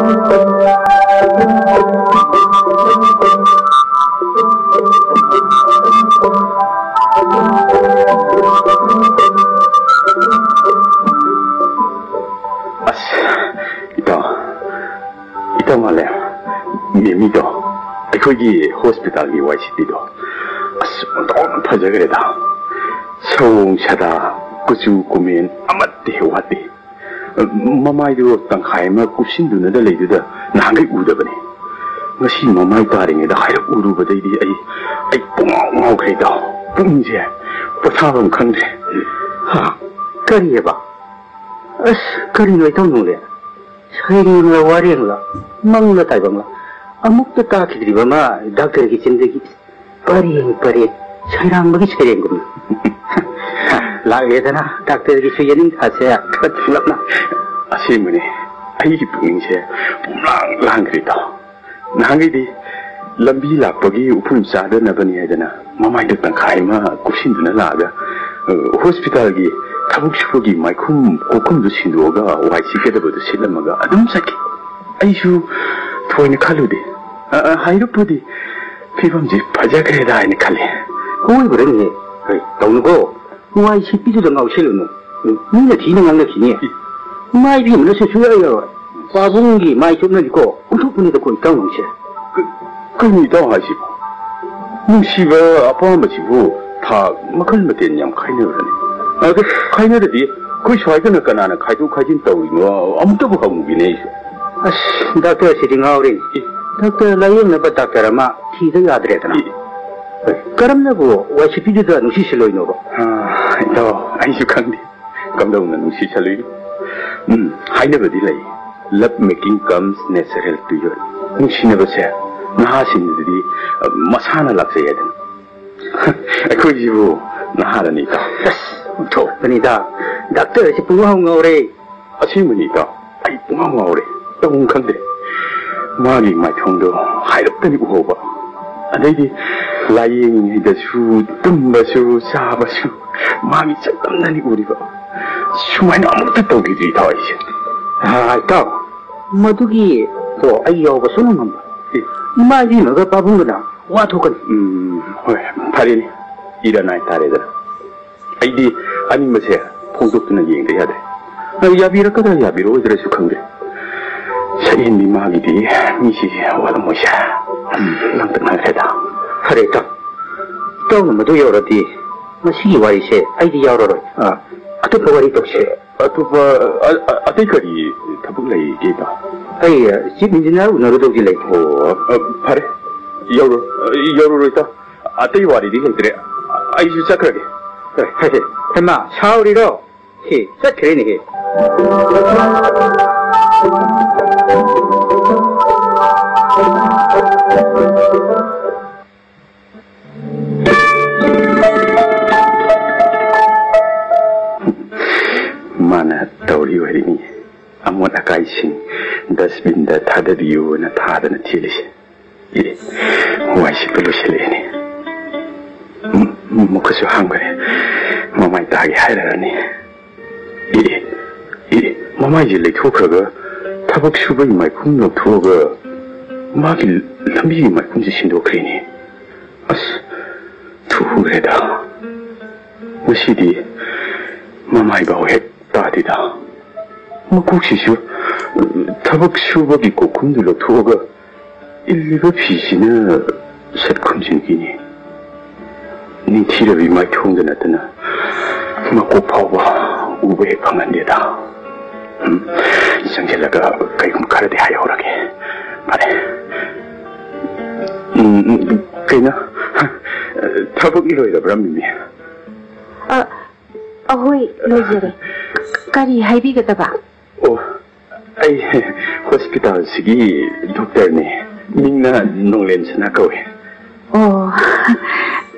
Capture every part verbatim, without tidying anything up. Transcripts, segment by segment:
ꯑꯁ, ꯏꯇꯥꯎ, ꯏꯇꯥꯎ ꯃꯥꯂꯦꯝ, ꯃꯦꯃꯤꯗꯣ, ꯑꯩꯈꯣꯏꯒꯤ ꯍꯣꯁꯄꯤꯇꯥꯜꯒꯤ ꯋꯥꯏ ꯁꯤꯠꯄꯤꯗꯣ, ꯑꯁ, ꯑꯣꯟꯊꯣꯛꯅ ꯐꯖꯈ꯭ꯔꯦꯗ꯫ ꯁꯑꯣꯡ ꯁꯥꯗꯥ, ꯀꯨꯆꯨ ꯀꯨꯃꯦꯟ ꯑꯃꯠꯇ ꯍꯦꯛ ꯋꯥꯠꯇꯦ꯫ ꯃꯃꯥꯏꯗꯨ ꯇꯪꯈꯥꯏ ꯑꯃ ꯀꯨꯞꯁꯤꯟꯗꯨꯅꯗ ꯂꯩꯗꯨꯗ ꯅꯍꯥꯟꯈꯩ ꯎꯗꯕꯅꯤ꯫ ꯉꯁꯤ ꯃꯃꯥꯏ ꯇꯥꯔꯤꯉꯩꯗ ꯍꯥꯏꯔꯞ ꯎꯔꯨꯕꯗꯩꯗꯤ ꯑꯩ, ꯑꯩ ꯄꯨꯡꯉꯥꯎ ꯉꯥꯎꯈ꯭ꯔꯦ ꯏꯇꯥꯎ꯫ ꯄꯨꯛꯅꯤꯡꯁꯦ ꯄꯣꯊꯥꯐꯝ ꯈꯪꯗ꯭ꯔꯦ꯫ ꯍꯥ? ꯀꯔꯤꯑꯕ? ꯑꯁ, ꯀꯔꯤꯅꯣ ꯏꯇꯥꯎ ꯅꯪꯗꯤ? ꯁꯩꯔꯦꯡꯂ ꯋꯥꯔꯦꯡꯂ, ꯃꯪꯂ ꯇꯥꯏꯕꯪꯂ, ꯑꯃꯨꯛꯇ ꯇꯥꯈꯤꯗ꯭ꯔꯤꯕ ꯑꯃ ꯗꯥꯛꯇꯔꯒꯤ ꯆꯤꯟꯗꯒꯤ꯫ ꯄꯔꯦꯡ ꯄꯔꯦꯡ ꯁꯩꯔꯥꯡꯕꯒꯤ ꯁꯩꯔꯦꯡꯒꯨꯝꯅ꯫ ꯂꯥꯛꯂꯦꯗꯅ ꯗꯥꯛꯇꯔꯒꯤꯁꯨ ꯌꯦꯅꯤꯡꯊꯥꯁꯦ ꯈꯔ ꯊꯨꯡꯂꯞꯅ꯫ ꯑꯁꯦꯡꯕꯅꯦ, ꯑꯩꯒꯤ ꯄꯨꯛꯅꯤꯡꯁꯦ ꯄꯨꯝꯂꯥꯡ ꯂꯥꯡꯈ꯭ꯔꯦ ꯏꯇꯥꯎ꯫ ꯅꯍꯥꯟꯈꯩꯗꯤ ꯂꯝꯕꯤ ꯂꯥꯛꯄꯒꯤ ꯎꯐꯨꯜ ꯆꯥꯗꯅꯕꯅꯤ ꯍꯥꯏꯗꯅ ꯃꯃꯥꯏꯗ ꯇꯪꯈꯥꯏ ꯑꯃ ꯀꯨꯞꯁꯤꯟꯗꯨꯅ ꯂꯥꯛꯑꯒ, ꯑ, ꯍꯣꯁꯄꯤꯇꯥꯜꯒꯤ ꯊꯕꯛ ꯁꯨꯕꯒꯤ ꯃꯥꯏꯈꯨꯝ ꯀꯣꯛꯈꯨꯝꯗꯨ ꯁꯤꯟꯗꯣꯛꯑꯒ ꯋꯥꯏ ꯁꯤꯠꯀꯗꯕꯗꯨ ꯁꯤꯠꯂꯝꯃꯒ ꯑꯗꯨꯝ ꯆꯠꯈꯤ꯫ ꯑꯩꯁꯨ ꯊꯣꯏꯅ ꯈꯜꯂꯨꯗꯦ꯫ ꯑ, ꯑ, ꯍꯥꯏꯔꯞꯄꯨꯗꯤ ꯐꯤꯕꯝꯁꯤ ꯐꯖꯈ꯭ꯔꯦꯗ ꯍꯥꯏꯅ ꯈꯜꯂꯤ꯫ ꯍꯣꯏꯕ꯭ꯔꯅꯦ? ꯍꯣꯏ, ꯇꯧꯅꯨꯀꯣ꯫ ꯋꯥꯏ ꯁꯤꯠꯄꯤꯗꯨꯗ ꯉꯥꯎꯁꯤꯜꯂꯨꯅꯨ꯫ ꯃꯤꯅ ꯊꯤꯅ ꯉꯥꯡꯅꯈꯤꯅꯤ꯫ ꯏ. ꯃꯥꯏꯕꯤ ꯑꯃꯅꯁꯨ ꯁꯨꯡꯌꯥ ꯌꯥꯔꯣꯏ꯫ ꯄꯥꯕꯨꯡꯒꯤ ꯃꯥꯏ ꯆꯨꯞꯅꯗꯤꯀꯣ ꯑꯣꯟꯊꯣꯛꯄꯅꯤꯗꯀꯣ ꯏꯇꯥꯎ ꯅꯪꯁꯦ꯫ ꯀ-, ꯀꯩꯅꯣ ꯏꯇꯥꯎ ꯍꯥꯏꯁꯤꯕꯨ? ꯅꯨꯡꯁꯤꯕ ꯑꯄꯥꯝꯕꯁꯤꯕꯨ ꯊꯥꯛ ꯃꯈꯜ ꯃꯊꯦꯜ ꯌꯥꯝ ꯈꯥꯏꯅꯕ꯭ꯔꯅꯦ? ꯑꯗ ꯈꯥꯏꯅꯔꯗꯤ ꯑꯩꯈꯣꯏ ꯁ꯭ꯋꯥꯏꯗꯅ ꯀꯅꯥꯅ ꯈꯥꯏꯗꯣꯛ ꯈꯥꯏꯖꯤꯟ ꯇꯧꯔꯤꯅꯣ ꯑꯝꯇꯕꯨ ꯍꯪꯉꯨꯒꯦꯅꯦ ꯑꯩꯁꯨ꯫ ꯑꯁ, ꯗꯥꯛꯇꯔꯁꯤꯗꯤ ꯉꯥꯎꯔꯦꯅꯦ꯫ ꯏ. ꯗꯥꯛꯇꯔ ꯂꯥꯌꯦꯡꯅꯕ ꯗꯥꯛꯇꯔ ꯑꯃ ꯊꯤꯗ ꯌꯥꯗ꯭ꯔꯦꯗꯅ꯫ ꯏ. ꯀꯔꯝꯅꯕꯨ ꯋꯥꯏ ꯁꯤꯠꯄꯤꯗꯨꯗ ꯅꯨꯡꯁꯤꯁꯤꯜꯂꯣꯏꯅꯣꯕ? ꯑꯥ, ꯏꯇꯥꯎ, ꯑꯩꯁꯨ ꯈꯪꯗꯦ꯫ ꯀꯝꯗꯧꯅ ꯅꯨꯡꯁꯤꯁꯜꯂꯨꯏꯅꯣ? ꯎꯝ, ꯍꯥꯏꯅꯕꯗꯤ ꯂꯩ, "Love making comes natural to you." ꯅꯨꯡꯁꯤꯅꯕꯁꯦ ꯅꯍꯥꯁꯤꯡꯗꯗꯤ, ꯑ, ꯃꯁꯥꯅ ꯂꯥꯛꯆꯩ ꯍꯥꯏꯗꯅ꯫ ꯑꯩꯈꯣꯏꯁꯤꯕꯨ ꯅꯍꯥꯔꯅꯤ ꯏꯇꯥꯎ꯫ ꯑꯁ, ꯑꯣꯟꯊꯣꯛꯄꯅꯤꯗ꯫ ꯗꯥꯛꯇꯔ ꯑꯁꯤ ꯄꯨꯡꯉꯥꯎ ꯉꯥꯎꯔꯦ꯫ ꯑꯁꯦꯡꯕꯅꯤ ꯏꯇꯥꯎ, ꯑꯩ ꯄꯨꯡꯉꯥꯎ ꯉꯥꯎꯔꯦ, ꯇꯧꯐꯝ ꯈꯪꯗ꯭ꯔꯦ꯫ ꯃꯥꯒꯤ ꯃꯥꯏꯊꯣꯡꯗꯣ ꯍꯥꯏꯔꯞꯇꯅꯤ ꯎꯍꯧꯕ, ꯑꯗꯩꯗꯤ ꯂꯥꯌꯦꯡꯉꯤꯉꯩꯗꯁꯨ, ꯇꯨꯝꯕꯁꯨ, ꯆꯥꯕꯁꯨ ꯃꯥꯒꯤ ꯁꯛꯇꯝꯗꯅꯤ ꯎꯔꯤꯕ꯫ ꯁꯨꯃꯥꯏꯅ ꯑꯃꯨꯛꯇ ꯇꯧꯈꯤꯗ꯭ꯔꯤ ꯏꯇꯥꯎ ꯑꯩꯁꯦ꯫ ꯑꯥ, ꯏꯇꯥꯎ, ꯃꯗꯨꯒꯤ ꯗꯣ ꯑꯩ ꯌꯥꯎꯕ ꯁꯨꯡꯉꯝ ꯉꯝꯃꯣꯏ꯫ ꯑꯦ꯫ ꯏꯃꯥ ꯏꯕꯦꯝꯃꯒ ꯄꯥꯕꯨꯡꯒꯅ ꯋꯥ ꯊꯣꯛꯀꯅꯤ꯫ ꯎꯝ, ꯍꯣꯏ, ꯐꯔꯦꯅꯦ꯫ ꯏꯔꯥꯟ ꯍꯥꯏꯇꯥꯔꯦꯗꯅ꯫ ꯑꯩꯗꯤ ꯑꯅꯤꯡꯕꯁꯦ ꯐꯣꯡꯗꯣꯛꯇꯨꯅ ꯌꯦꯡꯗ ꯌꯥꯗ꯭ꯔꯦ꯫ ꯑ, ꯌꯥꯕꯤꯔꯛꯀꯗ꯭ꯔꯥ ꯌꯥꯕꯤꯔꯛꯑꯣꯏꯗ꯭ꯔꯁꯨ ꯈꯪꯗꯦ꯫ ꯁꯛꯍꯦꯟꯕꯤ ꯃꯥꯒꯤꯗꯤ ꯃꯤꯁꯤ ꯋꯥꯠꯂꯝꯃꯣꯏꯁꯦ꯫ ꯎꯝ, ꯂꯥꯡꯇꯛ ꯉꯥꯏꯈ꯭ꯔꯦꯗ꯫ ꯐꯔꯦ, ꯏꯇꯥꯎ꯫ ꯏꯇꯥꯎꯅ ꯃꯗꯨ ꯌꯧꯔꯗꯤ ꯃꯁꯤꯒꯤ ꯋꯥꯔꯤꯁꯦ ꯑꯩꯗꯤ ꯌꯥꯎꯔꯔꯣꯏ꯫ ꯑ, ꯑꯇꯣꯞꯄ ꯋꯥꯔꯤ ꯇꯧꯁꯦ꯫ ꯑꯇꯣꯞꯄ, ꯑ-, ꯑ-, ꯑꯇꯩ ꯀꯔꯤ ꯊꯕꯛ ꯂꯩꯒꯦ, ꯏꯇꯥꯎ? ꯑꯩ, ꯑ, ꯆꯤꯐ ꯏꯟꯖꯤꯅꯤꯌꯥꯔ ꯎꯅꯔꯨꯗꯧꯗꯤ ꯂꯩ꯫ ꯑꯣ, ꯑ, ꯐꯔꯦ꯫ ꯌꯧꯔꯨ-, ꯑ, ꯌꯧꯔꯨꯔꯣ, ꯏꯇꯥꯎ꯫ ꯑꯇꯩ ꯋꯥꯔꯤꯗꯤ ꯂꯩꯇ꯭ꯔꯦ꯫ ꯑꯩꯁꯨ ꯆꯠꯈ꯭ꯔꯒꯦ꯫ ꯍꯦ, ꯍꯦ, ꯍꯦ, ꯍꯦꯃꯥ, ꯁꯥꯎꯔꯤꯔꯣ? ꯍꯦ, ꯆꯠꯈ꯭ꯔꯦꯅꯦꯍꯦ꯫ ꯃꯥꯅ ꯇꯧꯔꯤ ꯑꯣꯏꯔꯤꯅꯤ꯫ ꯑꯃꯣꯠ ꯑꯀꯥꯏꯁꯤꯡ ꯗꯁꯕꯤꯟꯗ ꯊꯥꯗꯕꯤꯌꯨꯅ ꯊꯥꯗꯅ ꯊꯤꯜꯂꯤꯁꯦ꯫ ꯑꯦ, ꯋꯥꯏꯁꯤꯠꯄ ꯂꯣꯏꯁꯤꯜꯂꯛꯑꯦꯅꯦ꯫ ꯎꯝ, ꯃꯈꯨꯠꯁꯨ ꯍꯥꯝꯈ꯭ꯔꯦ꯫ ꯃꯃꯥꯏ ꯇꯥꯒꯦ ꯍꯥꯏꯔꯛꯑꯅꯤ꯫ ꯑꯦ, ꯑꯦ, ꯃꯃꯥꯏꯁꯦ ꯂꯩꯊꯣꯛꯈ꯭ꯔꯒ ꯊꯕꯛ ꯁꯨꯕꯒꯤ ꯃꯥꯏꯈꯨꯝ ꯂꯧꯊꯣꯛꯑꯒ ꯃꯥꯒꯤ ꯂꯝꯕꯤꯒꯤ ꯃꯥꯏꯈꯨꯝꯁꯦ ꯁꯤꯟꯗꯣꯛꯈ꯭ꯔꯦꯅꯦ꯫ ꯑꯁ, ꯊꯨꯈ꯭ꯔꯦꯗ꯫ ꯉꯁꯤꯗꯤ ꯃꯃꯥꯏꯐꯥꯎ ꯍꯦꯛ ꯇꯥꯗꯦꯗ꯫ ꯃꯀꯣꯛꯁꯤꯁꯨ ꯊꯕꯛ ꯁꯨꯕꯒꯤ ꯀꯣꯛꯈꯨꯝꯗꯨ ꯂꯧꯊꯣꯛꯑꯒ ꯏꯜꯂꯤꯕ ꯐꯤꯁꯤꯅ ꯁꯠ ꯈꯨꯝꯖꯤꯟꯈꯤꯅꯤ꯫ ꯅꯤꯡꯊꯤꯔꯕꯤ ꯃꯥꯏꯊꯣꯡꯗ ꯅꯠꯇꯅ ꯃꯀꯣꯛ ꯐꯥꯎꯕ ꯎꯕ ꯍꯦꯛ ꯐꯪꯍꯟꯗꯦꯗ꯫ ꯎꯝ, ꯆꯪꯁꯤꯜꯂꯒ ꯀꯩꯒꯨꯝꯕ ꯈꯔꯗꯤ ꯍꯥꯏꯍꯧꯔꯒꯦ꯫ ꯐꯔꯦ꯫ ꯎꯝ, ꯎꯝ, ꯀꯩꯅꯣ? ꯊꯕꯛ ꯂꯣꯏꯔꯕ꯭ꯔꯥ, ꯃꯤꯃꯤ? ꯑ, ꯑꯍꯣꯏ, ꯂꯣꯏꯖꯔꯦ꯫ ꯀꯔꯤ ꯍꯥꯏꯕꯤꯒꯗꯕ? ꯑꯣ, ꯑꯩ ꯍꯣꯁꯄꯤꯇꯥꯜꯁꯤꯒꯤ ꯗꯣꯛꯇꯔꯅꯦ꯫ ꯃꯤꯡꯅ ꯅꯣꯡꯂꯦꯟ ꯁꯅꯥ ꯀꯧꯋꯦ꯫ ꯑꯣ,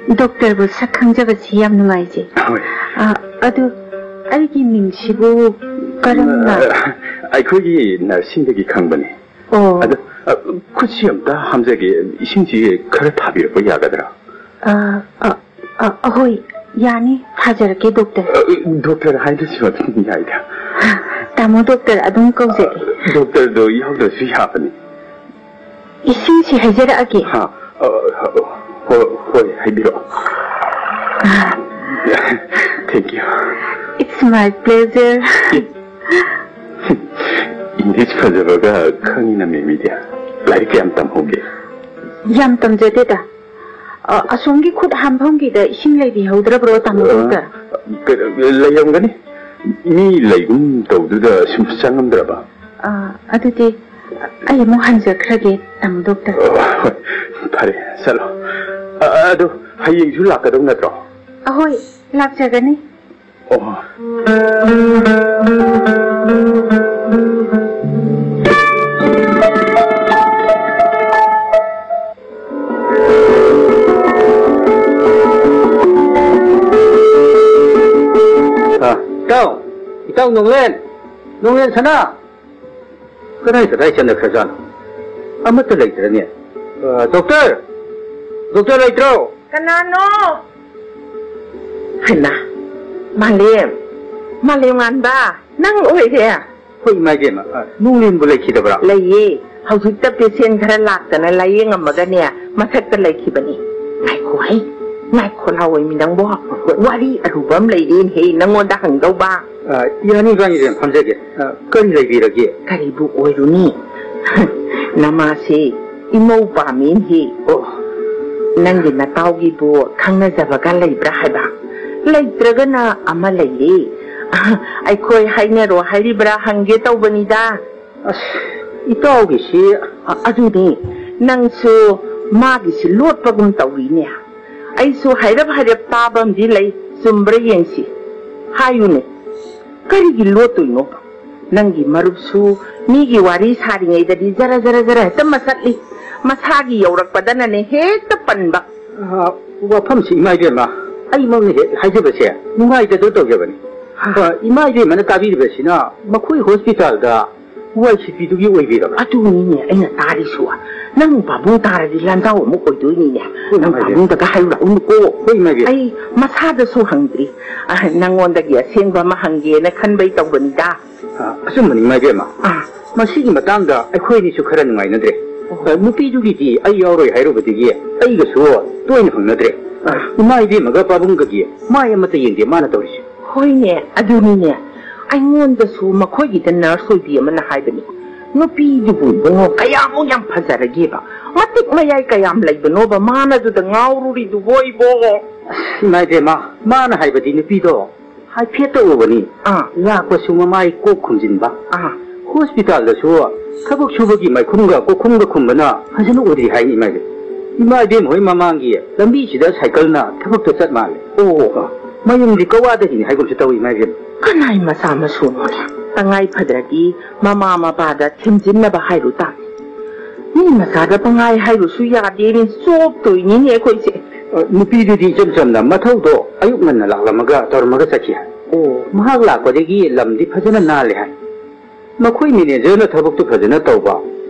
ꯗꯣꯛꯇꯔꯕꯨ ꯁꯛ ꯈꯪꯖꯕꯁꯤ ꯌꯥꯝ ꯅꯨꯡꯉꯥꯏꯖꯩ꯫ ꯍꯣꯏ꯫ ꯑ, ꯑꯗꯨ ꯑꯩꯒꯤ ꯃꯤꯡꯁꯤꯕꯨ ꯀꯔꯝꯅ? ꯑ, ꯑꯩꯈꯣꯏꯒꯤ ꯅꯔꯁꯁꯤꯡꯗꯒꯤ ꯈꯪꯕꯅꯤ꯫ ꯑꯣ꯫ ꯑꯗ, ꯑ, ꯈꯨꯠꯁꯤ ꯑꯝꯇ ꯍꯥꯝꯖꯒꯦ, ꯏꯁꯤꯡꯁꯤ ꯈꯔ ꯊꯥꯕꯤꯔꯛꯄ ꯌꯥꯒꯗ꯭ꯔꯥ? ꯑ, ꯑ, ꯑ, ꯑꯍꯣꯏ, ꯌꯥꯅꯤ, ꯊꯥꯖꯔꯛꯀꯦ, ꯗꯣꯛꯇꯔ꯫ ꯑ, ꯗꯣꯛꯇꯔ ꯍꯥꯏꯗ꯭ꯔꯁꯨ ꯑꯗꯨꯝ ꯌꯥꯏꯗ꯫ ꯇꯥꯃꯣ ꯗꯣꯛꯇꯔ ꯑꯗꯨꯝ ꯀꯧꯖꯔꯛꯏ꯫ ꯗꯣꯛꯇꯔꯗꯣ ꯌꯥꯎꯗ꯭ꯔꯁꯨ ꯌꯥꯕꯅꯤ꯫ ꯏꯁꯤꯡꯁꯤ ꯍꯩꯖꯔꯛꯑꯒꯦ꯫ ꯍꯥ? ꯑ, ꯍꯣꯏ, ꯍꯣꯏ, ꯍꯥꯏꯕꯤꯔꯛꯑꯣ꯫ Thank you. It's my pleasure. English ꯐꯖꯕꯒ ꯈꯪꯉꯤꯅ, ꯃꯦꯃꯤꯗꯤ꯫ ꯂꯥꯏꯔꯤꯛ ꯀꯌꯥꯝ ꯇꯝꯍꯧꯒꯦ? ꯌꯥꯝ ꯇꯝꯖꯗꯦꯗ꯫ ꯑ, ꯑꯁꯣꯝꯒꯤ ꯈꯨꯠ ꯍꯥꯝꯐꯝꯒꯤꯗ ꯏꯁꯤꯡ ꯂꯩꯕꯤꯍꯧꯗ꯭ꯔꯕ꯭ꯔꯣ, ꯇꯥꯃꯣ ꯑ, ꯗꯣꯛꯇꯔ? ꯀꯩꯅꯣ, ꯂꯩꯔꯝꯒꯅꯤ꯫ ꯃꯤ ꯂꯩꯒꯨꯝ ꯇꯧꯗꯨꯗ ꯁꯨꯝ ꯆꯪꯉꯝꯗ꯭ꯔꯕ? ꯑ, ꯑꯗꯨꯗꯤ ꯑꯩ ꯑꯃꯨꯛ ꯍꯟꯖꯈ꯭ꯔꯒꯦ, ꯇꯥꯃꯣ ꯗꯣꯛꯇꯔ꯫ ꯑ, ꯍꯣꯏ, ꯐꯔꯦ, ꯆꯠꯂꯣ꯫ ꯑ, ꯑꯗꯨ ꯍꯌꯦꯡꯁꯨ ꯂꯥꯛꯀꯗꯧ ꯅꯠꯇ꯭ꯔꯣ? ꯑꯍꯣꯏ, ꯂꯥꯛꯆꯒꯅꯤ꯫ ꯑꯣ꯫ ꯑ, ꯏꯇꯥꯎ, ꯏꯇꯥꯎ ꯅꯣꯡꯂꯦꯟ, ꯅꯣꯡꯂꯦꯟ ꯁꯅꯥ, ꯀꯗꯥꯏ ꯀꯗꯥꯏ ꯆꯠꯅꯈ꯭ꯔꯖꯥꯠꯅꯣ? ꯑꯃꯠꯇ ꯂꯩꯇ꯭ꯔꯅꯦ꯫ ꯑ, ꯗꯣꯛꯇꯔ! ꯗꯣꯛꯇꯔ ꯂꯩꯇ꯭ꯔꯣ? ꯀꯅꯥꯅꯣ? ꯍꯩꯃꯥ, ꯃꯥꯂꯦꯝ, ꯃꯥꯂꯦꯝꯉꯥꯟꯕ, ꯅꯪ ꯑꯣꯏꯔꯦ? ꯍꯣꯏ, ꯏꯃꯥ ꯏꯕꯦꯝꯃ, ꯑ, ꯅꯣꯡꯂꯦꯟꯕꯨ ꯂꯩꯈꯤꯗꯕ꯭ꯔꯥ? ꯂꯩꯌꯦ꯫ ꯍꯧꯖꯤꯛꯇ ꯄꯦꯁꯦꯟ ꯈꯔ ꯂꯥꯛꯇꯅ ꯂꯥꯌꯦꯡꯉꯝꯃꯒꯅꯦ, ꯃꯊꯛꯇ ꯂꯩꯈꯤꯕꯅꯤ꯫ ꯉꯥꯏꯈꯣ ꯍꯩ, ꯉꯥꯏꯈꯣ ꯂꯥꯎꯋꯦꯃꯤ ꯅꯪꯕꯣ꯫ ꯋꯥꯔꯤ ꯑꯔꯨꯕ ꯑꯃ ꯂꯩꯔꯦꯅꯦꯍꯦ, ꯅꯪꯉꯣꯟꯗ ꯍꯪꯗꯧꯕ꯫ ꯑ, ꯌꯥꯅꯤ, ꯏꯃꯥ ꯏꯕꯦꯝꯃ, ꯐꯝꯖꯒꯦ꯫ ꯑ, ꯀꯔꯤ ꯂꯩꯕꯤꯔꯒꯦ? ꯀꯔꯤꯕꯨ ꯑꯣꯏꯔꯨꯅꯤ? ꯅꯃꯥꯁꯦ ꯏꯃꯧ ꯄꯥꯝꯃꯤꯅꯦꯍꯦ꯫ ꯑꯣ꯫ ꯅꯪꯒꯤ ꯅꯇꯥꯎꯒꯤꯕꯨ ꯈꯪꯅꯖꯕꯒ ꯂꯩꯕ꯭ꯔꯥ ꯍꯥꯏꯕ? ꯂꯩꯇ꯭ꯔꯒꯅ ꯑꯃ ꯂꯩꯔꯦ꯫ ꯑꯩꯈꯣꯏ ꯍꯥꯏꯅꯔꯣ ꯍꯥꯏꯔꯤꯕ꯭ꯔꯥ ꯍꯪꯒꯦ ꯇꯧꯕꯅꯤꯗ꯫ ꯑꯁ, ꯏꯇꯥꯎꯒꯤꯁꯤ꯫ ꯑ-, ꯑꯗꯨꯅꯦ, ꯅꯪꯁꯨ ꯃꯥꯒꯤꯁꯤ ꯂꯣꯠꯄꯒꯨꯝ ꯇꯧꯔꯤꯅꯦ꯫ ꯑꯩꯁꯨ ꯍꯥꯏꯔꯞ ꯍꯥꯏꯔꯞ ꯇꯥꯕ ꯑꯃꯗꯤ ꯂꯩ, ꯆꯨꯝꯕ꯭ꯔꯥ ꯌꯦꯡꯁꯤ꯫ ꯍꯥꯏꯌꯨꯅꯦ, ꯀꯔꯤꯒꯤ ꯂꯣꯠꯇꯣꯏꯅꯣꯕ? ꯅꯪꯒꯤ ꯃꯔꯨꯞꯁꯨ ꯃꯤꯒꯤ ꯋꯥꯔꯤ ꯁꯥꯔꯤꯉꯩꯗꯗꯤ ꯖꯔ ꯖꯔ ꯖꯔ ꯍꯦꯛꯇ ꯃꯆꯠꯂꯤ, ꯃꯁꯥꯒꯤ ꯌꯧꯔꯛꯄꯗꯅꯅꯦ ꯍꯦꯛꯇ ꯄꯟꯕ꯫ ꯑ, ꯋꯥꯐꯝꯁꯤ, ꯏꯃꯥ ꯏꯕꯦꯝꯃ, ꯑꯩꯃꯛꯅ ꯍꯦꯛ ꯍꯥꯏꯖꯕꯁꯦ ꯅꯨꯡꯉꯥꯏꯇꯗ ꯇꯧꯖꯕꯅꯤ꯫ ꯍꯥ? ꯑ, ꯏꯃꯥ ꯏꯕꯦꯝꯃꯅ ꯇꯥꯕꯤꯔꯤꯕꯁꯤꯅ ꯃꯈꯣꯏ ꯍꯣꯁꯄꯤꯇꯥꯜꯗ ꯋꯥꯏ ꯁꯤꯠꯄꯤꯗꯨꯒꯤ ꯑꯣꯏꯕꯤꯔꯕ꯭ꯔꯥ? ꯑꯗꯨꯅꯤꯅꯦ ꯑꯩꯅ ꯇꯥꯔꯤꯁꯨ꯫ ꯅꯪ ꯄꯥꯕꯨꯡ ꯇꯥꯔꯗꯤ ꯂꯥꯟꯖꯥꯎ ꯑꯃꯨꯛ ꯑꯣꯏꯗꯣꯏꯅꯤꯅꯦ꯫ ꯍꯣꯏ, ꯅꯪ ꯏꯃꯥ ꯏꯕꯦꯝꯃ꯫ ꯄꯥꯕꯨꯡꯗꯒ ꯍꯥꯏꯔꯨꯔꯛꯎꯅꯨꯀꯣ꯫ ꯍꯣꯏ, ꯏꯃꯥ ꯏꯕꯦꯝꯃ꯫ ꯑꯩ ꯃꯁꯥꯗꯁꯨ ꯍꯪꯗ꯭ꯔꯤ꯫ ꯑ, ꯅꯪꯉꯣꯟꯗꯒꯤ ꯑꯁꯦꯡꯕ ꯑꯃ ꯍꯪꯒꯦꯅ ꯈꯟꯕꯩ ꯇꯧꯕꯅꯤꯗ꯫ ꯑ, ꯑꯆꯨꯝꯕꯅꯤ, ꯏꯃꯥ ꯏꯕꯦꯝꯃ꯫ ꯑꯥ꯫ ꯃꯁꯤꯒꯤ ꯃꯇꯥꯡꯗ ꯑꯩꯈꯣꯏ ꯑꯅꯤꯁꯨ ꯈꯔ ꯅꯨꯡꯉꯥꯏꯅꯗ꯭ꯔꯦ꯫ ꯑ, ꯅꯨꯄꯤꯗꯨꯒꯤꯗꯤ ꯑꯩ ꯌꯥꯎꯔꯣꯏ ꯍꯥꯏꯔꯨꯕꯗꯒꯤ ꯑꯩꯒꯁꯨ ꯇꯣꯏꯅ ꯐꯪꯅꯗ꯭ꯔꯦ꯫ ꯑꯥ꯫ ꯏꯃꯥ ꯏꯕꯦꯝꯃꯒ ꯄꯥꯕꯨꯡꯒꯒꯤ ꯃꯥꯏ ꯑꯃꯠꯇ ꯌꯦꯡꯗꯦ ꯃꯥꯅ ꯇꯧꯔꯤꯁꯦ꯫ ꯍꯣꯏꯅꯦ, ꯑꯗꯨꯅꯤꯅꯦ꯫ ꯑꯩꯉꯣꯟꯗꯁꯨ ꯃꯈꯣꯏꯒꯤꯗ ꯅꯔꯁ ꯑꯣꯏꯕꯤ ꯑꯃꯅ ꯍꯥꯏꯕꯅꯤ, "ꯅꯨꯄꯤꯗꯨꯕꯨ ꯏꯕꯨꯡꯉꯣ ꯀꯌꯥꯃꯨꯛ ꯌꯥꯝ ꯐꯖꯔꯒꯦꯕ, ꯃꯇꯤꯛ ꯃꯌꯥꯏ ꯀꯌꯥꯝ ꯂꯩꯕꯅꯣꯕ ꯃꯥꯅ ꯑꯗꯨꯗ ꯉꯥꯎꯔꯨꯔꯤꯗꯨꯕꯣ ꯏꯕꯣ?" ꯑꯁ, ꯏꯃꯥ ꯏꯕꯦꯝꯃ, ꯃꯥꯅ ꯍꯥꯏꯕꯗꯤ ꯅꯨꯄꯤꯗꯣ ꯍꯥꯏꯐꯦꯠꯇ ꯎꯕꯅꯤ꯫ ꯑꯥ꯫ ꯂꯥꯛꯄꯁꯨ ꯃꯃꯥꯏ ꯀꯣꯛ ꯈꯨꯝꯖꯤꯟꯕ꯫ ꯑꯥ꯫ ꯍꯣꯁꯄꯤꯇꯥꯜꯗꯁꯨ ꯊꯕꯛ ꯁꯨꯕꯒꯤ ꯃꯥꯏꯈꯨꯝꯒ ꯀꯣꯛꯈꯨꯝꯒ ꯈꯨꯝꯕꯅ ꯐꯖꯅ ꯎꯗ꯭ꯔꯤ ꯍꯥꯏꯅꯤ, ꯏꯃꯥ ꯏꯕꯦꯝꯃ꯫ ꯏꯃꯥ ꯏꯕꯦꯝꯃ ꯍꯣꯏ ꯃꯃꯥꯡꯒꯤ ꯂꯝꯕꯤꯁꯤꯗ ꯁꯥꯏꯀꯜꯅ ꯊꯕꯛꯇ ꯆꯠ ꯃꯥꯜꯂꯦ꯫ ꯑꯣ꯫ ꯑ, ꯃꯌꯨꯝꯗꯤ ꯀꯋꯥꯗꯒꯤꯅꯤ ꯍꯥꯏꯒꯨꯝꯁꯨ ꯇꯧꯏ, ꯏꯃꯥ ꯏꯕꯦꯝꯃ꯫ ꯀꯅꯥꯏ ꯃꯆꯥ ꯃꯁꯨꯅꯣꯅꯦ? ꯇꯉꯥꯏ ꯐꯗ꯭ꯔꯗꯤ ꯃꯃꯥ ꯃꯄꯥꯗ ꯊꯦꯝꯖꯤꯟꯅꯕ ꯍꯥꯏꯔꯨ ꯇꯥꯕꯅꯤ꯫ ꯃꯤ ꯃꯆꯥꯗ ꯄꯉꯥꯏ ꯍꯥꯏꯔꯨꯁꯨ ꯌꯥꯗꯦꯅꯦ, ꯆꯣꯞꯇꯣꯏꯅꯤꯅꯦ ꯑꯩꯈꯣꯏꯁꯦ꯫ ꯑ, ꯅꯨꯄꯤꯗꯨꯗꯤ ꯏꯆꯝ ꯆꯝꯅ ꯃꯊꯧꯗꯣ ꯑꯌꯨꯛ ꯉꯟꯅ ꯂꯥꯛꯂꯝꯃꯒ ꯇꯧꯔꯝꯃꯒ ꯆꯠꯈꯤ ꯍꯥꯏ꯫ ꯑꯣ꯫ ꯃꯍꯥꯛ ꯂꯥꯛꯄꯗꯒꯤ ꯂꯝꯗꯤ ꯐꯖꯅ ꯅꯥꯜꯂꯦ ꯍꯥꯏ꯫ ꯃꯈꯣꯏ ꯃꯦꯅꯦꯖꯔꯅ ꯊꯕꯛꯇꯨ ꯐꯖꯅ ꯇꯧꯕ,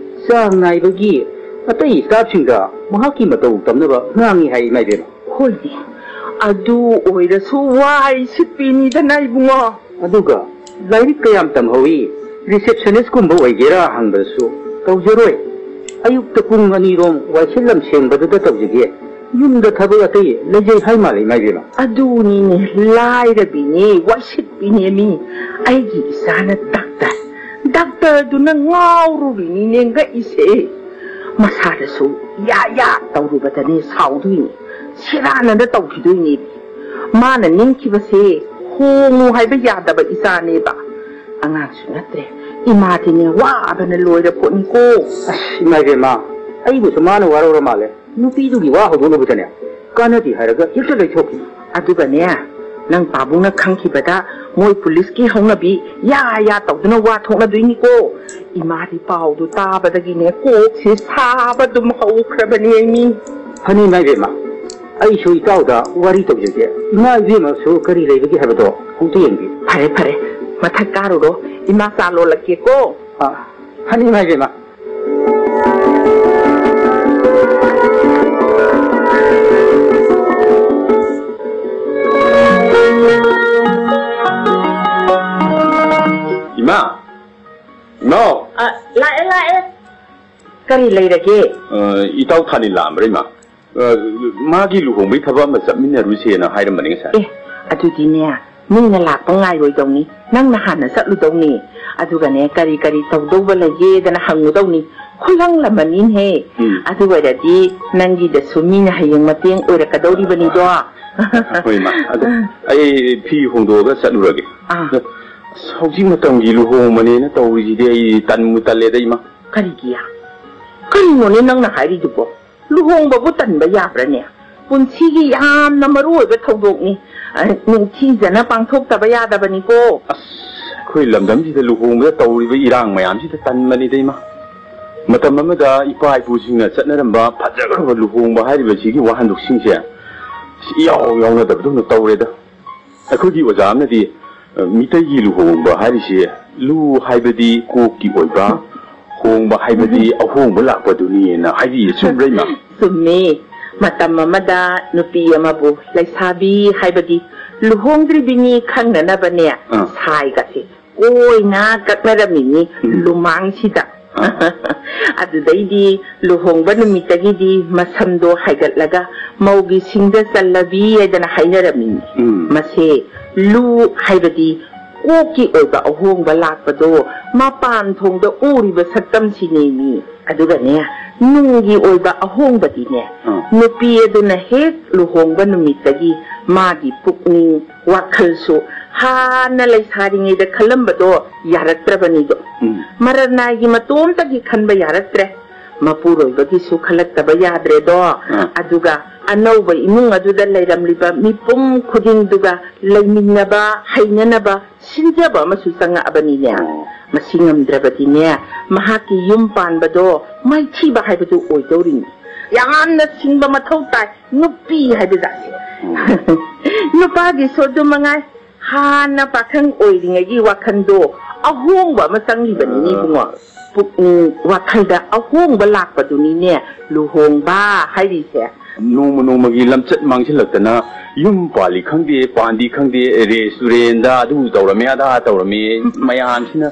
ꯆꯥꯡ ꯅꯥꯏꯕꯒꯤ ꯑꯇꯩ ꯁ꯭ꯇꯥꯐꯁꯤꯡꯗ ꯃꯍꯥꯛꯀꯤ ꯃꯇꯧ ꯇꯝꯅꯕ ꯉꯥꯡꯉꯤ ꯍꯥꯏ, ꯏꯃꯥ ꯏꯕꯦꯝꯃ꯫ ꯍꯣꯏꯅꯦ, ꯑꯗꯨ ꯑꯣꯏꯔꯁꯨ ꯋꯥꯏ ꯁꯤꯠꯄꯤꯅꯤꯗꯅ ꯏꯕꯨꯡꯉꯣ꯫ ꯑꯗꯨꯒ ꯂꯥꯏꯔꯤꯛ ꯀꯌꯥꯝ ꯇꯝꯍꯧꯏ, ꯔꯤꯁꯦꯞꯁꯅꯤꯁꯀꯨꯝꯕ ꯑꯣꯏꯒꯦꯔꯥ ꯍꯪꯕꯗꯁꯨ ꯇꯧꯖꯔꯣꯏ꯫ ꯑꯌꯨꯛꯇ ꯄꯨꯡ ꯑꯅꯤꯔꯣꯝ ꯋꯥꯏꯁꯤꯠꯂꯝ ꯁꯦꯡꯕꯗꯨꯗ ꯇꯧꯖꯒꯦ꯫ ꯌꯨꯝꯗ ꯊꯕꯛ ꯑꯇꯩ ꯂꯩꯖꯩ ꯍꯥꯏ ꯃꯥꯜꯂꯦ, ꯏꯃꯥ ꯏꯕꯦꯝꯃ꯫ ꯑꯗꯨꯅꯤꯅꯦ, ꯂꯥꯏꯔꯕꯤꯅꯦ, ꯋꯥꯏꯁꯤꯠꯄꯤꯅꯦ ꯃꯤ꯫ ꯑꯩꯒꯤ ꯏꯆꯥꯅ ꯗꯥꯛꯇꯔ, ꯗꯥꯛꯇꯔꯗꯨꯅ ꯉꯥꯎꯔꯨꯔꯤꯅꯤꯅꯦ ꯉꯛꯏꯁꯦ꯫ ꯃꯁꯥꯗꯁꯨ ꯌꯥ ꯌꯥ ꯇꯧꯔꯨꯕꯗꯅꯦ ꯁꯥꯎꯗꯣꯏꯅꯤ, ꯁꯦꯔꯥꯟꯅꯗ ꯇꯧꯈꯤꯗꯣꯏꯅꯦ꯫ ꯃꯥꯅ ꯅꯤꯡꯈꯤꯕꯁꯦ ꯍꯣꯡꯉꯨ ꯍꯥꯏꯕ ꯌꯥꯗꯕ ꯏꯆꯥꯅꯦꯕ꯫ ꯑꯉꯥꯡꯁꯨ ꯅꯠꯇ꯭ꯔꯦ, ꯏꯃꯥꯗꯤꯅꯦ ꯋꯥꯕꯅ ꯂꯣꯏꯔ ꯄꯣꯠꯅꯤꯀꯣ꯫ ꯑꯁ, ꯏꯃꯥ ꯏꯕꯦꯝꯃ, ꯑꯩꯕꯨꯁꯨ ꯃꯥꯅ ꯋꯥꯔꯧꯔ ꯃꯥꯜꯂꯦ꯫ ꯅꯨꯄꯤꯗꯨꯒꯤ ꯋꯥ ꯍꯧꯗꯣꯛꯂꯨꯕꯗꯅꯦ, ꯀꯥꯟꯅꯗꯦ ꯍꯥꯏꯔꯒ ꯍꯦꯛꯇ ꯂꯩꯊꯣꯛꯈꯤ꯫ ꯑꯗꯨꯒꯅꯦ, ꯅꯪ ꯄꯥꯕꯨꯡꯅ ꯈꯪꯈꯤꯕꯗ ꯃꯣꯏ ꯄꯨꯂꯤꯁꯀꯤ ꯍꯧꯅꯕꯤ ꯌꯥ ꯌꯥ ꯇꯧꯗꯨꯅ ꯋꯥ ꯊꯣꯛꯅꯗꯣꯏꯅꯤꯀꯣ꯫ ꯏꯃꯥꯗꯤ ꯄꯥꯎꯗꯨ ꯇꯥꯕꯗꯒꯤꯅꯦ ꯀꯣꯛꯁꯦ ꯁꯥꯕ ꯑꯗꯨꯝ ꯍꯧꯈ꯭ꯔꯕꯅꯦ ꯃꯤ꯫ ꯐꯅꯤ, ꯏꯃꯥ ꯏꯕꯦꯝꯃ, ꯑꯩꯁꯨ ꯏꯇꯥꯎꯗ ꯋꯥꯔꯤ ꯇꯧꯖꯒꯦ꯫ ꯏꯃꯥ ꯏꯕꯦꯝꯃꯁꯨ ꯀꯔꯤ ꯂꯩꯕꯒꯦ ꯍꯥꯏꯕꯗꯣ ꯑꯃꯨꯛꯇ ꯌꯦꯡꯕꯤꯌꯨ꯫ ꯐꯔꯦ, ꯐꯔꯦ, ꯃꯊꯛ ꯀꯥꯔꯨꯔꯣ, ꯏꯃꯥ ꯆꯥ ꯂꯣꯜꯂꯛꯀꯦꯀꯣ꯫ ꯑ, ꯐꯅꯤ, ꯏꯃꯥ ꯏꯕꯦꯝꯃ꯫ ꯏꯃꯥ! ꯏꯃꯥꯎ! ꯑ, ꯂꯥꯛꯑꯦ, ꯂꯥꯛꯑꯦ꯫ ꯀꯔꯤ ꯂꯩꯔꯒꯦ? ꯑ, ꯏꯇꯥꯎ ꯊꯥꯅꯤꯜ ꯂꯥꯛꯑꯝꯕ꯭ꯔꯥ, ꯏꯃꯥ? ꯑ, ꯃꯥꯒꯤ ꯂꯨꯍꯣꯡꯕꯒꯤ ꯊꯕꯛ ꯑꯃ ꯆꯠꯃꯤꯟꯅꯔꯨꯁꯦꯅ ꯍꯥꯏꯔꯝꯕꯅꯤ ꯉꯁꯥꯏ꯫ ꯑꯦ, ꯑꯗꯨꯗꯤꯅꯦ, ꯃꯤꯅ ꯂꯥꯛꯄ ꯉꯥꯏꯔꯣꯏꯗꯧꯅꯤ꯫ ꯅꯪꯅ ꯍꯥꯟꯅ ꯆꯠꯂꯨꯗꯧꯅꯤ꯫ ꯑꯗꯨꯒꯅꯦ, ꯀꯔꯤ ꯀꯔꯤ ꯇꯧꯗꯧꯕ ꯂꯩꯒꯦꯗꯅ ꯍꯪꯉꯨꯗꯧꯅꯤ꯫ ꯈꯨꯂꯪꯂꯝꯃꯅꯤꯅꯦ꯫ ꯎꯝ꯫ ꯑꯗꯨ ꯑꯣꯏꯔꯗꯤ ꯅꯪꯒꯤꯗꯁꯨ ꯃꯤꯅ ꯍꯌꯦꯡ ꯃꯇꯦꯡ ꯑꯣꯏꯔꯛꯀꯗꯧꯔꯤꯕꯅꯤꯗꯣ꯫ ꯍꯣꯏ, ꯏꯃꯥ꯫ ꯑꯗꯣ ꯑꯩ ꯐꯤ ꯍꯣꯡꯗꯣꯛꯑꯒ ꯆꯠꯂꯨꯔꯒꯦ꯫ ꯑꯥ꯫ ꯑꯁ, ꯍꯧꯖꯤꯛ ꯃꯇꯝꯒꯤ ꯂꯨꯍꯣꯡꯕꯅꯦꯅ ꯇꯧꯔꯤꯁꯤꯗꯤ ꯑꯩ ꯇꯟꯕꯨ ꯇꯜꯂꯦꯗ, ꯏꯃꯥ꯫ ꯀꯔꯤꯒꯤ? ꯀꯔꯤꯅꯣꯅꯦ ꯅꯪꯅ ꯍꯥꯏꯔꯤꯗꯨꯕꯣ? ꯂꯨꯍꯣꯡꯕꯕꯨ ꯇꯟꯕ ꯌꯥꯕ꯭ꯔꯅꯦ? ꯄꯨꯟꯁꯤꯒꯤ ꯌꯥꯝꯅ ꯃꯔꯨ ꯑꯣꯏꯕ ꯊꯧꯗꯣꯛꯅꯤ꯫ ꯑ, ꯅꯤꯡꯊꯤꯖꯅ ꯄꯥꯡꯊꯣꯛꯇꯕ ꯌꯥꯗꯕꯅꯤꯀꯣ꯫ ꯑꯁ, ꯑꯩꯈꯣꯏ ꯂꯝꯗꯝꯁꯤꯗ ꯂꯨꯍꯣꯡꯕꯗ ꯇꯧꯔꯤꯕ ꯏꯔꯥꯡ ꯃꯌꯥꯝꯁꯤꯗ ꯇꯟꯕꯅꯤꯗ, ꯏꯃꯥ꯫ ꯃꯇꯝ ꯑꯃꯗ ꯏꯄꯥ ꯏꯄꯨꯁꯤꯡꯅ ꯆꯠꯅꯔꯝꯕ ꯐꯖꯈ꯭ꯔꯕ ꯂꯨꯍꯣꯡꯕ ꯍꯥꯏꯔꯤꯕꯁꯤꯒꯤ ꯋꯥꯍꯟꯊꯣꯛꯁꯤꯡꯁꯦ ꯏꯌꯥꯎ ꯌꯥꯎꯅꯗꯕꯗꯧꯅ ꯇꯧꯔꯦꯗ꯫ ꯑꯩꯈꯣꯏꯒꯤ ꯑꯣꯖꯥ ꯑꯃꯅꯗꯤ, ꯑ, ꯃꯤꯇꯩꯒꯤ ꯂꯨꯍꯣꯡꯕ ꯍꯥꯏꯔꯤꯁꯦ ꯂꯨ ꯍꯥꯏꯕꯗꯤ ꯀꯣꯛꯀꯤ ꯑꯣꯏꯕ, ꯍꯣꯡꯕ ꯍꯥꯏꯕꯗꯤ ꯑꯍꯣꯡꯕ ꯂꯥꯛꯄꯗꯨꯅꯤꯅ ꯍꯥꯏꯕꯤꯌꯦ꯫ ꯆꯨꯝꯕ꯭ꯔꯥ, ꯏꯃꯥ? ꯆꯨꯝꯃꯤ꯫ ꯃꯇꯝ ꯑꯃꯗ ꯅꯨꯄꯤ ꯑꯃꯕꯨ ꯂꯩꯁꯥꯕꯤ ꯍꯥꯏꯕꯗꯤ ꯂꯨꯍꯣꯡꯗ꯭ꯔꯤꯕꯤꯅꯤ ꯈꯪꯅꯅꯕꯅꯦ, ꯑꯥ꯫ ꯁꯥꯏꯒꯁꯦ ꯀꯣꯏꯅ ꯀꯛꯅꯔꯝꯃꯤꯅꯤ, ꯎꯝ꯫ ꯂꯨꯃꯥꯡꯁꯤꯗ꯫ ꯑꯥ꯫ ꯑꯗꯨꯗꯩꯗꯤ ꯂꯨꯍꯣꯡꯕ ꯅꯨꯃꯤꯠꯇꯒꯤꯗꯤ ꯃꯁꯝꯗꯣ ꯍꯥꯏꯒꯠꯂꯒ ꯃꯧꯒꯤ ꯁꯤꯡꯗ ꯆꯜꯂꯕꯤ ꯍꯥꯏꯗꯅ ꯍꯥꯏꯅꯔꯝꯃꯤꯅꯤ꯫ ꯎꯝ꯫ ꯃꯁꯦ ꯂꯨ ꯍꯥꯏꯕꯗꯤ ꯀꯣꯛꯀꯤ ꯑꯣꯏꯕ ꯑꯍꯣꯡꯕ ꯂꯥꯛꯄꯗꯣ ꯃꯄꯥꯟ ꯊꯣꯡꯗ ꯎꯔꯤꯕ ꯁꯛꯇꯝꯁꯤꯅꯦꯃꯤ꯫ ꯑꯗꯨꯒꯅꯦ, ꯅꯨꯡꯒꯤ ꯑꯣꯏꯕ ꯑꯍꯣꯡꯕꯗꯤꯅꯦ, ꯑꯥ꯫ ꯅꯨꯄꯤ ꯑꯗꯨꯅ ꯍꯦꯛ ꯂꯨꯍꯣꯡꯕ ꯅꯨꯃꯤꯠꯇꯒꯤ ꯃꯥꯒꯤ ꯄꯨꯛꯅꯤꯡ, ꯋꯥꯈꯜꯁꯨ ꯍꯥꯟꯅ ꯂꯩꯁꯥꯔꯤꯉꯩꯗ ꯈꯜꯂꯝꯕꯗꯣ ꯌꯥꯔꯛꯇ꯭ꯔꯕꯅꯤꯗꯣ꯫ ꯎꯝ꯫ ꯃꯔꯅꯥꯏꯒꯤ ꯃꯇꯣꯝꯇꯒꯤ ꯈꯟꯕ ꯌꯥꯔꯛꯇ꯭ꯔꯦ꯫ ꯃꯄꯨꯔꯣꯏꯕꯒꯤꯁꯨ ꯈꯜꯂꯛꯇꯕ ꯌꯥꯗ꯭ꯔꯦꯗꯣ꯫ ꯑꯥ꯫ ꯑꯗꯨꯒ ꯑꯅꯧꯕ ꯏꯃꯨꯡ ꯑꯗꯨꯗ ꯂꯩꯔꯝꯂꯤꯕ ꯃꯤꯄꯨꯝ ꯈꯨꯗꯤꯡꯗꯨꯒ ꯂꯩꯃꯤꯟꯅꯕ, ꯍꯩꯅꯅꯕ ꯁꯤꯟꯖꯕ ꯑꯃꯁꯨ ꯆꯪꯉꯛꯑꯕꯅꯤꯅꯦ꯫ ꯑꯣ꯫ ꯃꯁꯤ ꯉꯝꯗ꯭ꯔꯕꯗꯤꯅꯦ, ꯃꯍꯥꯛꯀꯤ ꯌꯨꯝ ꯄꯥꯟꯕꯗꯣ ꯃꯥꯏꯊꯤꯕ ꯍꯥꯏꯕꯗꯨ ꯑꯣꯏꯗꯧꯔꯤꯅꯤ꯫ ꯌꯥꯝꯅ ꯁꯤꯡꯕ ꯃꯊꯧ ꯇꯥꯏ ꯅꯨꯄꯤ ꯍꯥꯏꯕ ꯖꯥꯠꯁꯦ꯫ ꯎꯝ꯫ ꯅꯨꯄꯥꯒꯤꯁꯨ ꯑꯗꯨ ꯃꯉꯥꯏ꯫ ꯍꯥꯟꯅ ꯄꯥꯈꯪ ꯑꯣꯏꯔꯤꯉꯩꯒꯤ ꯋꯥꯈꯜꯗꯣ ꯑꯍꯣꯡꯕ ꯑꯃ ꯆꯪꯂꯤꯕꯅꯤꯅꯦ, ꯑꯥ꯫ ꯏꯕꯨꯡꯉꯣ꯫ ꯄꯨꯛꯅꯤꯡ ꯋꯥꯈꯜꯗ ꯑꯍꯣꯡꯕ ꯂꯥꯛꯄꯗꯨꯅꯤꯅꯦ ꯂꯨꯍꯣꯡꯕ ꯍꯥꯏꯔꯤꯁꯦ꯫ ꯅꯣꯡꯃ ꯅꯣꯡꯃꯒꯤ ꯂꯝꯆꯠ ꯃꯥꯡꯁꯤꯜꯂꯛꯇꯅ ꯌꯨꯝ ꯄꯥꯜꯂꯤ ꯈꯪꯗꯦ, ꯄꯥꯟꯗꯤ ꯈꯪꯗꯦ, ꯔꯦꯁꯇꯨꯔꯦꯟꯗ ꯑꯗꯨ ꯇꯧꯔꯝꯃꯦ, ꯑꯗꯥ ꯇꯧꯔꯝꯃꯦ, ꯃꯌꯥꯝꯁꯤꯅ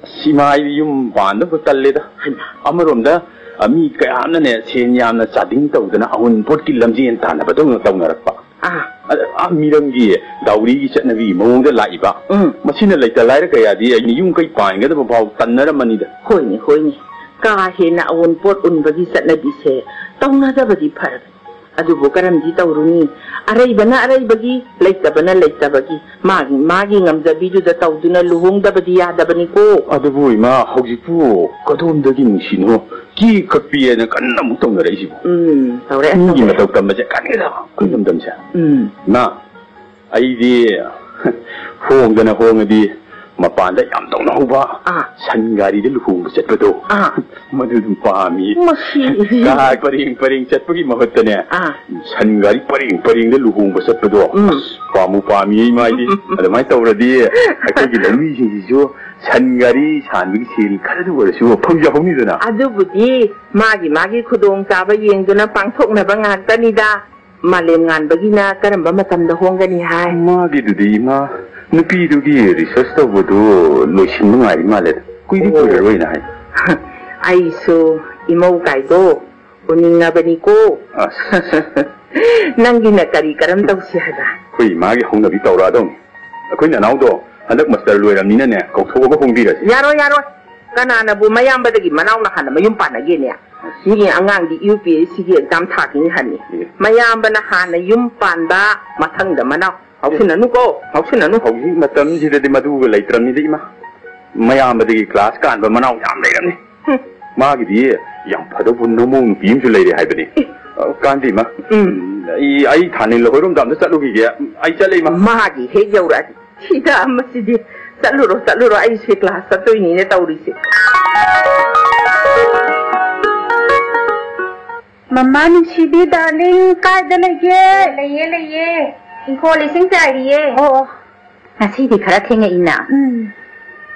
ꯑꯁ, ꯏꯃꯥ, ꯑꯩ ꯌꯨꯝ ꯄꯥꯟꯗꯧꯕ ꯇꯜꯂꯦꯗ꯫ ꯍꯩꯃꯥ꯫ ꯑꯃꯔꯣꯝꯗ, ꯑ, ꯃꯤ ꯀꯌꯥꯝꯅꯅꯦ ꯁꯦꯟ ꯌꯥꯝꯅ ꯆꯥꯗꯤꯡ ꯇꯧꯗꯅ ꯑꯑꯎꯟꯄꯣꯠꯀꯤ ꯂꯝꯖꯦꯟ ꯇꯥꯟꯅꯕꯗꯧꯅ ꯇꯧꯅꯔꯛꯄ꯫ ꯑꯥ꯫ ꯑꯗ, ꯑꯥ, ꯃꯤꯔꯝꯒꯤ ꯗꯥꯎꯔꯤꯒꯤ ꯆꯠꯅꯕꯤꯒꯤ ꯃꯑꯣꯡꯗ ꯂꯥꯛꯏꯕ꯫ ꯎꯝ꯫ ꯃꯁꯤꯅ ꯂꯩꯇ ꯂꯥꯏꯔ ꯀꯌꯥꯗꯤ ꯑꯩ ꯌꯨꯝ ꯀꯩ ꯄꯥꯟꯒꯗꯕ ꯐꯥꯎ ꯇꯟꯅꯔꯝꯃꯅꯤꯗ꯫ ꯍꯣꯏꯅꯦ, ꯍꯣꯏꯅꯦ꯫ ꯀꯥ ꯍꯦꯟꯅ ꯑꯑꯣꯟꯄꯣꯠ ꯎꯟꯕꯒꯤ ꯆꯠꯅꯕꯤꯁꯦ ꯇꯧꯅꯗꯕꯗꯤ ꯐꯔꯕꯅꯤ꯫ ꯑꯗꯨꯕꯨ ꯀꯔꯝꯗꯤ ꯇꯧꯔꯨꯅꯤ? ꯑꯔꯩꯕꯅ ꯑꯔꯩꯕꯒꯤ, ꯂꯩꯇꯕꯅ ꯂꯩꯇꯕꯒꯤ, ꯃꯥꯒꯤ ꯃꯥꯒꯤ ꯉꯝꯖꯕꯤꯗꯨꯗ ꯇꯧꯗꯨꯅ ꯂꯨꯍꯣꯡꯗꯕꯗꯤ ꯌꯥꯗꯕꯅꯤꯀꯣ꯫ ꯑꯗꯨꯕꯨ ꯏꯃꯥ, ꯍꯧꯖꯤꯛꯄꯨ ꯀꯗꯣꯝꯗꯒꯤ ꯅꯨꯡꯁꯤꯅꯣ ꯀꯤ ꯀꯛꯄꯤ ꯍꯥꯏꯅ ꯀꯟꯅ ꯑꯃꯨꯛ ꯇꯧꯅꯔꯛꯏꯁꯤꯕꯨ? ꯎꯝ, ꯇꯧꯔꯦ, ꯃꯤꯒꯤ ꯇꯧꯔꯦ꯫ ꯃꯇꯧ ꯇꯝꯕꯁꯦ ꯀꯥꯟꯅꯩꯗ ꯑꯩꯈꯣꯏ ꯏꯔꯝꯗꯝꯁꯦ꯫ ꯎꯝ꯫ ꯏꯃꯥ, ꯑꯩꯗꯤ ꯍꯣꯡꯗꯅ ꯍꯣꯡꯉꯗꯤ ꯃꯄꯥꯟꯗ ꯌꯥꯝ ꯇꯧꯅꯍꯧꯕ ꯑꯥ꯫ ꯁꯟ ꯒꯥꯔꯤꯗ ꯂꯨꯍꯣꯡꯕ ꯆꯠꯄꯗꯣ, ꯑꯥ꯫ ꯃꯗꯨ ꯑꯗꯨꯝ ꯄꯥꯝꯃꯤ꯫ ꯃꯁꯤ꯫ ꯀꯥꯔ ꯄꯔꯦꯡ ꯄꯔꯦꯡ ꯆꯠꯄꯒꯤ ꯃꯍꯨꯠꯇꯅꯦ, ꯑꯥ꯫ ꯁꯟ ꯒꯥꯔꯤ ꯄꯔꯦꯡ ꯄꯔꯦꯡꯗ ꯂꯨꯍꯣꯡꯕ ꯆꯠꯄꯗꯣ, ꯎꯝ꯫ ꯑꯁ, ꯄꯥꯝꯃꯨ ꯄꯥꯝꯃꯤ ꯏꯃꯥ ꯑꯩꯗꯤ꯫ ꯑꯗꯨꯃꯥꯏꯅ ꯇꯧꯔꯗꯤ ꯑꯩꯈꯣꯏꯒꯤ ꯂꯧꯃꯤꯁꯤꯡꯁꯤꯁꯨ ꯁꯟ ꯒꯥꯔꯤ ꯁꯥꯟꯕꯒꯤ ꯁꯦꯜ ꯈꯔꯗ ꯑꯣꯏꯔꯁꯨ ꯐꯪꯖꯍꯧꯅꯤꯗꯅ꯫ ꯑꯗꯨꯕꯨꯗꯤ ꯃꯥꯒꯤ ꯃꯥꯒꯤ ꯈꯨꯗꯣꯡꯆꯥꯕ ꯌꯦꯡꯗꯨꯅ ꯄꯥꯡꯊꯣꯛꯅꯕ ꯉꯥꯛꯇꯅꯤꯗ꯫ ꯃꯥꯂꯦꯝ ꯉꯥꯟꯕꯒꯤꯅ ꯀꯔꯝꯕ ꯃꯇꯝꯗ ꯍꯣꯡꯒꯅꯤ ꯍꯥꯏ? ꯃꯥꯒꯤꯗꯨꯗꯤ ꯏꯃꯥ, ꯅꯨꯄꯤꯗꯨꯒꯤ ꯔꯤꯁꯔꯁ ꯇꯧꯕꯗꯨ ꯂꯣꯏꯁꯤꯟꯕ ꯉꯥꯏꯔꯤ ꯃꯥꯜꯂꯦ꯫ ꯀꯨꯏꯗꯤ ꯑꯣ꯫ ꯀꯨꯏꯔꯔꯣꯏꯅ ꯍꯥꯏ꯫ ꯑꯩꯁꯨ ꯏꯃꯧ ꯀꯥꯏꯗꯣ ꯎꯅꯤꯡꯉꯕꯅꯤꯀꯣ꯫ ꯑꯁ꯫ ꯅꯪꯒꯤꯅ ꯀꯔꯤ ꯀꯔꯝ ꯇꯧꯁꯤ ꯍꯥꯏꯕ? ꯑꯩꯈꯣꯏ ꯏꯃꯥꯒꯤ ꯍꯧꯅꯕꯤ ꯇꯧꯔꯛꯑꯗꯧꯅꯤ꯫ ꯑꯩꯈꯣꯏ ꯅꯅꯥꯎꯗꯣ ꯍꯟꯗꯛ ꯃꯥꯁꯇꯔ ꯂꯣꯏꯔꯝꯅꯤꯅꯅꯦ, ꯀꯧꯊꯣꯛꯑꯒ ꯍꯣꯡꯕꯤꯔꯁꯤ꯫ ꯌꯥꯔꯣꯏ, ꯌꯥꯔꯣꯏ꯫ ꯀꯅꯥꯅꯕꯨ ꯃꯌꯥꯝꯕꯗꯒꯤ ꯃꯅꯥꯎꯅ ꯍꯥꯟꯅ ꯃꯌꯨꯝ ꯄꯥꯟꯅꯒꯦꯅꯦ? ꯃꯤ ꯑꯉꯥꯡꯗꯤ ꯌꯨ ꯄꯤ ꯑꯦꯁ ꯁꯤꯒꯤ ꯑꯦꯛꯖꯥꯝ ꯊꯥꯈꯤꯅꯤ ꯍꯥꯏꯅꯤ꯫ ꯑꯦ꯫ ꯃꯌꯥꯝꯕꯅ ꯍꯥꯟꯅ ꯌꯨꯝ ꯄꯥꯟꯕ, ꯃꯊꯪꯗ ꯃꯅꯥꯎ꯫ ꯉꯥꯎꯁꯤꯟꯅꯅꯨꯀꯣ, ꯉꯥꯎꯁꯤꯟꯅꯅꯨ꯫ ꯍꯧꯖꯤꯛ ꯃꯇꯝꯁꯤꯗꯗꯤ ꯃꯗꯨꯒ ꯂꯩꯇ꯭ꯔꯕꯅꯤꯗ ꯏꯃꯥ꯫ ꯃꯌꯥꯝꯕꯗꯒꯤ ꯀ꯭ꯂꯥꯁ ꯀꯥꯟꯕ ꯃꯅꯥꯎ ꯌꯥꯝ ꯂꯩꯔꯝꯅꯤ꯫ ꯍꯨꯝ꯫ ꯃꯥꯒꯤꯗꯤ ꯌꯥꯝ ꯐꯗꯧꯕ ꯅꯃꯧ ꯅꯨꯄꯤ ꯑꯃꯁꯨ ꯂꯩꯔꯦ ꯍꯥꯏꯕꯅꯤ꯫ ꯑꯦ꯫ ꯑ, ꯀꯥꯟꯗꯦ ꯏꯃꯥ꯫ ꯎꯝ꯫ ꯑꯩ, ꯑꯩ ꯊꯥꯅꯤꯜ ꯍꯣꯏꯔꯣꯝꯗ ꯑꯝꯇ ꯆꯠꯂꯨꯈꯤꯒꯦ꯫ ꯑꯩ ꯆꯠꯂꯦ ꯏꯃꯥ꯫ ꯃꯥꯒꯤ ꯍꯦꯛ ꯌꯧꯔꯛꯑꯗꯤ ꯁꯤꯗ ꯑꯃꯁꯤꯗꯤ꯫ ꯆꯠꯂꯨꯔꯣ, ꯆꯠꯂꯨꯔꯣ, ꯑꯩꯁꯦ ꯀ꯭ꯂꯥꯁ ꯆꯠꯇꯣꯏꯅꯤꯅꯦ ꯇꯧꯔꯤꯁꯦ꯫ ꯃꯃꯥ ꯅꯨꯡꯁꯤꯕꯤ, ꯗꯥꯔꯂꯤꯡ, ꯀꯥꯏꯗ ꯂꯩꯒꯦ? ꯂꯩꯌꯦ, ꯂꯩꯌꯦ꯫ ꯏꯪꯈꯣꯜ ꯏꯁꯤꯡ ꯆꯥꯏꯔꯤꯌꯦ꯫ ꯑꯣ, ꯑꯣ꯫ ꯉꯁꯤꯗꯤ ꯈꯔ ꯊꯦꯡꯉꯛꯏꯅ꯫ ꯎꯝ꯫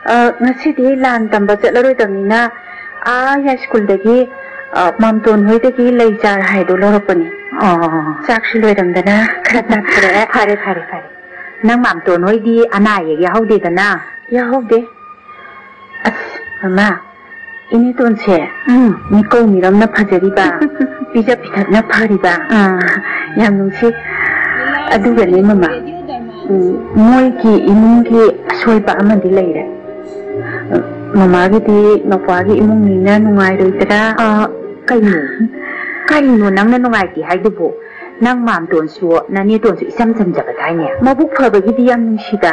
ꯑ, ꯉꯁꯤꯗꯤ ꯂꯥꯟ ꯇꯝꯕ ꯆꯠꯂꯔꯣꯏꯗꯕꯅꯤꯅ, ꯑꯥ ꯌꯥꯏꯁ꯭ꯀꯨꯜꯗꯒꯤ, ꯑ, ꯃꯥꯝꯇꯣꯟ ꯍꯣꯏꯗꯒꯤ ꯂꯩ ꯆꯥꯔ ꯍꯥꯏꯗꯣ ꯂꯧꯔꯛꯄꯅꯦ꯫ ꯑꯣ꯫ ꯆꯥꯛꯁꯨ ꯂꯣꯏꯔꯝꯗꯅ ꯈꯔ ꯇꯞꯈ꯭ꯔꯦ꯫ ꯐꯔꯦ, ꯐꯔꯦ, ꯐꯔꯦ꯫ ꯅꯪ ꯃꯥꯝꯇꯣꯟ ꯍꯣꯏꯗꯤ ꯑꯅꯥ ꯑꯌꯦꯛ ꯌꯥꯎꯍꯧꯗꯦꯗꯅ? ꯌꯥꯎꯍꯧꯗꯦ꯫ ꯑꯁ, ꯃꯃꯥ, ꯏꯅꯦꯇꯣꯟꯁꯦ, ꯎꯝ꯫ ꯃꯤꯀꯧ ꯃꯤꯔꯝꯅ ꯐꯖꯔꯤꯕ, ꯄꯤꯖ ꯄꯤꯊꯛꯅ ꯐꯔꯤꯕ꯫ ꯑꯥ꯫ ꯌꯥꯝ ꯅꯨꯡꯁꯤ꯫ ꯑꯗꯨꯒꯅꯦ, ꯃꯃꯥ, ꯎꯝ, ꯃꯣꯏꯒꯤ ꯏꯃꯨꯡꯒꯤ ꯑꯁꯣꯏꯕ ꯑꯃꯗꯤ ꯂꯩꯔꯦ꯫ ꯃꯃꯥꯒꯤꯗꯤ ꯃꯧꯄ꯭ꯋꯥꯒꯤ ꯏꯃꯨꯡꯅꯤꯅ ꯅꯨꯡꯉꯥꯏꯔꯣꯏꯗ꯭ꯔꯥ? ꯑ, ꯀꯩꯅꯣ? ꯀꯔꯤꯅꯣ ꯅꯪꯅ ꯅꯨꯡꯉꯥꯏꯇꯦ ꯍꯥꯏꯗꯨꯕꯨ? ꯅꯪ ꯃꯥꯝꯇꯣꯟꯁꯨ ꯅꯅꯦꯇꯣꯟꯁꯨ ꯏꯆꯝ ꯆꯝꯖꯕꯗꯥꯏꯅꯦ? ꯃꯕꯨꯛ ꯐꯕꯒꯤꯗꯤ ꯌꯥꯝ ꯅꯨꯡꯁꯤꯗ,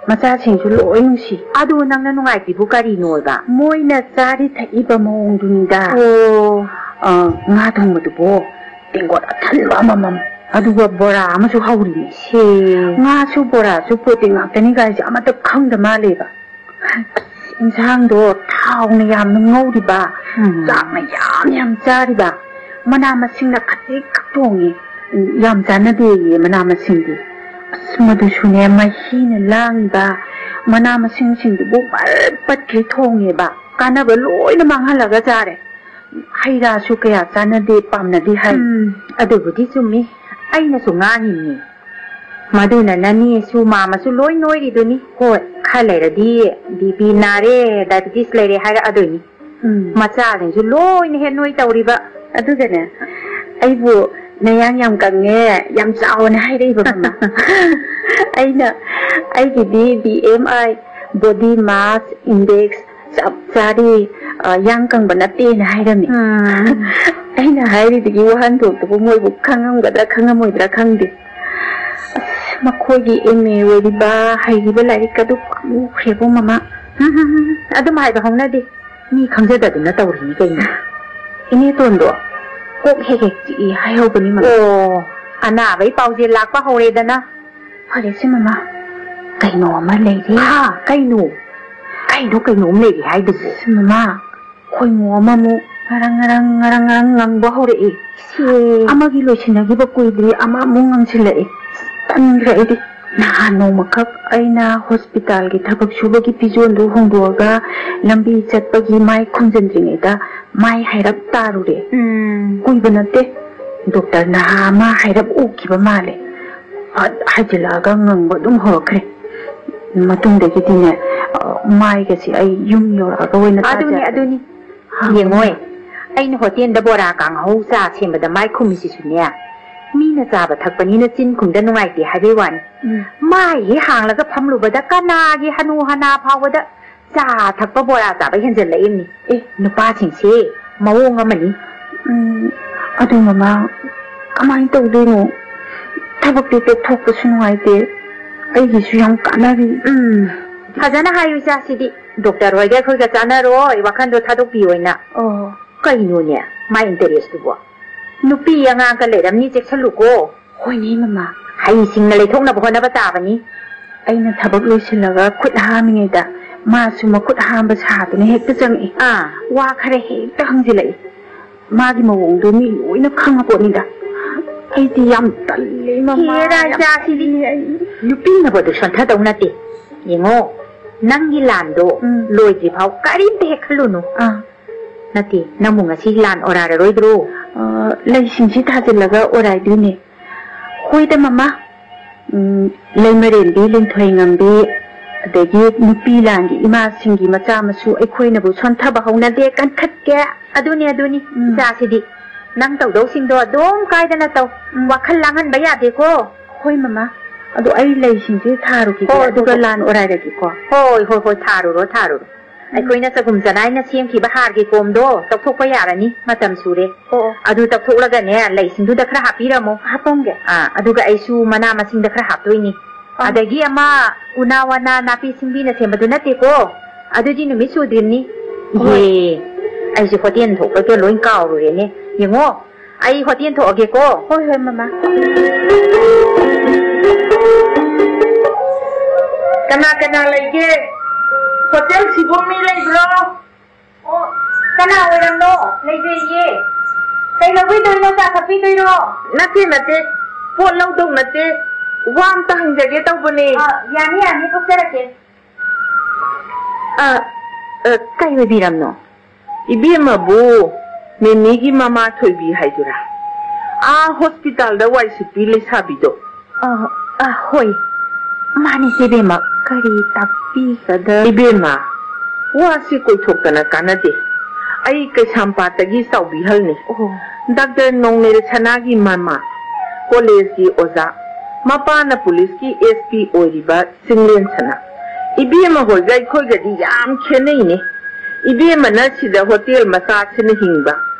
ꯃꯆꯥꯁꯤꯡꯁꯨ ꯂꯣꯏ ꯅꯨꯡꯁꯤ꯫ ꯑꯗꯨ ꯅꯪꯅ ꯅꯨꯡꯉꯥꯏꯇ꯭ꯔꯤꯕꯨ ꯀꯔꯤꯅꯣꯕ? ꯃꯣꯏꯅ ꯆꯥꯔꯤ ꯊꯛꯏꯕ ꯃꯑꯣꯡꯗꯨꯅꯤꯗ꯫ ꯑꯣ꯫ ꯑ, ꯉꯥ ꯊꯣꯡꯕꯗꯨꯕꯨ ꯇꯦꯡꯀꯣꯠ ꯑꯊꯟꯕ ꯑꯃꯃꯝ, ꯑꯗꯨꯒ ꯕꯣꯔꯥ ꯑꯃꯁꯨ ꯍꯧꯔꯤꯅꯦ꯫ ꯁꯦ꯫ ꯉꯥꯁꯨ ꯕꯣꯔꯥꯁꯨ ꯄ꯭ꯔꯣꯇꯤꯟ ꯉꯥꯛꯇꯅꯤ ꯀꯥꯏꯁꯦ ꯑꯃꯠꯇ ꯈꯪꯗ ꯃꯥꯜꯂꯦꯕ꯫ ꯏꯟꯁꯥꯡꯗꯣ ꯊꯥꯎꯅ ꯌꯥꯝꯅ ꯉꯧꯔꯤꯕ, ꯎꯝ꯫ ꯆꯥꯛꯅ ꯌꯥꯝ ꯌꯥꯝ ꯆꯥꯔꯤꯕ, ꯃꯅꯥ ꯃꯁꯤꯡꯅ ꯈꯖꯤꯛ ꯈꯛ ꯊꯣꯡꯉꯤ꯫ ꯌꯥꯝ ꯆꯥꯟꯅꯗꯦꯌꯦ ꯃꯅꯥ ꯃꯁꯤꯡꯗꯤ꯫ ꯑꯁ, ꯃꯗꯨꯁꯨꯅꯦ, ꯃꯍꯤꯅ ꯂꯥꯡꯉꯤꯕ, ꯃꯅꯥ ꯃꯁꯤꯡꯁꯤꯡꯗꯨꯕꯨ ꯃꯔ ꯄꯠꯈꯩ ꯊꯣꯡꯉꯦꯕ, ꯀꯥꯟꯅꯕ ꯂꯣꯏꯅ ꯃꯥꯡꯍꯜꯂꯒ ꯆꯥꯔꯦ꯫ ꯍꯩ ꯔꯥꯁꯨ ꯀꯌꯥ ꯆꯥꯟꯅꯗꯦ, ꯄꯥꯝꯅꯗꯦ ꯍꯥꯏ꯫ ꯎꯝ, ꯑꯗꯨꯕꯨꯗꯤ ꯆꯨꯝꯃꯤ, ꯑꯩꯅꯁꯨ ꯉꯥꯡꯉꯤꯅꯤ꯫ ꯃꯗꯨꯅ ꯅꯅꯦꯁꯨ ꯃꯥꯃꯁꯨ ꯂꯣꯏ ꯅꯣꯏꯔꯤꯗꯨꯅꯤ꯫ ꯍꯣꯏ, ꯈꯔ ꯂꯩꯔꯗꯤ ꯕꯤ ꯄꯤ ꯅꯥꯔꯦ, ꯗꯥꯏꯕꯤꯇꯤꯁ ꯂꯩꯔꯦ ꯍꯥꯏꯔꯛꯑꯗꯣꯏꯅꯤ꯫ ꯎꯝ꯫ ꯃꯆꯥꯁꯤꯡꯁꯨ ꯂꯣꯏꯅ ꯍꯦꯛ ꯅꯣꯏ ꯇꯧꯔꯤꯕ꯫ ꯑꯗꯨꯒꯅꯦ, ꯑꯩꯕꯨ ꯅꯌꯥꯡ ꯌꯥꯝ ꯀꯪꯉꯦ, ꯌꯥꯝ ꯆꯥꯎꯋꯦꯅ ꯍꯥꯏꯔꯛꯏꯕ, ꯃꯃꯥ꯫ ꯑꯩꯅ, ꯑꯩꯒꯤꯗꯤ B M I, body mass index, ꯆꯞ ꯆꯥꯔꯤ, ꯑ, ꯌꯥꯡ ꯀꯪꯕ ꯅꯠꯇꯦꯅ ꯍꯥꯏꯔꯝꯃꯤ꯫ ꯎꯝ꯫ ꯑꯩꯅ ꯍꯥꯏꯔꯤꯗꯨꯒꯤ ꯋꯥꯍꯟꯊꯣꯛꯇꯨꯕꯨ ꯃꯣꯏꯕꯨ ꯈꯪꯉꯝꯒꯗ꯭ꯔꯥ ꯈꯪꯉꯝꯃꯣꯏꯗ꯭ꯔꯥ ꯈꯪꯗꯦ꯫ ꯑꯁ, ꯃꯈꯣꯏꯒꯤ M A ꯑꯣꯏꯔꯤꯕ ꯍꯩꯔꯤꯕ ꯂꯥꯏꯔꯤꯛ ꯑꯗꯨ ꯄꯥꯝꯃꯨꯈ꯭ꯔꯦꯕꯣ, ꯃꯃꯥ꯫ ꯎꯝ, ꯎꯝ, ꯎꯝ, ꯑꯗꯨꯝ ꯍꯥꯏꯕ ꯍꯧꯅꯗꯦ꯫ ꯃꯤ ꯈꯪꯖꯗꯗꯅ ꯇꯧꯔꯤꯅꯤ ꯀꯩꯅꯣ꯫ ꯏꯅꯦꯇꯣꯟꯗꯣ ꯀꯣꯛ ꯍꯦꯛ ꯍꯦꯛ ꯆꯤꯛꯏ ꯍꯥꯏꯍꯧꯕꯅꯤ, ꯃꯃꯥ꯫ ꯑꯣ, ꯑꯅꯥꯕꯩ ꯄꯥꯎꯖꯦꯜ ꯂꯥꯛꯄ ꯍꯧꯔꯦꯗꯅ꯫ ꯐꯔꯦꯁꯦ, ꯃꯃꯥ, ꯀꯩꯅꯣ ꯑꯃ ꯂꯩꯔꯦ꯫ ꯍꯥ, ꯀꯩꯅꯣ? ꯀꯩꯅꯣ, ꯀꯩꯅꯣꯝ ꯂꯩꯔꯦ ꯍꯥꯏꯗꯨꯕꯨ? ꯑꯁ, ꯃꯃꯥ, ꯈꯣꯏꯃꯨ ꯑꯃꯃꯨꯛ ꯉꯔꯪ ꯉꯔꯪ, ꯉꯔꯪ ꯉꯔꯪ ꯉꯪꯕ ꯍꯧꯔꯛꯑꯦ꯫ ꯁꯤ꯫ ꯑꯃꯒꯤ ꯂꯣꯏꯁꯤꯟꯅꯈꯤꯕ ꯀꯨꯏꯗ꯭ꯔꯤ, ꯑꯃ ꯑꯃꯨꯛ ꯉꯪꯁꯤꯜꯂꯛꯑꯦ꯫ ꯇꯟꯈ꯭ꯔꯦ ꯑꯩꯗꯤ꯫ ꯅꯍꯥꯟ ꯅꯣꯡꯃꯈꯛ ꯑꯩꯅ ꯍꯣꯁꯄꯤꯇꯥꯜꯒꯤ ꯊꯕꯛ ꯁꯨꯕꯒꯤ ꯐꯤꯖꯣꯜꯗꯨ ꯍꯣꯡꯗꯣꯛꯑꯒ ꯂꯝꯕꯤ ꯆꯠꯄꯒꯤ ꯃꯥꯏ ꯈꯨꯝꯖꯤꯟꯗ꯭ꯔꯤꯉꯩꯗ ꯃꯥꯏ ꯍꯥꯏꯔꯞ ꯇꯥꯔꯨꯔꯦ꯫ ꯎꯝ꯫ ꯀꯨꯏꯕ ꯅꯠꯇꯦ, ꯗꯣꯛꯇꯔ ꯅꯍꯥ ꯑꯃ ꯍꯥꯏꯔꯞ ꯎꯈꯤꯕ ꯃꯥꯜꯂꯦ꯫ ꯐꯠ ꯍꯥꯏꯖꯤꯜꯂꯛꯑꯒ ꯉꯪꯕ ꯑꯗꯨꯝ ꯍꯧꯔꯛꯈ꯭ꯔꯦ꯫ ꯃꯇꯨꯡꯗꯒꯤꯗꯤꯅꯦ, ꯑ, ꯃꯥꯏꯒꯁꯦ ꯑꯩ ꯌꯨꯝ ꯌꯧꯔꯛꯑꯒ ꯑꯣꯏꯅ ꯑꯗꯨꯅꯤ, ꯇꯥꯖꯔꯒꯦ꯫ ꯑꯗꯨꯅꯤ꯫ ꯍꯥ, ꯌꯦꯡꯉꯣꯏ, ꯃꯃꯥ꯫ ꯑꯩꯅ ꯍꯣꯇꯦꯜꯗ ꯕꯣꯔꯥ ꯀꯥꯡꯍꯧ ꯆꯥ ꯁꯦꯝꯕꯗ ꯃꯥꯏ ꯈꯨꯝꯃꯤꯁꯤꯁꯨꯅꯦ, ꯃꯤꯅ ꯆꯥꯕ ꯊꯛꯄꯅꯤꯅ ꯆꯤꯟ ꯈꯨꯝꯗ ꯅꯨꯡꯉꯥꯏꯇꯦ ꯍꯥꯏꯕꯩ ꯋꯥꯅꯤ꯫ ꯎꯝ꯫ ꯃꯥꯏ ꯍꯦꯛ ꯍꯥꯡꯂꯒ ꯐꯝꯂꯨꯕꯗ ꯀꯅꯥꯒꯤ ꯍꯅꯨ ꯍꯅꯥ ꯐꯥꯎꯕꯗ ꯆꯥ ꯊꯛꯄ ꯕꯣꯔꯥ ꯆꯥꯕ ꯍꯦꯟꯖꯜꯂꯛꯏꯕꯅꯤ꯫ ꯑꯦ, ꯅꯨꯄꯥꯁꯤꯡꯁꯦ ꯃꯑꯣꯡ ꯑꯃꯅꯤ꯫ ꯎꯝ, ꯑꯗꯨ ꯃꯃꯥ, ꯀꯃꯥꯏꯅ ꯇꯧꯗꯣꯏꯅꯣ? ꯊꯕꯛꯇꯤ ꯇꯣꯛꯊꯣꯛꯄꯁꯨ ꯅꯨꯡꯉꯥꯏꯇꯦ, ꯑꯩꯒꯤꯁꯨ ꯌꯥꯝ ꯀꯥꯟꯅꯔꯤ꯫ ꯎꯝ, ꯐꯖꯅ ꯍꯥꯏꯌꯨ ꯏꯆꯥꯁꯤꯗꯤ꯫ ꯗꯣꯛꯇꯔ ꯍꯣꯏꯒ ꯑꯩꯈꯣꯏꯒ ꯆꯥꯟꯅꯔꯣꯏ, ꯋꯥꯈꯟꯗꯣ ꯊꯥꯗꯣꯛꯄꯤꯌꯣꯅ꯫ ꯑꯣ꯫ ꯀꯩꯅꯣꯅꯦ, ꯃꯥꯏ ꯏꯟꯇꯔꯦꯁꯇꯨꯕꯣ? ꯅꯨꯄꯤ ꯑꯉꯥꯡꯒ ꯂꯩꯔꯝꯅꯤ, ꯆꯦꯛꯁꯤꯜꯂꯨꯀꯣ꯫ ꯍꯣꯏꯅꯦ, ꯃꯃꯥ꯫ ꯍꯩꯁꯤꯡꯅ ꯂꯩꯊꯣꯛꯅꯕ ꯍꯣꯠꯅꯕ ꯇꯥꯕꯅꯤ꯫ ꯑꯩꯅ ꯊꯕꯛ ꯂꯣꯏꯁꯤꯜꯂꯒ ꯈꯨꯠ ꯍꯥꯝꯃꯤꯉꯩꯗ ꯃꯥꯁꯨ ꯃꯈꯨꯠ ꯍꯥꯝꯕ ꯁꯥꯗꯨꯅ ꯍꯦꯛꯇ ꯆꯪꯉꯛꯏ꯫ ꯑꯥ꯫ ꯋꯥ ꯈꯔ ꯍꯦꯛꯇ ꯍꯪꯖꯤꯜꯂꯛꯏ꯫ ꯃꯥꯒꯤ ꯃꯑꯣꯡꯗꯣ ꯃꯤ ꯂꯣꯏꯅ ꯈꯪꯉ ꯄꯣꯠꯅꯤꯗ꯫ ꯑꯩꯗꯤ ꯌꯥꯝ ꯇꯜꯂꯦ, ꯃꯃꯥ, ꯍꯦꯔꯥ, ꯌꯥꯝ ꯏꯆꯥꯁꯤꯗꯤ꯫ ꯇꯜꯂꯦ ꯑꯩ꯫ ꯅꯨꯄꯤꯅꯕꯨ ꯑꯗꯨ ꯁꯣꯟꯊꯗꯧ ꯅꯠꯇꯦ꯫ ꯌꯦꯡꯉꯣ, ꯅꯪꯒꯤ ꯂꯥꯟꯗꯣ ꯎꯝ꯫ ꯂꯣꯏꯗ꯭ꯔꯤ ꯐꯥꯎ ꯀꯔꯤꯝꯇ ꯍꯦꯛ ꯈꯜꯂꯨꯅꯨ꯫ ꯑꯥ꯫ ꯅꯠꯇꯦ, ꯅꯪꯕꯨ ꯉꯁꯤ ꯂꯥꯟ ꯑꯣꯔꯥꯏꯔꯔꯣꯏꯗ꯭ꯔꯣ? ꯑ, ꯂꯩꯁꯤꯡꯁꯤ ꯊꯥꯖꯤꯜꯂꯒ ꯑꯣꯔꯥꯏꯗꯣꯏꯅꯦ꯫ ꯍꯣꯏꯗ, ꯃꯃꯥ꯫ ꯎꯝ, ꯂꯩꯃꯔꯦꯟꯕꯤ ꯂꯤꯟꯊꯣꯏꯉꯝꯕꯤ, ꯑꯗꯒꯤ ꯅꯨꯄꯤ ꯂꯥꯟꯒꯤ ꯏꯃꯥꯁꯤꯡꯒꯤ ꯃꯆꯥ ꯃꯁꯨ ꯑꯩꯈꯣꯏꯅꯕꯨ ꯁꯣꯟꯊꯕ ꯍꯧꯅꯗꯦ, ꯀꯟꯈꯠꯀꯦ꯫ ꯑꯗꯨꯅꯤ, ꯑꯗꯨꯅꯤ, ꯎꯝ꯫ ꯏꯆꯥꯁꯤꯗꯤ ꯅꯪ ꯇꯧꯗꯧꯁꯤꯡꯗꯣ ꯑꯗꯨꯝ ꯀꯥꯏꯗꯅ ꯇꯧ꯫ ꯎꯝ꯫ ꯋꯥꯈꯜ ꯂꯥꯡꯍꯟꯕ ꯌꯥꯗꯦꯀꯣ꯫ ꯍꯣꯏ, ꯃꯃꯥ꯫ ꯑꯗꯣ ꯑꯩ ꯂꯩꯁꯤꯡꯁꯦ ꯊꯥꯔꯨꯈꯤꯒꯦ, ꯍꯣꯏ, ꯑꯗꯨꯒ ꯍꯣꯏ, ꯍꯣꯏ꯫ ꯂꯥꯟ ꯑꯣꯔꯥꯏꯔꯒꯦꯀꯣ꯫ ꯍꯣꯏ, ꯍꯣꯏ, ꯍꯣꯏ, ꯊꯥꯔꯨꯔꯣ, ꯊꯥꯔꯨꯔꯣ꯫ ꯎꯝ꯫ ꯑꯩꯈꯣꯏꯅ ꯆꯒꯨꯝ ꯆꯅꯥꯏꯅ ꯁꯦꯝꯈꯤꯕ ꯍꯥꯔꯒꯤ ꯀꯣꯝꯗꯣ ꯇꯧꯊꯣꯛꯄ ꯌꯥꯔꯅꯤ, ꯃꯇꯝ ꯁꯨꯔꯦ꯫ ꯑꯣ, ꯑꯣ꯫ ꯑꯗꯨ ꯇꯧꯊꯣꯛꯂꯒꯅꯦ, ꯂꯩꯁꯤꯡꯗꯨꯗ ꯈꯔ ꯍꯥꯞꯄꯤꯔꯝꯃꯣ꯫ ꯍꯥꯞꯄꯝꯒꯦ꯫ ꯑꯥ, ꯑꯗꯨꯒ ꯑꯩꯁꯨ ꯃꯅꯥ ꯃꯁꯤꯡꯗ ꯈꯔ ꯍꯥꯞꯇꯣꯏꯅꯤ꯫ ꯑꯥ꯫ ꯑꯗꯒꯤ ꯑꯃ ꯎꯅꯥ ꯋꯥꯅꯥ ꯅꯥꯄꯤ ꯁꯤꯡꯕꯤꯅ ꯁꯦꯝꯕꯗꯨ ꯅꯠꯇꯦꯀꯣ, ꯑꯗꯨꯗꯤ ꯅꯨꯃꯤꯠ ꯁꯨꯗ꯭ꯔꯤꯕꯅꯤ꯫ ꯍꯣꯏ꯫ ꯏꯍꯦ, ꯑꯩꯁꯦ ꯍꯣꯇꯦꯜ ꯊꯣꯛꯄꯒ ꯂꯣꯏ ꯀꯥꯎꯔꯨꯔꯦꯅꯦ꯫ ꯌꯦꯡꯉꯣ, ꯑꯩ ꯍꯣꯇꯦꯜ ꯊꯣꯛꯑꯒꯦꯀꯣ꯫ ꯍꯣꯏ, ꯍꯣꯏ, ꯃꯃꯥ꯫ ꯀꯅꯥ ꯀꯅꯥ ꯂꯩꯒꯦ? ꯍꯣꯇꯦꯜꯁꯤꯕꯨ ꯃꯤ ꯂꯩꯕ꯭ꯔꯣ? ꯑꯣ, ꯀꯅꯥ ꯑꯣꯏꯔꯝꯅꯣ? ꯂꯩꯖꯩꯌꯦ꯫ ꯀꯩ ꯂꯧꯕꯤꯗꯣꯏꯅꯣ? ꯆꯥ ꯊꯛꯄꯤꯗꯣꯏꯔꯣ? ꯅꯠꯇꯦ, ꯅꯠꯇꯦ꯫ ꯄꯣꯠ ꯂꯧꯗꯧ ꯅꯠꯇꯦ꯫ ꯋꯥ ꯑꯝꯇ ꯍꯪꯖꯒꯦ ꯇꯧꯕꯅꯦ꯫ ꯑ, ꯌꯥꯅꯤ, ꯌꯥꯅꯤ, ꯊꯣꯛꯆꯔꯛꯀꯦ꯫ ꯑ, ꯑ, ꯀꯩ ꯑꯣꯏꯕꯤꯔꯝꯅꯣ? ꯏꯕꯦꯝꯃꯕꯨ ꯃꯦꯃꯤꯒꯤ ꯃꯃꯥ ꯊꯣꯏꯕꯤ ꯍꯥꯏꯗꯨꯔꯥ? ꯑꯥ ꯍꯣꯁꯄꯤꯇꯥꯜꯗ ꯋꯥꯏ ꯁꯤꯠꯄꯤ ꯂꯩꯁꯥꯕꯤꯗꯣ꯫ ꯑ, ꯑ, ꯍꯣꯏ꯫ ꯃꯥꯅꯤ, ꯏꯆꯦ ꯏꯕꯦꯝꯃ꯫ ꯀꯔꯤ ꯇꯥꯛꯄꯤꯒꯗ-? ꯏꯕꯦꯝꯃ, ꯋꯥꯁꯤ ꯀꯣꯏꯊꯣꯛꯇꯅ ꯀꯥꯟꯅꯗꯦ꯫ ꯑꯩ ꯀꯩꯁꯥꯝꯄꯥꯠꯇꯒꯤ ꯆꯥꯎꯕꯤꯍꯜꯅꯤ꯫ ꯑꯣ꯫ ꯗꯥꯛꯇꯔ ꯅꯣꯡꯅꯦꯜ ꯁꯅꯥꯒꯤ ꯃꯃꯥ, ꯀꯣꯂꯦꯖꯀꯤ ꯑꯣꯖꯥ, ꯃꯄꯥꯅ ꯄꯨꯂꯤꯁꯀꯤ ꯑꯦꯁ ꯄꯤ ꯑꯣꯏꯔꯤꯕ ꯆꯤꯡꯂꯦꯟ ꯁꯅꯥ꯫ ꯏꯕꯦꯝꯃ ꯍꯣꯏꯒ ꯑꯩꯈꯣꯏꯒꯗꯤ ꯌꯥꯝ ꯈꯦꯠꯅꯩꯅꯦ꯫ ꯏꯕꯦꯝꯃꯅ ꯁꯤꯗ ꯍꯣꯇꯦꯜ ꯃꯆꯥꯁꯤꯅ ꯍꯤꯡꯕ,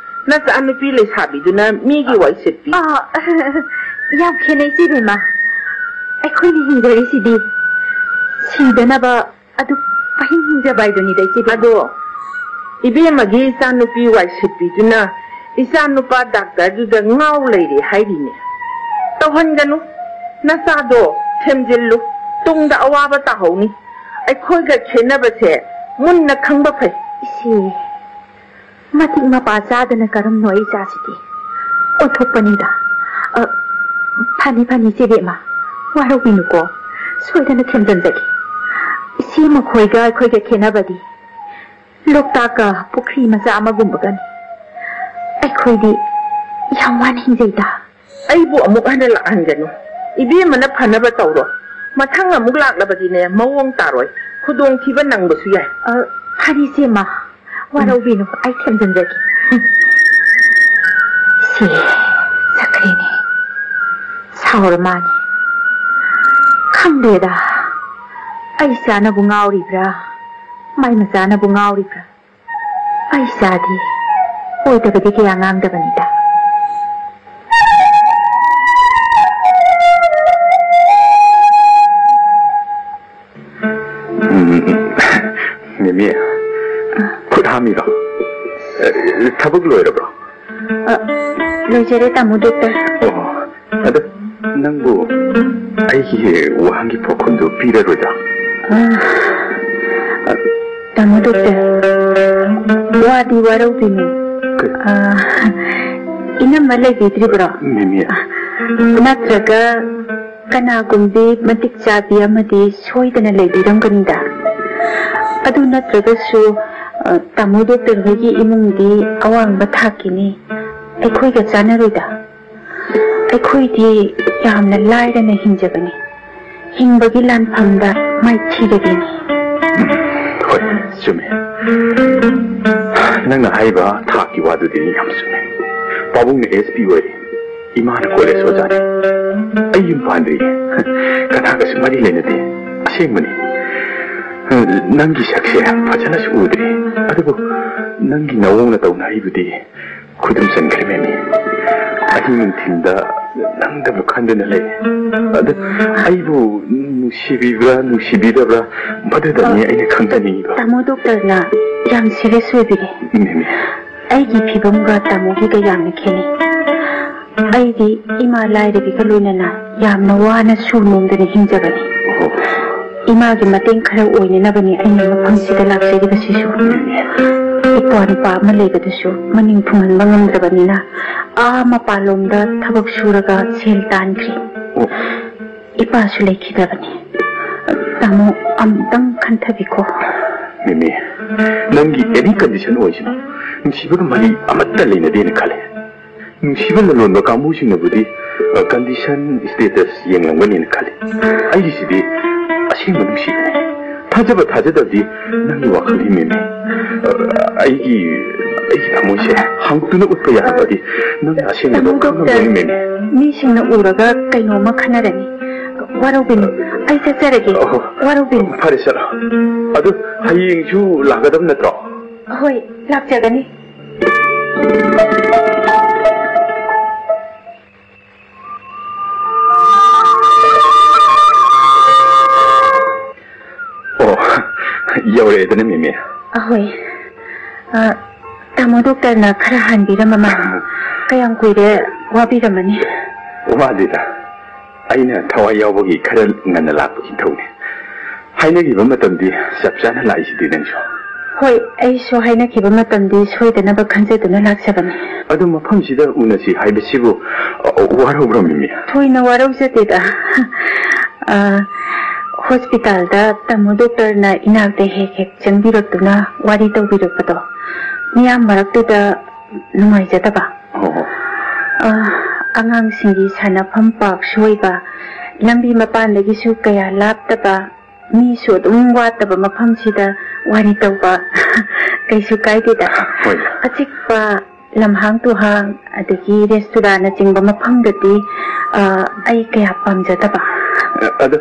ꯅꯆꯥꯅꯨꯄꯤ ꯂꯩꯁꯥꯕꯤꯗꯨꯅ ꯃꯤꯒꯤ ꯋꯥꯏ ꯁꯤꯠꯄꯤ꯫ ꯑꯥ, ꯌꯥꯝ ꯈꯦꯠꯅꯩ, ꯏꯆꯦ ꯏꯕꯦꯝꯃ꯫ ꯑꯩꯈꯣꯏꯅ ꯍꯤꯡꯖꯔꯤꯁꯤꯗꯤ ꯁꯤꯗꯅꯕ ꯑꯗꯨ ꯄꯪꯍꯤꯡ ꯍꯤꯡꯖꯕ ꯍꯥꯏꯗꯨꯅꯤꯗ, ꯏꯆꯦ ꯏꯕꯦꯝꯃ꯫ ꯑꯗꯣ ꯏꯕꯦꯝꯃꯒꯤ ꯏꯆꯥꯅꯨꯄꯤ ꯋꯥꯏ ꯁꯤꯠꯄꯤꯗꯨꯅ ꯏꯆꯥꯅꯨꯄꯥ ꯗꯥꯛꯇꯔꯗꯨꯗ ꯉꯥꯎ ꯂꯩꯔꯦ ꯍꯥꯏꯔꯤꯅꯦ꯫ ꯇꯧꯍꯟꯒꯅꯨ, ꯅꯆꯥꯗꯣ ꯊꯦꯝꯖꯤꯜꯂꯨ, ꯇꯨꯡꯗ ꯑꯋꯥꯕ ꯇꯥꯍꯧꯅꯤ꯫ ꯑꯩꯈꯣꯏꯒ ꯈꯦꯠꯅꯕꯁꯦ ꯃꯨꯟꯅ ꯈꯪꯕ ꯐꯩ꯫ ꯏꯆꯦ, ꯃꯇꯤꯛ ꯃꯄꯥ ꯆꯥꯗꯅ ꯀꯔꯝꯅꯣ ꯑꯩ ꯏꯆꯥꯁꯤꯗꯤ? ꯑꯣꯟꯊꯣꯛꯄꯅꯤꯗ꯫ ꯑ, ꯐꯅꯤ, ꯐꯅꯤ, ꯏꯆꯦ ꯕꯦꯝꯃ, ꯋꯥꯔꯧꯕꯤꯅꯨꯀꯣ, ꯁꯣꯏꯗꯅ ꯊꯦꯝꯖꯤꯟꯖꯒꯦ꯫ ꯏꯆꯦ ꯃꯈꯣꯏꯒ ꯑꯩꯈꯣꯏꯒ ꯈꯦꯠꯅꯕꯗꯤ ꯂꯣꯛꯇꯥꯛꯀ ꯄꯨꯈ꯭ꯔꯤ ꯃꯆꯥ ꯑꯃꯒꯨꯝꯕꯒꯅꯤ꯫ ꯑꯩꯈꯣꯏꯗꯤ ꯌꯥꯝ ꯋꯥꯅ ꯍꯤꯡꯖꯩꯗ꯫ ꯑꯩꯕꯨ ꯑꯃꯨꯛ ꯍꯟꯅ ꯂꯥꯛꯍꯟꯒꯅꯨ꯫ ꯏꯕꯦꯝꯃꯅ ꯐꯅꯕ ꯇꯧꯔꯣ꯫ ꯃꯊꯪ ꯑꯃꯨꯛ ꯂꯥꯛꯂꯕꯗꯤꯅꯦ, ꯃꯑꯣꯡ ꯇꯥꯔꯣꯏ꯫ ꯈꯨꯗꯣꯡꯊꯤꯕ ꯅꯪꯕꯁꯨ ꯌꯥꯏ꯫ ꯑ, ꯐꯅꯤ, ꯏꯆꯦꯃ꯫ ꯋꯥꯔꯧꯕꯤꯅꯨ, ꯑꯩ ꯊꯦꯝꯖꯤꯟꯖꯒꯦ꯫ ꯁꯤ ꯆꯠꯈ꯭ꯔꯦꯅꯦ꯫ ꯁꯥꯎꯔ ꯃꯥꯅꯤ꯫ ꯈꯪꯗꯦꯗ, ꯑꯩ ꯏꯆꯥꯅꯕꯨ ꯉꯥꯎꯔꯤꯕ꯭ꯔꯥ, ꯃꯥꯏ ꯃꯆꯥꯅꯕꯨ ꯉꯥꯎꯔꯤꯕ꯭ꯔꯥ? ꯑꯩ ꯏꯆꯥꯗꯤ ꯑꯣꯏꯗꯕꯗꯤ ꯀꯌꯥ ꯉꯥꯡꯗꯕꯅꯤꯗ꯫ ꯎꯝ, ꯃꯦꯃꯤ, ꯈꯨꯠ ꯍꯥꯝꯃꯤꯔꯣ? ꯑꯦ, ꯊꯕꯛ ꯂꯣꯏꯔꯕ꯭ꯔꯣ? ꯑ, ꯂꯣꯏꯖꯔꯦ, ꯇꯥꯃꯣ ꯗꯣꯛꯇꯔ꯫ ꯑꯣ, ꯑꯗꯣ ꯅꯪꯕꯨ ꯑꯩꯒꯤ ꯋꯥꯍꯪꯒꯤ ꯄꯥꯎꯈꯨꯝꯗꯨ ꯄꯤꯔꯔꯣꯏꯗ꯭ꯔꯣ? ꯑ, ꯑ, ꯇꯥꯃꯣ ꯗꯣꯛꯇꯔ, ꯋꯥꯗꯤ ꯋꯥꯔꯧꯕꯤꯅꯨ꯫ ꯀꯩ? ꯑ, ꯏꯅꯝꯃ ꯂꯩꯕꯤꯗ꯭ꯔꯤꯕ꯭ꯔꯣ? ꯃꯦꯃꯤ꯫ ꯅꯠꯇ꯭ꯔꯒ ꯀꯅꯥꯒꯨꯝꯕꯤ ꯃꯇꯤꯛ ꯆꯥꯕꯤ ꯑꯃꯗꯤ ꯁꯣꯏꯗꯅ ꯂꯩꯕꯤꯔꯝꯒꯅꯤꯗ꯫ ꯑꯗꯨ ꯅꯠꯇ꯭ꯔꯒꯁꯨ, ꯑ, ꯇꯥꯃꯣ ꯗꯣꯛꯇꯔ ꯍꯣꯏꯒꯤ ꯏꯃꯨꯡꯗꯤ ꯑꯋꯥꯡꯕ ꯊꯥꯛꯀꯤꯅꯤ, ꯑꯩꯈꯣꯏꯒ ꯆꯥꯟꯅꯔꯣꯏꯗ꯫ ꯑꯩꯈꯣꯏꯗꯤ ꯌꯥꯝꯅ ꯂꯥꯏꯔꯅ ꯍꯤꯡꯖꯕꯅꯤ꯫ ꯍꯤꯡꯕꯒꯤ ꯂꯥꯟꯐꯝꯗ ꯃꯥꯏꯊꯤꯔꯕꯤꯅꯤ꯫ ꯎꯝ, ꯍꯣꯏ, ꯆꯨꯝꯃꯦ꯫ ꯅꯪꯅ ꯍꯥꯏꯔꯤꯕ ꯊꯥꯛꯀꯤ ꯋꯥꯗꯨꯗꯤ ꯌꯥꯝ ꯆꯨꯝꯃꯦ꯫ ꯄꯥꯕꯨꯡꯅ S P ꯑꯣꯏꯔꯤ, ꯏꯃꯥꯅ ꯀꯣꯂꯦꯖ ꯑꯣꯖꯥꯅꯤ꯫ ꯑꯩ ꯌꯨꯝ ꯄꯥꯟꯗ꯭ꯔꯤ, ꯀꯅꯥꯒꯁꯨ ꯃꯔꯤ ꯂꯩꯅꯗꯦ꯫ ꯑꯁꯦꯡꯕꯅꯤ꯫ ꯅꯪꯒꯤ ꯁꯛꯁꯦ ꯐꯖꯅꯁꯨ ꯎꯗ꯭ꯔꯤ, ꯑꯗꯨꯕꯨ ꯅꯪꯒꯤ ꯅꯑꯣꯡ ꯅꯇꯧ ꯅꯥꯏꯕꯨꯗꯤ ꯈꯨꯗꯨꯝ ꯆꯟꯈ꯭ꯔꯦ, ꯃꯦꯃꯤ꯫ ꯑꯍꯤꯡ ꯅꯨꯡꯊꯤꯜꯗ ꯅꯪꯗꯕꯨ ꯈꯟꯗꯨꯅ ꯂꯩ꯫ ꯑꯗꯨ ꯑꯩꯕꯨ ꯅꯨꯡꯁꯤꯕꯤꯕ꯭ꯔꯥ, ꯅꯨꯡꯁꯤꯕꯤꯗꯕ꯭ꯔꯥ, ꯃꯗꯨꯗꯅꯤ ꯑꯩꯅ ꯈꯪꯖꯅꯤꯡꯉꯤꯕ꯫ ꯇꯥꯃꯣ ꯗꯣꯛꯇꯔꯅ ꯌꯥꯝ ꯁꯤꯔꯤꯌꯁ ꯑꯣꯏꯕꯤꯔꯦ꯫ ꯃꯦꯃꯤ꯫ ꯑꯩꯒꯤ ꯐꯤꯕꯝꯒ ꯇꯥꯃꯣꯒꯤꯒ ꯌꯥꯝꯅ ꯈꯦꯠꯅꯩ꯫ ꯑꯩꯗꯤ ꯏꯃꯥ ꯂꯥꯏꯔꯕꯤꯒ ꯂꯣꯏꯅꯅ ꯌꯥꯝꯅ ꯋꯥꯅ ꯁꯨ ꯅꯣꯝꯗꯅ ꯍꯤꯡꯖꯕꯅꯤ꯫ ꯑꯣ꯫ ꯏꯃꯥꯒꯤ ꯃꯇꯦꯡ ꯈꯔ ꯑꯣꯏꯅꯅꯕꯅꯤ ꯑꯩꯅ ꯃꯐꯝꯁꯤꯗ ꯂꯥꯛꯆꯔꯤꯕꯁꯤꯁꯨ꯫ ꯏꯄ꯭ꯋꯥ ꯅꯨꯄꯥ ꯑꯃ ꯂꯩꯕꯗꯨꯁꯨ ꯃꯅꯤꯡ ꯊꯨꯡꯍꯟꯕ ꯉꯝꯗ꯭ꯔꯕꯅꯤꯅ, ꯑꯥ ꯃꯄꯥꯟꯂꯣꯝꯗ ꯊꯕꯛ ꯁꯨꯔꯒ ꯁꯦꯜ ꯇꯥꯟꯈ꯭ꯔꯤ꯫ ꯑꯣ꯫ ꯏꯄꯥꯁꯨ ꯂꯩꯈꯤꯗ꯭ꯔꯕꯅꯤ꯫ ꯇꯥꯃꯣ, ꯑꯃꯨꯛꯇꯪ ꯈꯟꯊꯕꯤꯈꯣ꯫ ꯃꯦꯃꯤ, ꯅꯪꯒꯤ ꯑꯦꯅꯤ ꯀꯟꯗꯤꯁꯟ ꯑꯣꯏꯁꯅꯨ, ꯅꯨꯡꯁꯤꯕꯒ ꯃꯔꯤ ꯑꯃꯠꯇ ꯂꯩꯅꯗꯦꯅ ꯈꯜꯂꯦ꯫ ꯅꯨꯡꯁꯤꯕ ꯂꯂꯣꯟꯕ ꯀꯥꯡꯕꯨꯁꯤꯡꯅꯕꯨꯗꯤ, ꯑ, ꯀꯟꯗꯤꯁꯟ, ꯁ꯭ꯇꯦꯇꯁ ꯌꯦꯡꯂꯝꯒꯅꯤꯅ ꯈꯜꯂꯤ꯫ ꯑꯩꯒꯤꯁꯤꯗꯤ ꯑꯁꯦꯡꯕ ꯅꯨꯡꯁꯤꯕꯅꯤ꯫ ꯊꯥꯖꯕ ꯊꯥꯖꯗꯕꯗꯤ ꯅꯪꯒꯤ ꯋꯥꯈꯜꯅꯤ, ꯃꯦꯃꯤ꯫ ꯑ, ꯑꯩꯒꯤ, ꯑꯩꯒꯤ ꯊꯃꯣꯏꯁꯦ ꯍꯥꯡꯗꯣꯛꯇꯨꯅ ꯎꯠꯄ ꯌꯥꯔꯕꯗꯤ ꯅꯪꯅ ꯑꯁꯦꯡꯕꯗꯣ ꯇꯥꯃꯣ ꯗꯣꯛꯇꯔ, ꯈꯪꯂꯝꯒꯅꯤ, ꯃꯦꯃꯤ꯫ ꯃꯤꯁꯤꯡꯅ ꯎꯔꯒ ꯀꯩꯅꯣꯝꯃ ꯈꯟꯅꯔꯅꯤ꯫ ꯋꯥꯔꯧꯕꯤꯅꯨ, ꯑꯩ ꯆꯠꯆꯔꯒꯦ꯫ ꯑꯣꯍꯣ꯫ ꯋꯥꯔꯧꯕꯤꯅꯨ꯫ ꯐꯔꯦ, ꯆꯠꯂꯣ꯫ ꯑꯗꯨ ꯍꯌꯦꯡꯁꯨ ꯂꯥꯛꯀꯗꯕ ꯅꯠꯇ꯭ꯔꯣ? ꯍꯣꯏ, ꯂꯥꯛꯆꯒꯅꯤ꯫ ꯑꯣ, ꯌꯧꯔꯛꯑꯦꯗꯅ, ꯃꯦꯃꯤ꯫ ꯑꯍꯣꯏ꯫ ꯑ, ꯇꯥꯃꯣ ꯗꯣꯛꯇꯔꯅ ꯈꯔ ꯍꯟꯕꯤꯔꯝꯕ ꯃꯥꯜꯂꯦ꯫ ꯀꯌꯥꯝ ꯀꯨꯏꯔꯦ ꯋꯥꯕꯤꯔꯝꯃꯅꯤ? ꯋꯥꯗꯦꯗ꯫ ꯑꯩꯅ ꯊꯋꯥꯏ ꯌꯥꯎꯕꯒꯤ ꯈꯔ ꯉꯟꯅ ꯂꯥꯛꯄꯒꯤ ꯊꯧꯅꯤ꯫ ꯍꯥꯏꯅꯈꯤꯕ ꯃꯇꯝꯗꯤ ꯆꯞ ꯆꯥꯅ ꯂꯥꯛꯏꯁꯤꯗꯤ ꯅꯪꯁꯨ꯫ ꯍꯣꯏ, ꯑꯩꯁꯨ ꯍꯥꯏꯅꯈꯤꯕ ꯃꯇꯝꯗꯤ ꯁꯣꯏꯗꯅꯕ ꯈꯟꯖꯗꯨꯅ ꯂꯥꯛꯆꯕꯅꯤ꯫ ꯑꯗꯨ ꯃꯐꯝꯁꯤꯗ ꯎꯅꯁꯤ ꯍꯥꯏꯕꯁꯤꯕꯨ, ꯑ, ꯋꯥꯔꯧꯕ꯭ꯔꯣ, ꯃꯦꯃꯤ? ꯊꯣꯏꯅ ꯋꯥꯔꯧꯖꯗꯦꯗ꯫ ꯑ, ꯍꯣꯁꯄꯤꯇꯥꯜꯗ ꯇꯥꯃꯣ ꯗꯣꯛꯇꯔꯅ ꯏꯅꯥꯛꯇ ꯍꯦꯛ ꯍꯦꯛ ꯆꯪꯕꯤꯔꯛꯇꯨꯅ ꯋꯥꯔꯤ ꯇꯧꯕꯤꯔꯛꯄꯗꯣ ꯃꯤꯌꯥꯝ ꯃꯔꯛꯇꯨꯗ ꯅꯨꯡꯉꯥꯏꯖꯗꯕ꯫ ꯑꯣ꯫ ꯑ, ꯑꯉꯥꯡꯁꯤꯡꯒꯤ ꯁꯥꯟꯅꯐꯝ ꯄꯥꯔꯛꯁꯨ ꯑꯣꯏꯕ, ꯂꯝꯕꯤ ꯃꯄꯥꯟꯗꯒꯤꯁꯨ ꯀꯌꯥ ꯂꯥꯞꯇꯕ, ꯃꯤꯁꯨ ꯑꯗꯨꯝ ꯋꯥꯠꯇꯕ ꯃꯐꯝꯁꯤꯗ ꯋꯥꯔꯤ ꯇꯧꯕ ꯀꯩꯁꯨ ꯀꯥꯏꯗꯦꯗ꯫ ꯍꯣꯏ꯫ ꯑꯆꯤꯛꯄ ꯂꯝꯍꯥꯡ ꯇꯨꯍꯥꯡ, ꯑꯗꯒꯤ ꯔꯦꯁꯇꯨꯔꯥꯟꯅꯆꯤꯡꯕ ꯃꯐꯝꯗꯗꯤ, ꯑ, ꯑꯩ ꯀꯌꯥ ꯄꯥꯝꯖꯗꯕ꯫ ꯑꯗꯣ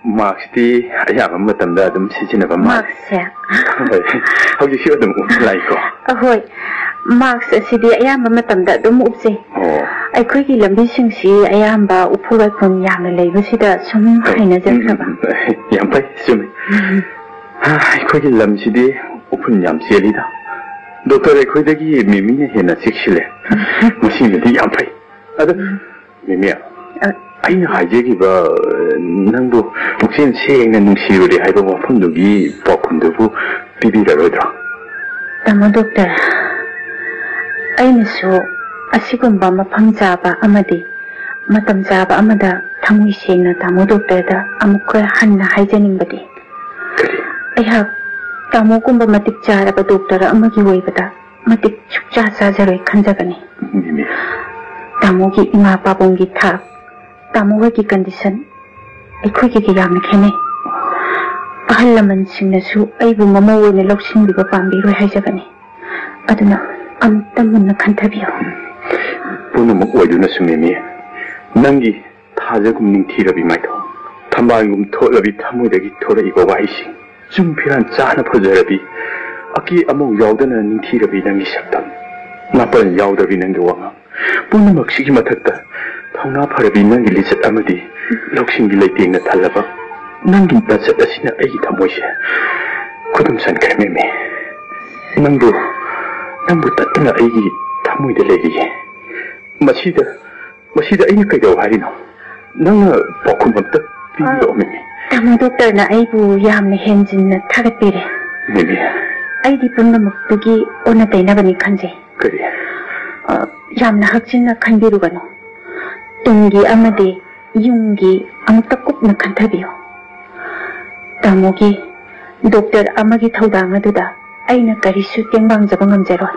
ꯃꯥꯛꯁꯇꯤ ꯑꯌꯥꯝꯕ ꯃꯇꯝꯗ ꯑꯗꯨꯝ ꯁꯤꯖꯤꯟꯅꯕ ꯃꯥꯜꯂꯦ꯫ ꯃꯥꯛꯁꯁꯦ? ꯍꯣꯏ꯫ ꯍꯧꯖꯤꯛꯁꯨ ꯑꯗꯨꯝ ꯎꯞꯂꯥꯛꯏꯀꯣ? ꯑꯍꯣꯏ꯫ ꯃꯥꯛꯁ ꯑꯁꯤꯗꯤ ꯑꯌꯥꯝꯕ ꯃꯇꯝꯗ ꯑꯗꯨꯝ ꯎꯞꯆꯩ꯫ ꯑꯣ꯫ ꯑꯩꯈꯣꯏꯒꯤ ꯂꯝꯕꯤꯁꯤꯡꯁꯤ ꯑꯌꯥꯝꯕ ꯎꯐꯨꯜ ꯋꯥꯏꯐꯨꯜ ꯌꯥꯝꯅ ꯂꯩꯕꯁꯤꯗ ꯁꯨꯝ ꯍꯩꯅꯖꯈ꯭ꯔꯕ꯫ ꯎꯝ, ꯎꯝ, ꯎꯝ꯫ ꯌꯥꯝ ꯐꯩ, ꯆꯨꯝꯃꯤ꯫ ꯎꯝ꯫ ꯍꯥ, ꯑꯩꯈꯣꯏꯒꯤ ꯂꯝꯁꯤꯗꯤ ꯎꯐꯨꯜ ꯌꯥꯝ ꯆꯦꯜꯂꯤꯗ꯫ ꯗꯣꯛꯇꯔ, ꯑꯩꯈꯣꯏꯗꯒꯤ ꯃꯤꯃꯤꯅ ꯍꯦꯟꯅ ꯆꯦꯛꯁꯤꯜꯂꯦ꯫ ꯃꯁꯤꯃꯗꯤ ꯌꯥꯝ ꯐꯩ꯫ ꯑꯗꯣ, ꯎꯝ꯫ ꯃꯤꯃꯤ, ꯑ, ꯑꯩꯅ ꯍꯥꯏꯖꯈꯤꯕ, ꯑ, ꯅꯪꯕꯨ ꯄꯨꯛꯆꯦꯜ ꯁꯦꯡꯅ ꯅꯨꯡꯁꯤꯔꯨꯔꯦ ꯍꯥꯏꯕ ꯋꯥꯐꯝꯗꯨꯒꯤ ꯄꯥꯎꯈꯨꯝꯗꯨꯕꯨ ꯄꯤꯕꯤꯔꯔꯣꯏꯗ꯭ꯔꯣ? ꯇꯥꯃꯣ ꯗꯣꯛꯇꯔ, ꯑꯩꯅꯁꯨ ꯑꯁꯤꯒꯨꯝꯕ ꯃꯐꯝ ꯆꯥꯕ ꯑꯃꯗꯤ ꯃꯇꯝ ꯆꯥꯕ ꯑꯃꯗ ꯊꯃꯣꯏ ꯁꯦꯡꯅ ꯇꯥꯃꯣ ꯗꯣꯛꯇꯔꯗ ꯑꯃꯨꯛꯀ ꯍꯟꯅ ꯍꯥꯏꯖꯅꯤꯡꯕꯗꯤ, ꯀꯔꯤ? ꯑꯩꯍꯥꯛ ꯇꯥꯃꯣꯒꯨꯝꯕ ꯃꯇꯤꯛ ꯆꯥꯔꯕ ꯗꯣꯛꯇꯔ ꯑꯃꯒꯤ ꯑꯣꯏꯕꯗ ꯃꯇꯤꯛ ꯁꯨꯛꯆꯥ ꯆꯥꯖꯔꯣꯏ ꯈꯟꯖꯕꯅꯤ꯫ ꯃꯤꯃꯤ꯫ ꯇꯥꯃꯣꯒꯤ ꯏꯃꯥ ꯄꯥꯕꯨꯡꯒꯤ ꯊꯥꯛ, ꯇꯥꯃꯣ ꯍꯣꯏꯒꯤ ꯀꯟꯗꯤꯁꯟ ꯑꯩꯈꯣꯏꯒꯤꯒ ꯌꯥꯝꯅ ꯈꯦꯠꯅꯩ꯫ ꯑꯍꯜ ꯂꯃꯟꯁꯤꯡꯅꯁꯨ ꯑꯩꯕꯨ ꯃꯃꯧ ꯑꯣꯏꯅ ꯂꯧꯁꯤꯟꯕꯤꯕ ꯄꯥꯝꯕꯤꯔꯣꯏ ꯍꯥꯏꯖꯕꯅꯤ꯫ ꯑꯗꯨꯅ ꯑꯃꯨꯛꯇ ꯃꯨꯟꯅ ꯈꯟꯊꯕꯤꯌꯨ꯫ ꯄꯨꯝꯅꯃꯛ ꯑꯣꯏꯗꯨꯅꯁꯨ ꯃꯤꯃꯤ, ꯅꯪꯒꯤ ꯊꯥꯖꯒꯨꯝ ꯅꯤꯡꯊꯤꯔꯕꯤ ꯃꯥꯏꯊꯣꯡ, ꯊꯝꯕꯥꯜꯒꯨꯝ ꯊꯣꯠꯂꯕꯤ ꯊꯃꯣꯏꯗꯒꯤ ꯊꯣꯔꯛꯏꯕ ꯋꯥꯍꯩꯁꯤꯡ, ꯆꯨꯝ ꯐꯤꯔꯥꯟ ꯆꯥꯅ ꯐꯖꯔꯕꯤ, ꯑꯀꯦ ꯑꯃꯧ ꯌꯥꯎꯗꯅ ꯅꯤꯡꯊꯤꯔꯕꯤ ꯅꯪꯒꯤ ꯁꯛꯇꯝ, ꯅꯥꯄꯜ ꯌꯥꯎꯗ꯭ꯔꯕꯤ ꯅꯪꯒꯤ ꯋꯥꯉꯥꯡ, ꯄꯨꯝꯅꯃꯛꯁꯤꯒꯤ ꯃꯊꯛꯇ ꯊꯧꯅꯥ ꯐꯔꯕꯤ ꯅꯪꯒꯤ ꯂꯤꯆꯠ ꯑꯃꯗꯤ ꯂꯧꯁꯤꯡꯒꯤ ꯂꯩꯇꯦꯡꯅ ꯊꯜꯂꯕ ꯅꯪꯒꯤ ꯅꯆꯠ ꯑꯁꯤꯅ ꯑꯩꯒꯤ ꯊꯃꯣꯏꯁꯦ ꯈꯨꯗꯨꯝ ꯆꯟꯈ꯭ꯔꯦ ꯃꯦꯝꯃꯤ꯫ ꯅꯪꯕꯨ, ꯅꯪꯕꯨ ꯇꯠꯇꯅ ꯑꯩꯒꯤ ꯊꯃꯣꯏꯗ ꯂꯩꯔꯤꯌꯦ꯫ ꯃꯁꯤꯗ, ꯃꯁꯤꯗ ꯑꯩꯅ ꯀꯩꯗꯧ ꯍꯥꯏꯔꯤꯅꯣ? ꯅꯪꯅ ꯄꯥꯎꯈꯨꯝ ꯑꯝꯇ ꯄꯤꯕꯤꯔꯛꯑꯣ, ꯃꯦꯝꯃꯤ꯫ ꯇꯥꯃꯣ ꯗꯣꯛꯇꯔꯅ ꯑꯩꯕꯨ ꯌꯥꯝꯅ ꯍꯦꯟꯖꯤꯟꯅ ꯊꯥꯒꯠꯄꯤꯔꯦ꯫ ꯃꯦꯝꯃꯤ꯫ ꯑꯩꯗꯤ ꯄꯨꯝꯅꯃꯛꯇꯨꯒꯤ ꯑꯣꯟꯅ ꯇꯩꯅꯕꯅꯤ ꯈꯟꯖꯩ꯫ ꯀꯔꯤ? ꯑ, ꯌꯥꯝꯅ ꯍꯛꯆꯤꯟꯅ ꯈꯟꯕꯤꯔꯨꯒꯅꯨ꯫ ꯇꯨꯡꯒꯤ ꯑꯃꯗꯤ ꯌꯨꯝꯒꯤ ꯑꯃꯨꯛꯇ ꯀꯨꯞꯅ ꯈꯟꯊꯕꯤꯌꯨ꯫ ꯇꯥꯃꯣꯒꯤ ꯗꯣꯛꯇꯔ ꯑꯃꯒꯤ ꯊꯧꯗꯥꯡ ꯑꯗꯨꯗ ꯑꯩꯅ ꯀꯔꯤꯁꯨ ꯇꯦꯡꯕꯥꯡꯖꯕ ꯉꯝꯖꯔꯣꯏ꯫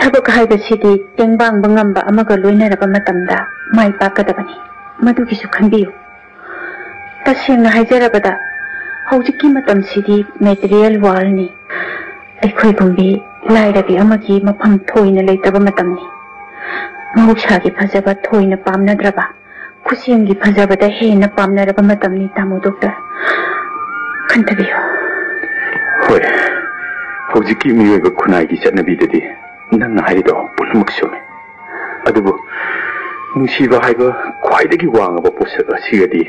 ꯊꯕꯛ ꯍꯥꯏꯕꯁꯤꯗꯤ ꯇꯦꯡꯕꯥꯡꯕ ꯉꯝꯕ ꯑꯃꯒ ꯂꯣꯏꯅꯔꯕ ꯃꯇꯝꯗ ꯃꯥꯏ ꯄꯥꯛꯀꯗꯕꯅꯤ꯫ ꯃꯗꯨꯒꯤꯁꯨ ꯈꯟꯕꯤꯌꯨ꯫ ꯇꯁꯦꯡꯅ ꯍꯥꯏꯖꯔꯕꯗ, ꯍꯧꯖꯤꯛꯀꯤ ꯃꯇꯝꯁꯤꯗꯤ material worldꯅꯤ꯫ ꯑꯩꯈꯣꯏꯒꯨꯝꯕꯤ ꯂꯥꯏꯔꯕꯤ ꯑꯃꯒꯤ ꯃꯐꯝ ꯊꯣꯏꯅ ꯂꯩꯇꯕ ꯃꯇꯝꯅꯤ꯫ ꯃꯍꯧꯁꯥꯒꯤ ꯐꯖꯕ ꯊꯣꯏꯅ ꯄꯥꯝꯅꯗ꯭ꯔꯕ, ꯈꯨꯠꯁꯦꯝꯒꯤ ꯐꯖꯕꯗ ꯍꯦꯟꯅ ꯄꯥꯝꯅꯔꯕ ꯃꯇꯝꯅꯤ, ꯇꯥꯃꯣ ꯗꯣꯛꯇꯔ꯫ ꯈꯟꯊꯕꯤꯌꯨ꯫ ꯍꯣꯏ, ꯍꯧꯖꯤꯛꯀꯤ ꯃꯤꯑꯣꯏꯕ ꯈꯨꯟꯅꯥꯏꯒꯤ ꯆꯠꯅꯕꯤꯗꯗꯤ ꯅꯪꯅ ꯍꯥꯏꯔꯤꯗꯣ ꯄꯨꯝꯅꯃꯛ ꯆꯨꯝꯃꯤ꯫ ꯑꯗꯨꯕꯨ ꯅꯨꯡꯁꯤꯕ ꯍꯥꯏꯕ ꯈ꯭ꯋꯥꯏꯗꯒꯤ ꯋꯥꯡꯉꯕ ꯄꯣꯠꯁꯛ ꯑꯁꯤꯒꯗꯤ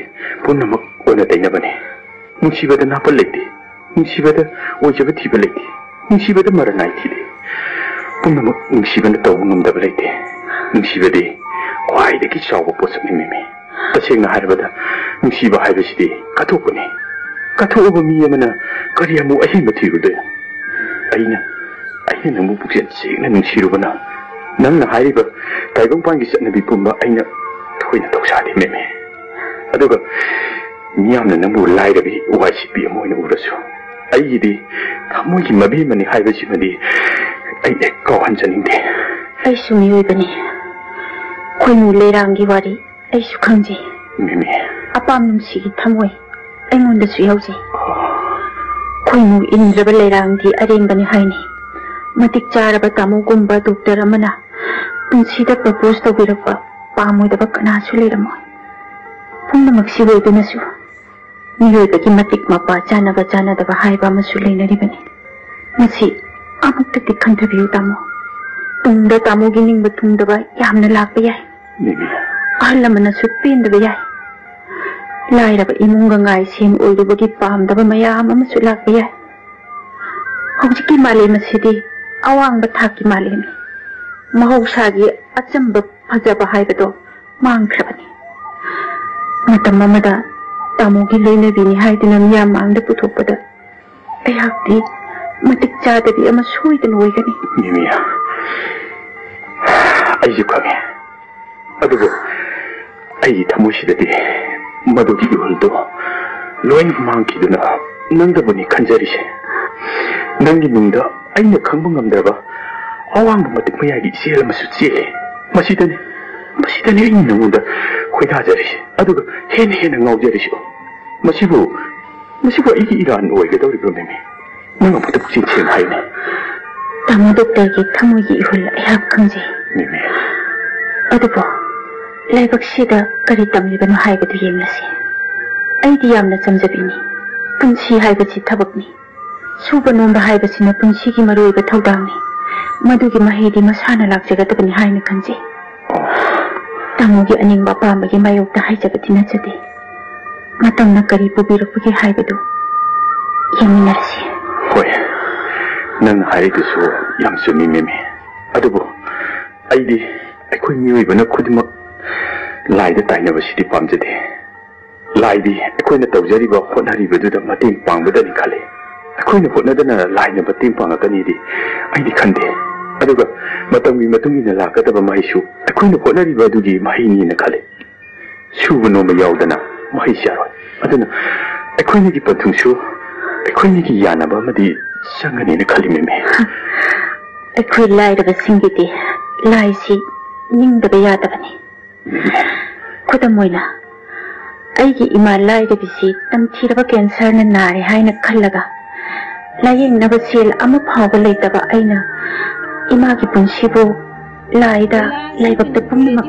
ꯄꯨꯝꯅꯃꯛ ꯑꯣꯟꯅ ꯇꯩꯅꯕꯅꯤ꯫ ꯅꯨꯡꯁꯤꯕꯗ ꯅꯥꯄꯜ ꯂꯩꯇꯦ, ꯅꯨꯡꯁꯤꯕꯗ ꯑꯣꯏꯖꯕ ꯊꯤꯕ ꯂꯩꯇꯦ, ꯅꯨꯡꯁꯤꯕꯗ ꯃꯔꯅꯥꯏ ꯊꯤꯗꯦ꯫ ꯄꯨꯝꯅꯃꯛ ꯅꯨꯡꯁꯤꯕꯅ ꯇꯧꯕ ꯉꯝꯗꯕ ꯂꯩꯇꯦ꯫ ꯅꯨꯡꯁꯤꯕꯗꯤ ꯈ꯭ꯋꯥꯏꯗꯒꯤ ꯆꯥꯎꯕ ꯄꯣꯠꯁꯛꯅꯤ, ꯃꯦꯃꯤ꯫ ꯇꯁꯦꯡꯅ ꯍꯥꯏꯔꯕꯗ, ꯅꯨꯡꯁꯤꯕ ꯍꯥꯏꯕꯁꯤꯗꯤ ꯀꯠꯊꯣꯛꯄꯅꯤ꯫ ꯀꯠꯊꯣꯛꯑꯕ ꯃꯤ ꯑꯃꯅ ꯀꯔꯤ ꯑꯃꯨꯛ ꯑꯍꯦꯟꯕ ꯊꯤꯔꯨꯗꯣꯏꯅꯣ? ꯑꯩꯅ, ꯑꯩꯅ ꯅꯪꯕꯨ ꯄꯨꯛꯆꯦꯜ ꯁꯦꯡꯅ ꯅꯨꯡꯁꯤꯔꯨꯕꯅ, ꯅꯪꯅ ꯍꯥꯏꯔꯤꯕ ꯇꯥꯏꯕꯪꯄꯥꯟꯒꯤ ꯆꯠꯅꯕꯤ ꯄꯨꯝꯕ ꯑꯩꯅ ꯊꯣꯏꯅ ꯊꯧꯁꯥꯗꯦ, ꯃꯦꯃꯤ꯫ ꯑꯗꯨꯒ ꯃꯤꯌꯥꯝꯅ ꯅꯪꯕꯨ ꯂꯥꯏꯔꯕꯤ, ꯋꯥꯏ ꯁꯤꯠꯄꯤ ꯑꯃ ꯑꯣꯏꯅ ꯎꯔꯁꯨ, ꯑꯩꯒꯤꯗꯤ ꯊꯃꯣꯏꯒꯤ ꯃꯕꯦꯝꯃꯅꯤ ꯍꯥꯏꯕꯁꯤꯃꯗꯤ ꯑꯩ ꯍꯦꯛ ꯀꯥꯎꯍꯟꯖꯅꯤꯡꯗꯦ꯫ ꯑꯩꯁꯨ ꯃꯤꯑꯣꯏꯕꯅꯤ꯫ ꯈꯣꯏꯃꯨ ꯂꯩꯔꯥꯡꯒꯤ ꯋꯥꯔꯤ ꯑꯩꯁꯨ ꯈꯪꯖꯩ꯫ ꯃꯦꯃꯤ꯫ ꯑꯄꯥꯝ ꯅꯨꯡꯁꯤꯒꯤ ꯊꯃꯣꯏ ꯑꯩꯉꯣꯟꯗꯁꯨ ꯌꯥꯎꯖꯩ꯫ ꯈꯣꯏꯃꯨ ꯏꯟꯗ꯭ꯔꯕ ꯂꯩꯔꯥꯡꯗꯤ ꯑꯔꯦꯝꯕꯅꯤ ꯍꯥꯏꯅꯤ꯫ ꯃꯇꯤꯛ ꯆꯥꯔꯕ ꯇꯥꯃꯣꯒꯨꯝꯕ ꯗꯣꯛꯇꯔ ꯑꯃꯅ ꯄꯨꯟꯁꯤꯗ propose ꯇꯧꯕꯤꯔꯛꯄ ꯄꯥꯝꯃꯣꯏꯗꯕ ꯀꯅꯥꯁꯨ ꯂꯩꯔꯝꯃꯣꯏ꯫ ꯄꯨꯝꯅꯃꯛꯁꯤ ꯑꯣꯏꯗꯨꯅꯁꯨ ꯃꯤꯑꯣꯏꯕꯒꯤ ꯃꯇꯤꯛ ꯃꯄꯥ ꯆꯥꯅꯕ ꯆꯥꯅꯗꯕ ꯍꯥꯏꯕ ꯑꯃꯁꯨ ꯂꯩꯅꯔꯤꯕꯅꯤ꯫ ꯃꯁꯤ ꯑꯃꯨꯛꯇꯗꯤ ꯈꯟꯊꯕꯤꯌꯨ, ꯇꯥꯃꯣ꯫ ꯇꯨꯡꯗ ꯇꯥꯃꯣꯒꯤ ꯅꯤꯡꯕ ꯊꯨꯡꯗꯕ ꯌꯥꯝꯅ ꯂꯥꯛꯄ ꯌꯥꯏ꯫ ꯃꯦꯃꯤ꯫ ꯑꯍꯜ ꯂꯃꯟꯅꯁꯨ ꯄꯦꯟꯗꯕ ꯌꯥꯏ꯫ ꯂꯥꯏꯔꯕ ꯏꯃꯨꯡꯒ ꯉꯥꯏ ꯁꯦꯟ ꯑꯣꯏꯔꯨꯕꯒꯤ ꯄꯥꯝꯗꯕ ꯃꯌꯥꯝ ꯑꯃꯁꯨ ꯂꯥꯛꯄ ꯌꯥꯏ꯫ ꯍꯧꯖꯤꯛꯀꯤ ꯃꯥꯂꯦꯝ ꯑꯁꯤꯗꯤ ꯑꯋꯥꯡꯕ ꯊꯥꯛꯀꯤ ꯃꯥꯂꯦꯝꯅꯤ꯫ ꯃꯍꯧꯁꯥꯒꯤ ꯑꯆꯝꯕ ꯐꯖꯕ ꯍꯥꯏꯕꯗꯣ ꯃꯥꯡꯈ꯭ꯔꯕꯅꯤ꯫ ꯃꯇꯝ ꯑꯃꯗ ꯇꯥꯃꯣꯒꯤ ꯂꯣꯏꯅꯕꯤꯅꯤ ꯍꯥꯏꯗꯨꯅ ꯃꯤꯌꯥꯝ ꯃꯥꯡꯗ ꯄꯨꯊꯣꯛꯄꯗ ꯑꯩꯍꯥꯛꯇꯤ ꯃꯇꯤꯛ ꯆꯥꯗꯕꯤ ꯑꯃ ꯁꯣꯏꯗꯅ ꯑꯣꯏꯒꯅꯤ꯫ ꯃꯦꯃꯤ, ꯑꯩꯁꯨ ꯈꯪꯉꯦ꯫ ꯑꯗꯨꯕꯨ ꯑꯩꯒꯤ ꯊꯃꯣꯏꯁꯤꯗꯗꯤ ꯃꯗꯨꯒꯤ ꯏꯍꯨꯜꯗꯨ ꯂꯣꯏꯅ ꯃꯥꯡꯈꯤꯗꯨꯅ ꯅꯪꯗꯕꯨꯅꯤ ꯈꯟꯖꯔꯤꯁꯦ꯫ ꯅꯪꯒꯤ ꯅꯨꯡꯗ ꯑꯩꯅ ꯈꯪꯕ ꯉꯝꯗ꯭ꯔꯕ ꯑꯋꯥꯡꯕ ꯃꯇꯤꯛ ꯃꯌꯥꯏꯒꯤ ꯏꯆꯦꯜ ꯑꯃꯁꯨ ꯆꯦꯜꯂꯤ꯫ ꯃꯁꯤꯗꯅꯤ, ꯃꯁꯤꯗꯅꯤ ꯑꯩꯅ ꯅꯉꯣꯟꯗ ꯈꯣꯏꯗꯥꯖꯔꯤꯁꯤ, ꯑꯗꯨꯒ ꯍꯦꯟꯅ ꯍꯦꯟꯅ ꯉꯥꯎꯖꯔꯤꯁꯤ꯫ ꯃꯁꯤꯕꯨ, ꯃꯁꯤꯕꯨ ꯑꯩꯒꯤ ꯏꯔꯥꯟ ꯑꯣꯏꯒꯗꯧꯔꯤꯕ꯭ꯔꯣ, ꯃꯦꯃꯤ? ꯅꯪ ꯑꯃꯨꯛꯇ ꯄꯨꯛꯆꯦꯜ ꯁꯦꯡꯅ ꯍꯥꯏꯌꯨꯅꯦ꯫ ꯇꯥꯃꯣ ꯗꯣꯛꯇꯔꯒꯤ ꯊꯃꯣꯏꯒꯤ ꯏꯍꯨꯜ ꯑꯩꯍꯥꯛ ꯈꯪꯖꯩ꯫ ꯃꯦꯃꯤ꯫ ꯑꯗꯨꯕꯨ ꯂꯥꯏꯕꯛꯁꯤꯗ ꯀꯔꯤ ꯇꯝꯂꯤꯕꯅꯣ ꯍꯥꯏꯕꯗꯨ ꯌꯦꯡꯂꯁꯤ꯫ ꯑꯩꯗꯤ ꯌꯥꯝꯅ ꯆꯝꯖꯕꯤꯅꯤ꯫ ꯄꯨꯟꯁꯤ ꯍꯥꯏꯕꯁꯤ ꯊꯕꯛꯅꯤ꯫ ꯁꯨꯕ ꯅꯣꯝꯕ ꯍꯥꯏꯕꯁꯤꯅ ꯄꯨꯟꯁꯤꯒꯤ ꯃꯔꯨꯑꯣꯏꯕ ꯊꯧꯗꯥꯡꯅꯤ꯫ ꯃꯗꯨꯒꯤ ꯃꯍꯩꯗꯤ ꯃꯁꯥꯅ ꯂꯥꯛꯆꯒꯗꯕꯅꯤ ꯍꯥꯏꯅ ꯈꯟꯖꯩ꯫ ꯑꯣ꯫ ꯇꯥꯃꯣꯒꯤ ꯑꯅꯤꯡꯕ ꯑꯄꯥꯝꯕꯒꯤ ꯃꯥꯌꯣꯛꯇ ꯍꯥꯏꯖꯕꯗꯤ ꯅꯠꯆꯗꯦ꯫ ꯃꯇꯝꯅ ꯀꯔꯤ ꯄꯨꯕꯤꯔꯛꯄꯒꯦ ꯍꯥꯏꯕꯗꯨ ꯌꯦꯡꯃꯤꯟꯅꯔꯁꯤ꯫ ꯍꯣꯏ, ꯅꯪꯅ ꯍꯥꯏꯔꯤꯗꯨꯁꯨ ꯌꯥꯝ ꯆꯨꯝꯃꯤ, ꯃꯦꯃꯤ꯫ ꯑꯗꯨꯕꯨ ꯑꯩꯗꯤ ꯑꯩꯈꯣꯏ ꯃꯤꯑꯣꯏꯕꯅ ꯈꯨꯗꯤꯡꯃꯛ ꯂꯥꯏꯗ ꯇꯥꯏꯅꯕꯁꯤꯗꯤ ꯄꯥꯝꯖꯗꯦ꯫ ꯂꯥꯏꯗꯤ ꯑꯩꯈꯣꯏꯅ ꯇꯧꯖꯔꯤꯕ ꯍꯣꯠꯅꯔꯤꯕꯗꯨꯗ ꯃꯇꯦꯡ ꯄꯥꯡꯕꯗꯅꯤ ꯈꯜꯂꯤ꯫ ꯑꯩꯈꯣꯏꯅ ꯍꯣꯠꯅꯗꯅ ꯂꯥꯏꯅ ꯃꯇꯦꯡ ꯄꯥꯡꯉꯛꯀꯅꯤꯗꯤ ꯑꯩꯗꯤ ꯈꯟꯗꯦ꯫ ꯑꯗꯨꯒ ꯃꯇꯝꯒꯤ ꯃꯇꯨꯡ ꯏꯟꯅ ꯂꯥꯛꯀꯗꯕ ꯃꯍꯩꯁꯨ ꯑꯩꯈꯣꯏꯅ ꯍꯣꯠꯅꯔꯤꯕ ꯑꯗꯨꯒꯤ ꯃꯍꯩꯅꯤꯅ ꯈꯜꯂꯤ꯫ ꯁꯨꯕ ꯅꯣꯝꯕ ꯌꯥꯎꯗꯅ ꯃꯍꯩ ꯆꯥꯔꯣꯏ꯫ ꯑꯗꯨꯅ ꯑꯩꯈꯣꯏꯅꯤꯒꯤ ꯄꯟꯊꯨꯡꯁꯨ ꯑꯩꯈꯣꯏꯅꯤꯒꯤ ꯌꯥꯅꯕ ꯑꯃꯗꯤ ꯆꯪꯒꯅꯤꯅ ꯈꯜꯂꯤ, ꯃꯦꯃꯤ꯫ ꯑꯩꯈꯣꯏ ꯂꯥꯏꯔꯕꯁꯤꯡꯒꯤꯗꯤ ꯂꯥꯏꯁꯤ ꯅꯤꯡꯗꯕ ꯌꯥꯗꯕꯅꯤ꯫ ꯈꯨꯗꯝ ꯑꯣꯏꯅ, ꯑꯩꯒꯤ ꯏꯃꯥ ꯂꯥꯏꯔꯕꯤꯁꯤ ꯇꯝꯊꯤꯔꯕ ꯀꯦꯟꯁꯔꯅ ꯅꯥꯔꯦ ꯍꯥꯏꯅ ꯈꯜꯂꯒ ꯂꯥꯌꯦꯡꯅꯕ ꯁꯦꯜ ꯑꯃ ꯐꯥꯎꯕ ꯂꯩꯇꯕ ꯑꯩꯅ ꯏꯃꯥꯒꯤ ꯄꯨꯟꯁꯤꯕꯨ ꯂꯥꯏꯗ, ꯂꯥꯏꯕꯛꯇ ꯄꯨꯝꯅꯃꯛ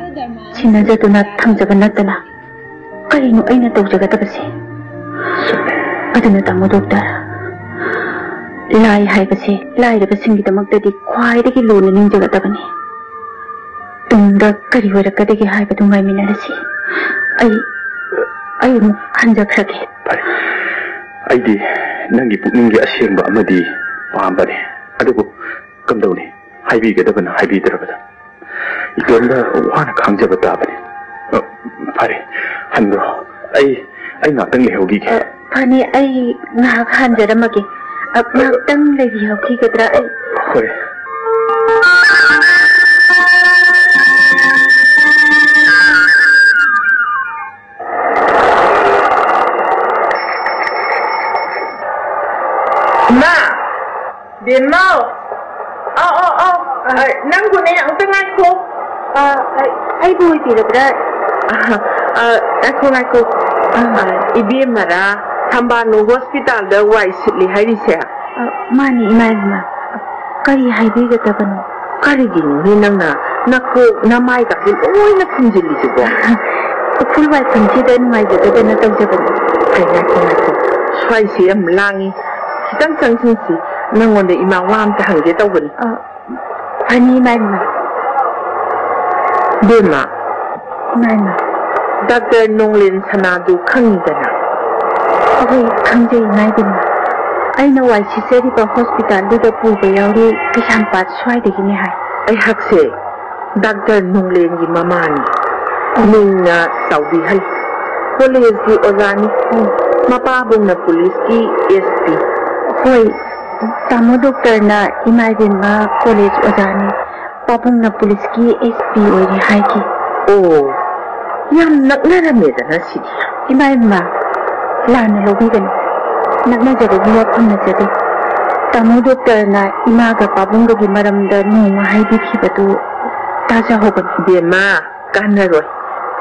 ꯁꯤꯟꯅꯖꯗꯨꯅ ꯊꯝꯖꯕ ꯅꯠꯇꯅ ꯀꯔꯤꯅꯣ ꯑꯩꯅ ꯇꯧꯖꯒꯗꯕꯁꯦ? ꯑꯗꯨꯅ ꯇꯥꯃꯣ ꯗꯣꯛꯇꯔ, ꯂꯥꯏ ꯍꯥꯏꯕꯁꯦ ꯂꯥꯏꯔꯕꯁꯤꯡꯒꯤꯗꯃꯛꯇꯗꯤ ꯈ꯭ꯋꯥꯏꯗꯒꯤ ꯂꯨꯅ ꯅꯤꯡꯖꯒꯗꯕꯅꯤ꯫ ꯇꯨꯡꯗ ꯀꯔꯤ ꯑꯣꯏꯔꯛꯀꯗꯒꯦ ꯍꯥꯏꯕꯗꯨ ꯉꯥꯏꯃꯤꯟꯅꯔꯁꯤ꯫ ꯑꯩ, ꯑꯩ ꯑꯃꯨꯛ ꯍꯟꯖꯈ꯭ꯔꯒꯦ꯫ ꯐꯔꯦ꯫ ꯑꯩꯗꯤ ꯅꯪꯒꯤ ꯄꯨꯛꯅꯤꯡꯒꯤ ꯑꯁꯦꯡꯕ ꯑꯃꯗꯤ ꯄꯥꯝꯕꯅꯦ꯫ ꯑꯗꯨꯕꯨ ꯀꯝꯗꯧꯅꯤ? ꯍꯥꯏꯕꯤꯒꯗꯕꯅ ꯍꯥꯏꯕꯤꯗ꯭ꯔꯕꯗ ꯏꯇꯣꯝꯗ ꯋꯥꯅ ꯈꯥꯡꯖꯕ ꯇꯥꯕꯅꯤ꯫ ꯑ, ꯐꯔꯦ, ꯍꯟꯈ꯭ꯔꯣ꯫ ꯑꯩ, ꯑꯩ ꯉꯥꯛꯇꯪ ꯂꯩꯍꯧꯈꯤꯒꯦ꯫ ꯑ, ꯐꯅꯤ, ꯑꯩ ꯉꯥꯏꯍꯥꯛ ꯍꯟꯖꯔꯝꯃꯒꯦ꯫ ꯑ, ꯉꯥꯏꯍꯥꯛꯇꯪ ꯂꯩꯕꯤꯍꯧꯈꯤꯒꯗ꯭ꯔꯥ? ꯑꯩ ꯍꯣꯏ꯫ ꯏꯃꯥ! ꯕꯦꯝꯃꯧ! ꯑꯧ, ꯑꯧ, ꯑꯧ! ꯑ, ꯅꯪꯕꯨꯅꯦ, ꯑꯝꯇ ꯉꯥꯏꯈꯣ꯫ ꯑ, ꯑ, ꯑꯩꯕꯨ ꯑꯣꯏꯕꯤꯔꯕ꯭ꯔꯥ? ꯑ, ꯑ, ꯉꯥꯏꯈꯣ, ꯉꯥꯏꯈꯣ꯫ ꯑ꯫ ꯑ, ꯏꯕꯦꯝꯃꯔꯥ? ꯊꯝꯕꯥꯜꯅꯨ ꯍꯣꯁꯄꯤꯇꯥꯜꯗ ꯋꯥꯏ ꯁꯤꯠꯂꯤ ꯍꯥꯏꯔꯤꯁꯦ? ꯑ, ꯃꯥꯅꯤ, ꯏꯃꯥ, ꯏꯃꯥ꯫ ꯀꯔꯤ ꯍꯥꯏꯕꯤꯒꯗꯕꯅꯣ? ꯀꯔꯤꯒꯤꯅꯣꯅꯦ ꯅꯪꯅ ꯅꯀꯣꯛ ꯅꯃꯥꯏꯒꯁꯦ ꯂꯣꯏꯅ ꯈꯨꯝꯖꯤꯜꯂꯤꯗꯨꯕꯣ? ꯎꯐꯨꯜ ꯋꯥꯏꯐꯨꯜꯁꯤꯗ ꯅꯨꯡꯉꯥꯏꯖꯗꯗꯅ ꯇꯧꯖꯕꯅꯤ꯫ ꯑꯩ ꯉꯥꯏꯈꯣ, ꯉꯥꯏꯈꯣ꯫ ꯁ꯭ꯋꯥꯏꯁꯦ ꯌꯥꯝ ꯂꯥꯡꯉꯤ꯫ ꯈꯤꯇꯪ ꯆꯪꯁꯤꯟꯁꯤ꯫ ꯅꯪꯉꯣꯟꯗ ꯏꯃꯥ ꯋꯥ ꯑꯝꯇ ꯍꯪꯒꯦ ꯇꯧꯕꯅꯤ꯫ ꯑ, ꯐꯅꯤ, ꯏꯃꯥ, ꯏꯃꯥ꯫ ꯕꯦꯝꯃ, ꯏꯃꯥ, ꯏꯃꯥ꯫ ꯗꯥꯛꯇꯔ ꯅꯣꯡꯂꯦꯟ ꯁꯅꯥꯗꯨ ꯈꯪꯉꯤꯗꯅ? ꯑꯍꯣꯏ, ꯈꯪꯖꯩ, ꯏꯃꯥ, ꯏꯕꯦꯝꯃ꯫ ꯑꯩꯅ ꯋꯥꯏ ꯁꯤꯠꯆꯔꯤꯕ ꯍꯣꯁꯄꯤꯇꯥꯜꯗꯨꯗ ꯄꯨꯕ ꯌꯥꯎꯔꯤ, ꯀꯩꯁꯥꯝꯄꯥꯠ ꯁ꯭ꯋꯥꯏꯗꯒꯤꯅꯦ ꯍꯥꯏ꯫ ꯑꯩꯍꯥꯛꯁꯦ ꯗꯥꯛꯇꯔ ꯅꯣꯡꯂꯦꯟꯒꯤ ꯃꯃꯥꯅꯤ꯫ ꯃꯤꯡꯅ ꯆꯥꯎꯕꯤꯍꯜ꯫ ꯀꯣꯂꯦꯖꯀꯤ ꯑꯣꯖꯥꯅꯤ꯫ ꯎꯝ꯫ ꯃꯄꯥꯕꯨꯡꯅ ꯄꯨꯂꯤꯁꯀꯤ ꯑꯦꯁ ꯄꯤ꯫ ꯍꯣꯏ, ꯇꯥꯃꯣ ꯗꯣꯛꯇꯔꯅ ꯏꯃꯥ ꯏꯕꯦꯝꯃ ꯀꯣꯂꯦꯖ ꯑꯣꯖꯥꯅꯤ, ꯄꯥꯕꯨꯡꯅ ꯄꯨꯂꯤꯁꯀꯤ ꯑꯦꯁ ꯄꯤ ꯑꯣꯏꯔꯤ ꯍꯥꯏꯈꯤ꯫ ꯑꯣ, ꯌꯥꯝ ꯅꯛꯅꯔꯝꯃꯦꯗꯅ ꯁꯤꯗꯤ꯫ ꯏꯃꯥ, ꯏꯃꯥ, ꯂꯥꯟꯅ ꯂꯧꯕꯤꯒꯅꯨ꯫ ꯅꯛꯅꯖꯕꯒꯤ ꯋꯥꯐꯝ ꯅꯠꯆꯗꯦ꯫ ꯇꯥꯃꯣ ꯗꯣꯛꯇꯔꯅ ꯏꯃꯥꯒ ꯄꯥꯕꯨꯡꯒꯒꯤ ꯃꯔꯝꯗ ꯅꯣꯡꯃ ꯍꯥꯏꯕꯤꯈꯤꯕꯗꯨ ꯇꯥꯖꯍꯧꯕꯅꯤ꯫ ꯕꯦꯝꯃ, ꯀꯥꯟꯅꯔꯣꯏ꯫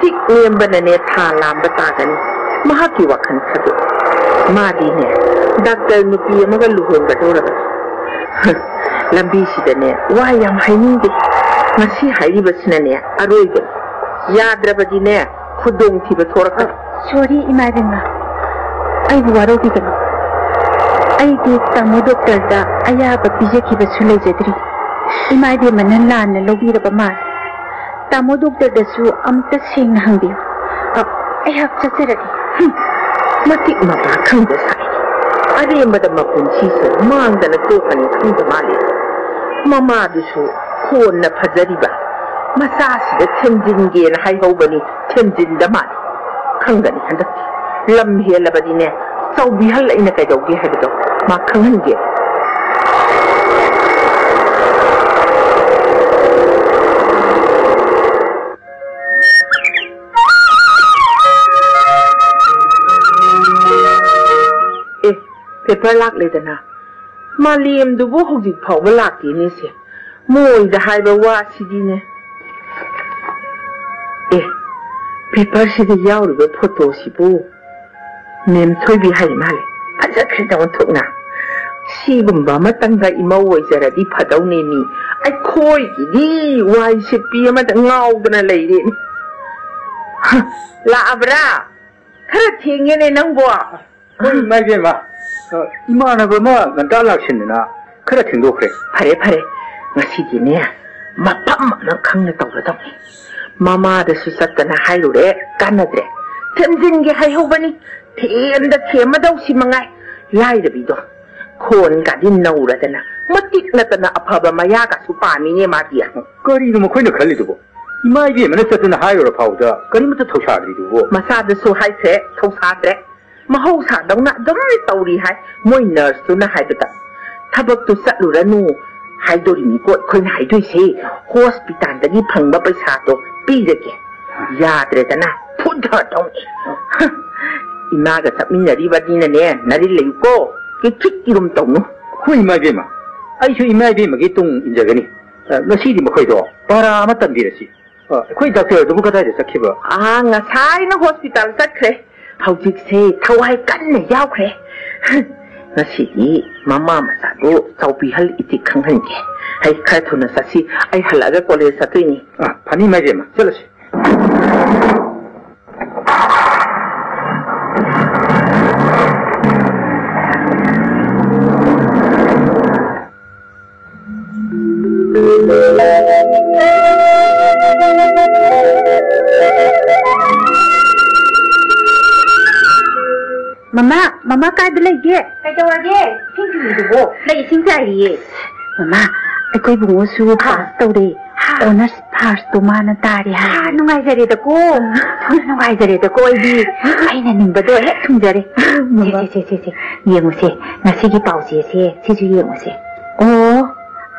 ꯆꯤꯛ ꯂꯦꯝꯕꯅꯅꯦ ꯊꯥ ꯂꯥꯝꯕ ꯇꯥꯒꯅꯤ꯫ ꯃꯍꯥꯛꯀꯤ ꯋꯥꯈꯜ ꯊꯥꯗꯣꯛ꯫ ꯃꯥꯗꯤꯅꯦ ꯗꯥꯛꯇꯔ ꯅꯨꯄꯤ ꯑꯃꯒ ꯂꯨꯍꯣꯡꯒꯗꯧꯔꯕꯅꯤ꯫ ꯂꯝꯕꯤꯁꯤꯗꯅꯦ ꯋꯥ ꯌꯥꯝ ꯍꯥꯏꯅꯤꯡꯗꯦ꯫ ꯉꯁꯤ ꯍꯥꯏꯔꯤꯕꯁꯤꯅꯅꯦ ꯑꯔꯣꯏꯕꯅꯤ꯫ ꯌꯥꯗ꯭ꯔꯕꯗꯤꯅꯦ ꯈꯨꯗꯣꯡꯊꯤꯕ ꯊꯣꯔꯛꯀꯅꯤ꯫ ꯁꯣꯔꯤ, ꯏꯃꯥ ꯏꯕꯦꯝꯃ, ꯑꯩꯕꯨ ꯋꯥꯔꯧꯕꯤꯒꯅꯨ꯫ ꯑꯩꯗꯤ ꯇꯥꯃꯣ ꯗꯣꯛꯇꯔꯗ ꯑꯌꯥꯕ ꯄꯤꯖꯈꯤꯕꯁꯨ ꯂꯩꯖꯗ꯭ꯔꯤ꯫ ꯏꯃꯥ ꯏꯕꯦꯝꯃꯅ ꯂꯥꯟꯅ ꯂꯧꯕꯤꯔꯕ ꯃꯥꯜꯂꯦ꯫ ꯇꯥꯃꯣ ꯗꯣꯛꯇꯔꯗꯁꯨ ꯑꯝꯇ ꯁꯦꯡꯅ ꯍꯪꯕꯤꯌꯨ꯫ ꯑ, ꯑꯩꯍꯥꯛ ꯆꯠꯆꯔꯒꯦ꯫ ꯍꯨꯝ, ꯃꯇꯤꯛ ꯃꯄꯥ ꯈꯪꯗ ꯁꯥꯏ꯫ ꯑꯔꯦꯝꯕꯗ ꯃꯄꯨꯟꯁꯤꯁꯦ ꯃꯥꯡꯗꯅ ꯇꯣꯛꯀꯅꯤ ꯈꯪꯗ ꯃꯥꯜꯂꯦ꯫ ꯃꯃꯥꯗꯨꯁꯨ ꯀꯣꯟꯅ ꯐꯖꯔꯤꯕ ꯃꯆꯥꯁꯤꯗ ꯊꯦꯝꯖꯤꯟꯒꯦꯅ ꯍꯥꯏꯍꯧꯕꯅꯤ, ꯊꯦꯝꯖꯤꯟꯗ ꯃꯥꯜꯂꯦ꯫ ꯈꯪꯒꯅꯤ ꯍꯟꯗꯛꯇꯤ꯫ ꯂꯝ ꯍꯦꯜꯂꯕꯗꯤꯅꯦ, ꯆꯥꯎꯕꯤꯍꯜ ꯑꯩꯅ ꯀꯩꯗꯧꯒꯦ ꯍꯥꯏꯕꯗꯣ ꯃꯥ ꯈꯪꯍꯟꯒꯦ꯫ ꯑꯦ, ꯄꯦꯄꯔ ꯂꯥꯛꯂꯦꯗꯅ꯫ ꯃꯥꯂꯦꯝꯗꯨꯕꯨ ꯍꯧꯖꯤꯛ ꯐꯥꯎꯕ ꯂꯥꯛꯇꯦꯅꯦꯁꯦ꯫ ꯃꯣꯏꯗ ꯍꯥꯏꯕ ꯋꯥꯁꯤꯗꯤꯅꯦ꯫ ꯑꯦ, ꯄꯦꯄꯔꯁꯤꯗ ꯌꯥꯎꯔꯤꯕ ꯐꯣꯇꯣꯁꯤꯕꯨ ꯃꯦꯝ ꯊꯣꯏꯕꯤ ꯍꯥꯏ ꯃꯥꯜꯂꯦ꯫ ꯐꯖꯈ꯭ꯔꯦꯗ ꯑꯣꯟꯊꯣꯛꯅ꯫ ꯁꯤꯒꯨꯝꯕ ꯑꯃꯇꯪꯒ ꯏꯃꯧ ꯑꯣꯏꯖꯔꯗꯤ ꯐꯗꯧꯅꯦ ꯃꯤ꯫ ꯑꯩꯈꯣꯏꯒꯤꯗꯤ ꯋꯥꯏ ꯁꯤꯠꯄꯤ ꯑꯃꯗ ꯉꯥꯎꯗꯅ ꯂꯩꯔꯦꯅꯦ꯫ ꯍ, ꯂꯥꯛꯑꯕ꯭ꯔꯥ? ꯈꯔ ꯊꯦꯡꯉꯦꯅꯦ ꯅꯪꯕꯣ꯫ ꯍꯣꯏ, ꯏꯃꯥ ꯏꯕꯦꯝꯃ, ꯑ, ꯏꯃꯥꯟꯅꯕ ꯑꯃ ꯉꯟꯇꯥ ꯂꯥꯛꯁꯤꯟꯗꯅ ꯈꯔ ꯊꯦꯡꯗꯣꯛꯈ꯭ꯔꯦ꯫ ꯐꯔꯦ, ꯐꯔꯦ, ꯉꯁꯤꯗꯤꯅꯦ ꯃꯐꯝ ꯑꯃ ꯈꯪꯅ ꯇꯧꯔꯗꯧꯅꯤ꯫ ꯃꯃꯥꯗꯁꯨ ꯆꯠꯇꯅ ꯍꯥꯏꯔꯨꯔꯦ, ꯀꯥꯟꯅꯗ꯭ꯔꯦ꯫ ꯊꯦꯝꯖꯤꯟꯒꯦ ꯍꯥꯏꯍꯧꯕꯅꯤ, ꯊꯦꯝꯗ ꯊꯦꯝꯃꯗꯧꯁꯤ ꯃꯉꯥꯏ꯫ ꯂꯥꯏꯔꯕꯤꯗꯣ ꯈꯣꯟꯒꯗꯤ ꯅꯧꯔꯗꯅ ꯃꯇꯤꯛ ꯅꯠꯇꯅ ꯑꯐꯕ ꯃꯌꯥꯒꯁꯨ ꯄꯥꯝꯃꯤꯅꯦ ꯃꯥꯗꯤ꯫ ꯀꯔꯤꯅꯣ ꯃꯈꯣꯏꯅ ꯈꯜꯂꯤꯗꯨꯕꯣ? ꯏꯃꯥ ꯏꯕꯦꯝꯃꯅ ꯆꯠꯇꯅ ꯍꯥꯏꯔꯨꯔ ꯐꯥꯎꯕꯗ ꯀꯔꯤꯃꯠꯇ ꯊꯧꯁꯥꯗ꯭ꯔꯤꯗꯨꯕꯣ? ꯃꯆꯥꯗꯁꯨ ꯍꯥꯏꯈ꯭ꯔꯦ, ꯊꯧꯁꯥꯗ꯭ꯔꯦ꯫ ꯃꯍꯧꯁꯥꯗꯧꯅ ꯑꯗꯨꯝ ꯇꯧꯔꯤ ꯍꯥꯏ꯫ ꯃꯣꯏ ꯅꯔꯁꯇꯨꯅ ꯍꯥꯏꯕꯗ, "ꯊꯕꯛꯇꯨ ꯆꯠꯂꯨꯔꯅꯨ ꯍꯥꯏꯗꯣꯔꯤꯅꯤꯀꯣ ꯑꯩꯈꯣꯏꯅ ꯍꯥꯏꯗꯣꯏꯁꯦ꯫ ꯍꯣꯁꯄꯤꯇꯥꯜꯗꯒꯤ ꯐꯪꯕ ꯄꯩꯁꯥꯗꯣ ꯄꯤꯔꯒꯦ꯫ ꯌꯥꯗ꯭ꯔꯦꯗꯅ ꯐꯨꯗꯗꯧꯅꯤ꯫ ꯍ, ꯏꯃꯥꯒ ꯆꯠꯃꯤꯟꯅꯔꯤꯕꯅꯤꯅꯅꯦ, ꯅꯥꯔꯤꯜ ꯂꯩꯌꯨꯀꯣ꯫ ꯀꯤꯊꯤꯛ ꯀꯤꯔꯨꯝ ꯇꯧꯅꯨ꯫" ꯍꯣꯏ, ꯏꯃꯥ ꯏꯕꯦꯝꯃ, ꯑꯩꯁꯨ ꯏꯃꯥ ꯏꯕꯦꯝꯃꯒꯤ ꯇꯨꯡ ꯏꯟꯖꯒꯅꯤ꯫ ꯑ, ꯉꯁꯤꯗꯤ ꯃꯈꯣꯏꯗꯣ ꯄꯥꯔꯥ ꯑꯃ ꯇꯝꯕꯤꯔꯁꯤ꯫ ꯑ, ꯑꯩꯈꯣꯏ ꯗꯥꯛꯇꯔꯗꯨꯕꯨ ꯀꯗꯥꯏꯗ ꯆꯠꯈꯤꯕ? ꯑꯥ, ꯉꯁꯥꯏꯅ ꯍꯣꯁꯄꯤꯇꯥꯜ ꯆꯠꯈ꯭ꯔꯦ꯫ ꯍꯧꯖꯤꯛꯁꯦ ꯊꯋꯥꯏ ꯀꯟꯅ ꯌꯥꯎꯈ꯭ꯔꯦ꯫ ꯉꯁꯤꯗꯤ ꯃꯃꯥ ꯃꯆꯥꯗꯨ ꯆꯥꯎꯕꯤꯍꯜ ꯏꯇꯤꯛ ꯈꯪꯍꯟꯒꯦ꯫ ꯑꯩ ꯈꯔ ꯊꯨꯅ ꯆꯠꯁꯤ꯫ ꯑꯩ ꯍꯜꯂꯛꯑꯒ ꯀꯣꯂꯦꯖ ꯆꯠꯇꯣꯏꯅꯤ꯫ ꯑ, ꯐꯅꯤ, ꯏꯃꯥ ꯏꯕꯦꯝꯃ, ꯆꯠꯂꯁꯤ꯫ ꯃꯃꯥ, ꯃꯃꯥ ꯀꯥꯏꯗ ꯂꯩꯒꯦ? ꯀꯩꯗꯧꯔꯒꯦ? ꯏꯁꯤꯡ ꯊꯤꯜꯂꯤꯗꯨꯕꯣ? ꯂꯩ, ꯏꯁꯤꯡ ꯆꯥꯏꯔꯤꯌꯦ꯫ ꯃꯃꯥ, ꯑꯩꯈꯣꯏ ꯏꯕꯨꯡꯉꯣꯁꯨ ꯑꯥ꯫ ꯄꯥꯁ ꯇꯧꯔꯦ꯫ ꯍꯥ꯫ ꯑꯣꯅꯔꯁ ꯐꯥꯔꯁꯇꯣ ꯃꯥꯅ ꯇꯥꯔꯦ ꯍꯥꯏ꯫ ꯍꯥ, ꯅꯨꯡꯉꯥꯏꯖꯔꯦꯗꯀꯣ꯫ ꯊꯣꯏꯅ ꯅꯨꯡꯉꯥꯏꯖꯔꯦꯗꯀꯣ ꯑꯩꯗꯤ꯫ ꯑꯩꯅ ꯅꯤꯡꯕꯗꯣ ꯍꯦꯛ ꯊꯨꯡꯖꯔꯦ꯫ ꯃꯃꯥ꯫ ꯁꯦ, ꯁꯦ, ꯁꯦ, ꯁꯦ, ꯁꯦ꯫ ꯌꯦꯡꯉꯨꯁꯦ꯫ ꯉꯁꯤꯒꯤ ꯄꯥꯎꯆꯦꯁꯦ ꯁꯤꯁꯨ ꯌꯦꯡꯉꯨꯁꯦ꯫ ꯑꯣ,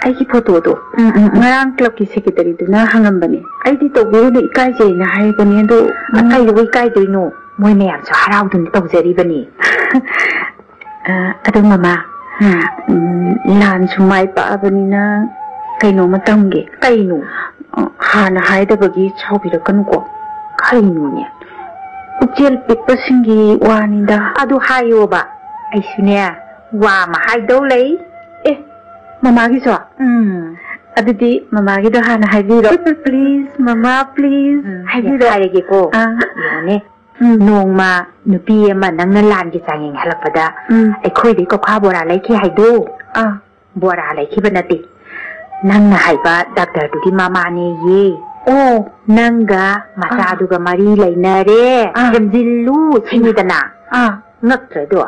ꯑꯩꯒꯤ ꯐꯣꯇꯣꯗꯣ ꯎꯝ, ꯎꯝ, ꯎꯝ꯫ ꯉꯔꯥꯡ ꯀ꯭ꯂꯕꯀꯤ ꯁꯦꯀ꯭ꯔꯦꯇꯔꯤꯗꯨꯅ ꯍꯪꯉꯝꯕꯅꯦ꯫ ꯑꯩꯗꯤ ꯇꯧꯕꯤꯔꯨꯅꯨ, ꯏꯀꯥꯏꯖꯩꯅ ꯍꯥꯏꯕꯅꯦ꯫ ꯑꯗꯣ ꯎꯝ꯫ ꯀꯩꯗꯧꯕꯩ ꯏꯀꯥꯏꯗꯣꯏꯅꯣ? ꯃꯣꯏ ꯃꯌꯥꯝꯁꯨ ꯍꯔꯥꯎꯗꯨꯅ ꯇꯧꯖꯔꯤꯕꯅꯤ꯫ ꯑ, ꯑꯗꯣ ꯃꯃꯥ, ꯎꯝ꯫ ꯎꯝ, ꯂꯥꯟꯁꯨ ꯃꯥꯏ ꯄꯥꯛꯑꯕꯅꯤꯅ ꯀꯩꯅꯣꯝꯃ ꯇꯝꯒꯦ꯫ ꯀꯩꯅꯣ? ꯑ, ꯍꯥꯟꯅ ꯍꯥꯏꯗꯕꯒꯤ ꯁꯥꯎꯕꯤꯔꯛꯀꯅꯨꯀꯣ꯫ ꯀꯩꯅꯣꯅꯦ? ꯄꯨꯛꯆꯦꯜ ꯄꯤꯛꯄꯁꯤꯡꯒꯤ ꯋꯥꯅꯤꯗ꯫ ꯑꯗꯨ ꯍꯥꯏꯌꯣꯕ꯫ ꯑꯩꯁꯨꯅꯦ, ꯋꯥ ꯑꯃ ꯍꯥꯏꯗꯧ ꯂꯩ꯫ ꯑꯦ, ꯃꯃꯥꯒꯤꯁꯨ? ꯎꯝ꯫ ꯑꯗꯨꯗꯤ ꯃꯃꯥꯒꯤꯗꯣ ꯍꯥꯟꯅ ꯍꯥꯏꯕꯤꯔꯣ꯫ Please, ꯃꯃꯥ, please꯫ ꯎꯝ, ꯍꯥꯏꯕꯤꯔꯣ꯫ ꯍꯥꯏꯔꯒꯦꯀꯣ꯫ ꯑꯥ꯫ ꯌꯦꯡꯉꯨꯅꯦ꯫ ꯎꯝ꯫ ꯅꯣꯡꯃ ꯅꯨꯄꯤ ꯑꯃ ꯅꯪꯅ ꯂꯥꯟꯒꯤ ꯆꯥꯡꯌꯦꯡ ꯍꯜꯂꯛꯄꯗ ꯎꯝ꯫ ꯑꯩꯈꯣꯏꯗꯩ ꯀꯧꯈꯥ ꯕꯣꯔꯥ ꯂꯩꯈꯤ ꯍꯥꯏꯗꯣ꯫ ꯑꯥ꯫ ꯕꯣꯔꯥ ꯂꯩꯈꯤꯕ ꯅꯠꯇꯦ꯫ ꯅꯪꯅ ꯍꯥꯏꯕ ꯗꯥꯛꯇꯔꯗꯨꯒꯤ ꯃꯃꯥꯅꯦꯌꯦ꯫ ꯑꯣ꯫ ꯅꯪꯒ ꯃꯆꯥꯗꯨꯒ ꯃꯔꯤ ꯂꯩꯅꯔꯦ꯫ ꯑꯥ꯫ ꯊꯦꯝꯖꯤꯜꯂꯨ ꯁꯤꯅꯤꯗꯅ꯫ ꯑꯥ꯫ ꯉꯛꯇ꯭ꯔꯗꯣ?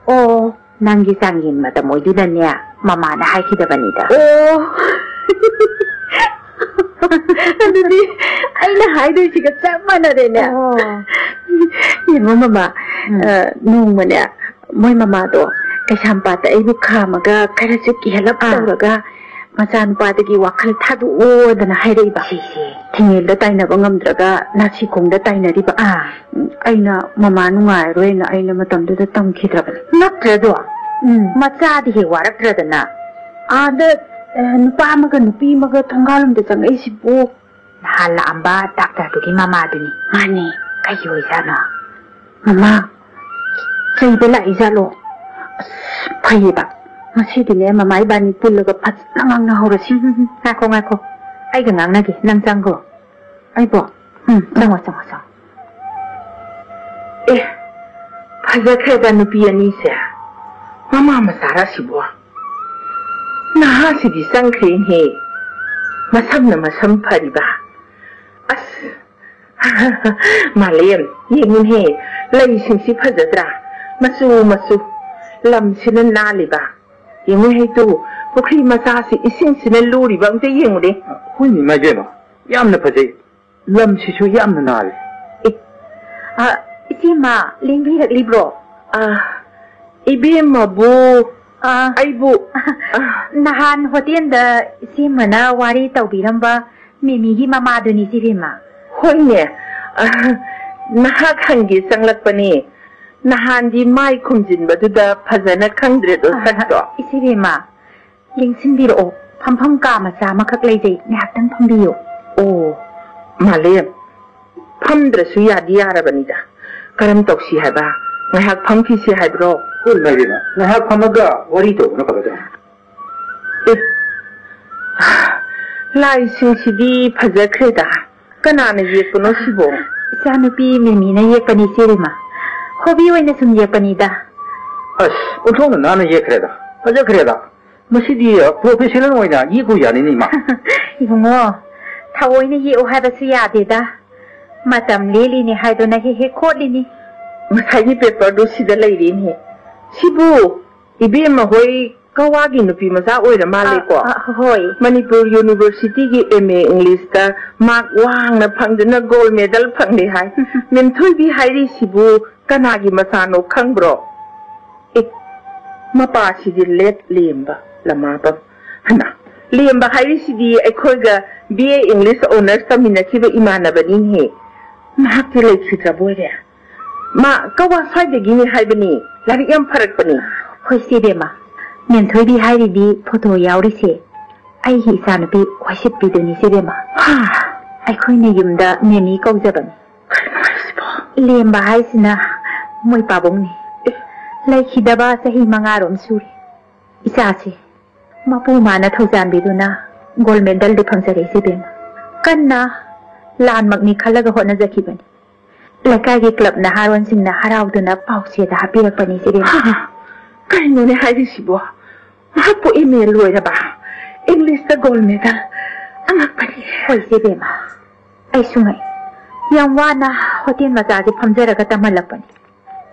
ꯑꯣ꯫ ꯅꯪꯒꯤ ꯆꯥꯡꯌꯦꯡ ꯃꯇꯝ ꯑꯣꯏꯗꯨꯅꯅꯦ, ꯃꯃꯥꯅ ꯍꯥꯏꯈꯤꯗꯕꯅꯤꯗ꯫ ꯑꯣ꯫ ꯑꯗꯨꯗꯤ ꯑꯩꯅ ꯍꯥꯏꯗꯣꯏꯁꯤꯒ ꯆꯞ ꯃꯥꯟꯅꯔꯦꯅꯦ꯫ ꯑꯣ꯫ ꯌꯦꯡꯉꯣ ꯃꯃꯥ, ꯎꯝ꯫ ꯑ, ꯅꯣꯡꯃꯅꯦ ꯃꯣꯏ ꯃꯃꯥꯗꯣ ꯀꯩꯁꯥꯝꯄꯥꯠꯇ ꯑꯩꯕꯨ ꯈꯥꯝꯃꯒ ꯈꯔꯁꯨ ꯀꯤꯍꯜꯂꯞ ꯑꯥ꯫ ꯇꯧꯔꯒ ꯃꯆꯥꯅꯨꯄꯥꯗꯒꯤ ꯋꯥꯈꯜ ꯊꯥꯗꯣꯛꯑꯣꯗꯅ ꯍꯥꯏꯔꯛꯏꯕ꯫ ꯁꯤꯁꯦ꯫ ꯊꯤꯡꯉꯦꯜꯗ ꯇꯥꯏꯅꯕ ꯉꯝꯗ꯭ꯔꯒ ꯅꯥꯁꯤꯈꯣꯡꯗ ꯇꯥꯏꯅꯔꯤꯕ꯫ ꯑꯥ꯫ ꯎꯝ, ꯑꯩꯅ ꯃꯃꯥ ꯅꯨꯡꯉꯥꯏꯔꯔꯣꯏꯅ ꯑꯩꯅ ꯃꯇꯝꯗꯨꯗ ꯇꯝꯈꯤꯗ꯭ꯔꯕꯅꯤ꯫ ꯅꯠꯇ꯭ꯔꯗꯣ? ꯎꯝ꯫ ꯃꯆꯥꯗꯤ ꯍꯦꯛ ꯋꯥꯔꯛꯇ꯭ꯔꯗꯅ? ꯑꯥꯗ, ꯑ, ꯅꯨꯄꯥ ꯑꯃꯒ ꯅꯨꯄꯤ ꯑꯃꯒ ꯊꯣꯡꯒꯥꯜꯂꯣꯝꯗ ꯆꯪꯉꯛꯏꯁꯤꯕꯨ? ꯅꯍꯥꯟ ꯂꯥꯛꯑꯝꯕ ꯗꯥꯛꯇꯔꯗꯨꯒꯤ ꯃꯃꯥꯗꯨꯅꯤ꯫ ꯃꯥꯅꯦ꯫ ꯀꯩꯒꯤ ꯑꯣꯏꯖꯥꯠꯅꯣ? ꯃꯃꯥ, ꯆꯩꯕ ꯂꯥꯛꯏꯖꯥꯠꯂꯣ? ꯑꯁ, ꯐꯩꯌꯦꯕ꯫ ꯉꯁꯤꯗꯤꯅꯦ, ꯃꯃꯥ ꯏꯕꯥꯅꯤ ꯄꯨꯜꯂꯒ ꯐꯖꯅ ꯉꯥꯡꯅꯍꯧꯔꯁꯤ꯫ ꯎꯝ, ꯎꯝ, ꯎꯝ. ꯉꯥꯏꯈꯣ, ꯉꯥꯏꯈꯣ꯫ ꯑꯩꯒ ꯉꯥꯡꯅꯒꯦ꯫ ꯅꯪ ꯆꯪꯈ꯭ꯔꯣ꯫ ꯑꯩꯕꯣ? ꯎꯝ, ꯆꯪꯉꯣ, ꯆꯪꯉꯣ, ꯆꯪꯉꯣ꯫ ꯑꯦ, ꯐꯖꯈ꯭ꯔꯦꯗ ꯅꯨꯄꯤ ꯑꯅꯤꯁꯦ꯫ ꯃꯃꯥ ꯃꯆꯥꯔ ꯑꯁꯤꯕꯣ? ꯅꯍꯥꯁꯤꯗꯤ ꯆꯪꯈ꯭ꯔꯦꯅꯦꯍꯦ꯫ ꯃꯁꯝꯅ ꯃꯁꯝ ꯐꯔꯤꯕ꯫ ꯑꯁ, ꯃꯥꯂꯦꯝ, ꯌꯦꯡꯉꯨꯅꯦꯍꯦ, ꯂꯩꯁꯤꯡꯁꯤ ꯐꯖꯗ꯭ꯔꯥ? ꯃꯆꯨ ꯃꯆꯨ, ꯂꯝꯁꯤꯅ ꯅꯥꯜꯂꯤꯕ꯫ ꯌꯦꯡꯉꯨ ꯍꯦ ꯇꯨ, ꯄꯨꯈ꯭ꯔꯤ ꯃꯆꯥꯁꯤ ꯏꯁꯤꯡꯁꯤꯅ ꯂꯨꯔꯤꯕ ꯑꯝꯇ ꯌꯦꯡꯉꯨꯅꯦ꯫ ꯍꯣꯏꯅꯦ, ꯏꯃꯥ ꯏꯕꯦꯝꯃ, ꯌꯥꯝꯅ ꯐꯖꯩ꯫ ꯂꯝꯁꯤꯁꯨ ꯌꯥꯝꯅ ꯅꯥꯜꯂꯤ꯫ ꯑꯦ, ꯑ, ꯏꯆꯦꯃ, ꯂꯦꯡꯕꯤꯔꯛꯂꯤꯕ꯭ꯔꯣ? ꯑ, ꯏꯕꯦꯝꯃꯕꯨ, ꯑ, ꯑꯩꯕꯨ, ꯑ, ꯅꯍꯥꯟ ꯍꯣꯇꯦꯜꯗ ꯏꯆꯦꯃꯅ ꯋꯥꯔꯤ ꯇꯧꯕꯤꯔꯝꯕ ꯃꯤꯃꯤꯒꯤ ꯃꯃꯥꯗꯨꯅꯤ, ꯏꯆꯦꯕꯦꯝꯃ꯫ ꯍꯣꯏꯅꯦ, ꯑ, ꯅꯍꯥꯛ ꯍꯪꯒꯦ ꯆꯪꯂꯛꯄꯅꯤ꯫ ꯅꯍꯥꯟꯗꯤ ꯃꯥꯏ ꯈꯨꯝꯖꯤꯟꯕꯗꯨꯗ ꯐꯖꯅ ꯈꯪꯗ꯭ꯔꯦꯗꯣ, ꯑ, ꯁꯛꯇꯣ꯫ ꯏꯆꯦꯕꯦꯝꯃ, ꯂꯦꯡꯁꯤꯟꯕꯤꯔꯛꯑꯣ, ꯐꯝꯐꯝ ꯀꯥ ꯃꯆꯥ ꯑꯃꯈꯛ ꯂꯩꯖꯩ, ꯉꯥꯏꯍꯥꯛꯇꯪ ꯐꯝꯕꯤꯌꯨ꯫ ꯑꯣ, ꯃꯥꯂꯦꯝ, ꯐꯝꯗ꯭ꯔꯁꯨ ꯌꯥꯗꯤ ꯌꯥꯔꯕꯅꯤꯗ꯫ ꯀꯔꯝ ꯇꯧꯁꯤ ꯍꯥꯏꯕ? ꯉꯥꯏꯍꯥꯛ ꯐꯝꯈꯤꯁꯤ ꯍꯥꯏꯕ꯭ꯔꯣ? ꯍꯣꯏ, ꯃꯥꯏꯕꯦꯝꯃ, ꯉꯥꯏꯍꯥꯛ ꯐꯝꯃꯒ ꯋꯥꯔꯤ ꯇꯧꯕꯅ ꯐꯒꯗ꯭ꯔꯥ? ꯑꯦ, ꯂꯥꯏꯁꯤꯡꯁꯤꯗꯤ ꯐꯖꯈ꯭ꯔꯦꯗ꯫ ꯀꯅꯥꯅ ꯌꯦꯛꯄꯅꯣ ꯁꯤꯕꯣ? ꯏꯆꯥꯅꯨꯄꯤ ꯃꯤꯃꯤꯅ ꯌꯦꯛꯄꯅꯤ, ꯏꯆꯦ ꯔꯦꯃꯥ꯫ ꯍꯣꯕꯤ ꯑꯣꯏꯅ ꯁꯨꯝ ꯌꯦꯛꯄꯅꯤꯗ꯫ ꯑꯁ, ꯑꯣꯟꯊꯣꯛꯅ ꯅꯥꯟꯅ ꯌꯦꯛꯈ꯭ꯔꯦꯗ꯫ ꯐꯖꯈ꯭ꯔꯦꯗ꯫ ꯃꯁꯤꯗꯤ, ꯑ, professional ꯑꯣꯏꯅ ꯌꯦꯛꯄ ꯌꯥꯅꯤꯅꯦ, ꯏꯃꯥ꯫ ꯏꯕꯨꯡꯉꯣ, ꯊꯑꯣꯏꯅ ꯌꯦꯛꯎ ꯍꯥꯏꯕꯁꯨ ꯌꯥꯗꯦꯗ꯫ ꯃꯇꯝ ꯂꯦꯜꯂꯤꯅꯦ ꯍꯥꯏꯗꯨꯅ ꯍꯦꯛ ꯍꯦꯛ ꯈꯣꯠꯂꯤꯅꯤ꯫ ꯉꯁꯥꯏꯒꯤ paperꯗꯨ ꯁꯤꯗ ꯂꯩꯔꯦꯅꯦ꯫ ꯁꯤꯕꯨ ꯏꯕꯦꯝꯃ ꯍꯣꯏ ꯀꯋꯥꯒꯤ ꯅꯨꯄꯤ ꯃꯆꯥ ꯑꯣꯏꯔ ꯃꯥꯜꯂꯦꯀꯣ? ꯑ, ꯑ, ꯍꯣꯏ꯫ ꯃꯅꯤꯄꯨꯔ Universityꯒꯤ M A Englishꯇ mark ꯋꯥꯡꯅ ꯐꯪꯗꯨꯅ gold medal ꯐꯪꯂꯦ ꯍꯥꯏ꯫ ꯃꯦꯝꯊꯣꯏꯕꯤ ꯍꯥꯏꯔꯤꯁꯤꯕꯨ ꯀꯅꯥꯒꯤ ꯃꯆꯥꯅꯣ ꯈꯪꯕ꯭ꯔꯣ? ꯑꯦ, ꯃꯄꯥꯁꯤꯗꯤ late ꯂꯦꯝꯕ ꯂꯃꯥꯕꯝ꯫ ꯍꯩꯃꯥ, ꯂꯦꯝꯕ ꯍꯥꯏꯔꯤꯁꯤꯗꯤ ꯑꯩꯈꯣꯏꯒ B A English Honours ꯇꯝꯃꯤꯟꯅꯈꯤꯕ ꯏꯃꯥꯟꯅꯕꯅꯤꯅꯦꯍꯦ꯫ ꯃꯍꯥꯛꯇꯤ ꯂꯩꯈꯤꯗ꯭ꯔꯕꯣꯏꯔꯦ? ꯃꯥ ꯀꯋꯥ ꯁ꯭ꯋꯥꯏꯗꯒꯤꯅꯤ ꯍꯥꯏꯕꯅꯤ, ꯂꯥꯏꯔꯤꯛ ꯌꯥꯝ ꯐꯔꯛꯄꯅꯤ꯫ ꯍꯣꯏ, ꯆꯦ ꯕꯦꯝꯃ, ꯃꯦꯝꯊꯣꯏꯕꯤ ꯍꯥꯏꯔꯤꯗꯤ photo ꯌꯥꯎꯔꯤꯁꯦ ꯑꯩꯒꯤ ꯏꯆꯥꯅꯨꯄꯤ ꯋꯥꯏꯁꯤꯠꯄꯤꯗꯨꯅꯤ, ꯆꯦ ꯕꯦꯝꯃ꯫ ꯍꯥ? ꯑꯩꯈꯣꯏꯅ ꯌꯨꯝꯗ ꯃꯦꯃꯤ ꯀꯧꯖꯕꯅꯤ꯫ ꯀꯩꯅꯣ ꯍꯥꯏꯁꯤꯕꯣ? ꯂꯦꯝꯕ ꯍꯥꯏꯁꯤꯅ ꯃꯣꯏ ꯄꯥꯕꯨꯡꯅꯤ꯫ ꯑꯦ꯫ ꯂꯩꯈꯤꯗꯕ ꯆꯍꯤ ꯃꯉꯥꯔꯣꯝ ꯁꯨꯔꯦ꯫ ꯏꯆꯥꯁꯤ ꯃꯄꯨ ꯃꯥꯅ ꯊꯧꯖꯥꯟꯕꯤꯗꯨꯅ gold medalꯗꯨ ꯐꯪꯖꯔꯦ, ꯏꯆꯦ ꯕꯦꯝꯃ꯫ ꯀꯟꯅ ꯂꯥꯟꯃꯛꯅꯤ ꯈꯜꯂꯒ ꯍꯣꯠꯅꯖꯈꯤꯕꯅꯤ꯫ ꯂꯩꯀꯥꯏꯒꯤ club ꯅꯍꯥꯔꯣꯟꯁꯤꯡꯅ ꯍꯔꯥꯎꯗꯨꯅ ꯄꯥꯎꯆꯦꯗ ꯍꯥꯞꯄꯤꯔꯛꯄꯅꯤ, ꯏꯆꯦ ꯕꯦꯝꯃ꯫ ꯍꯥ, ꯀꯩꯅꯣꯅꯦ ꯍꯥꯏꯔꯤꯁꯤꯕꯣ? ꯃꯍꯥꯛꯄꯨ M A ꯂꯣꯏꯔꯕ? Englishꯇ gold medal? ꯑꯉꯛꯄꯅꯤ꯫ ꯍꯣꯏ, ꯏꯆꯦ ꯕꯦꯝꯃ꯫ ꯑꯩꯁꯨ ꯉꯛꯏ꯫ ꯌꯥꯝ ꯋꯥꯅ ꯍꯣꯇꯦꯜ ꯃꯆꯥꯁꯦ ꯐꯝꯖꯔꯒ ꯇꯝꯍꯜꯂꯛꯄꯅꯤ꯫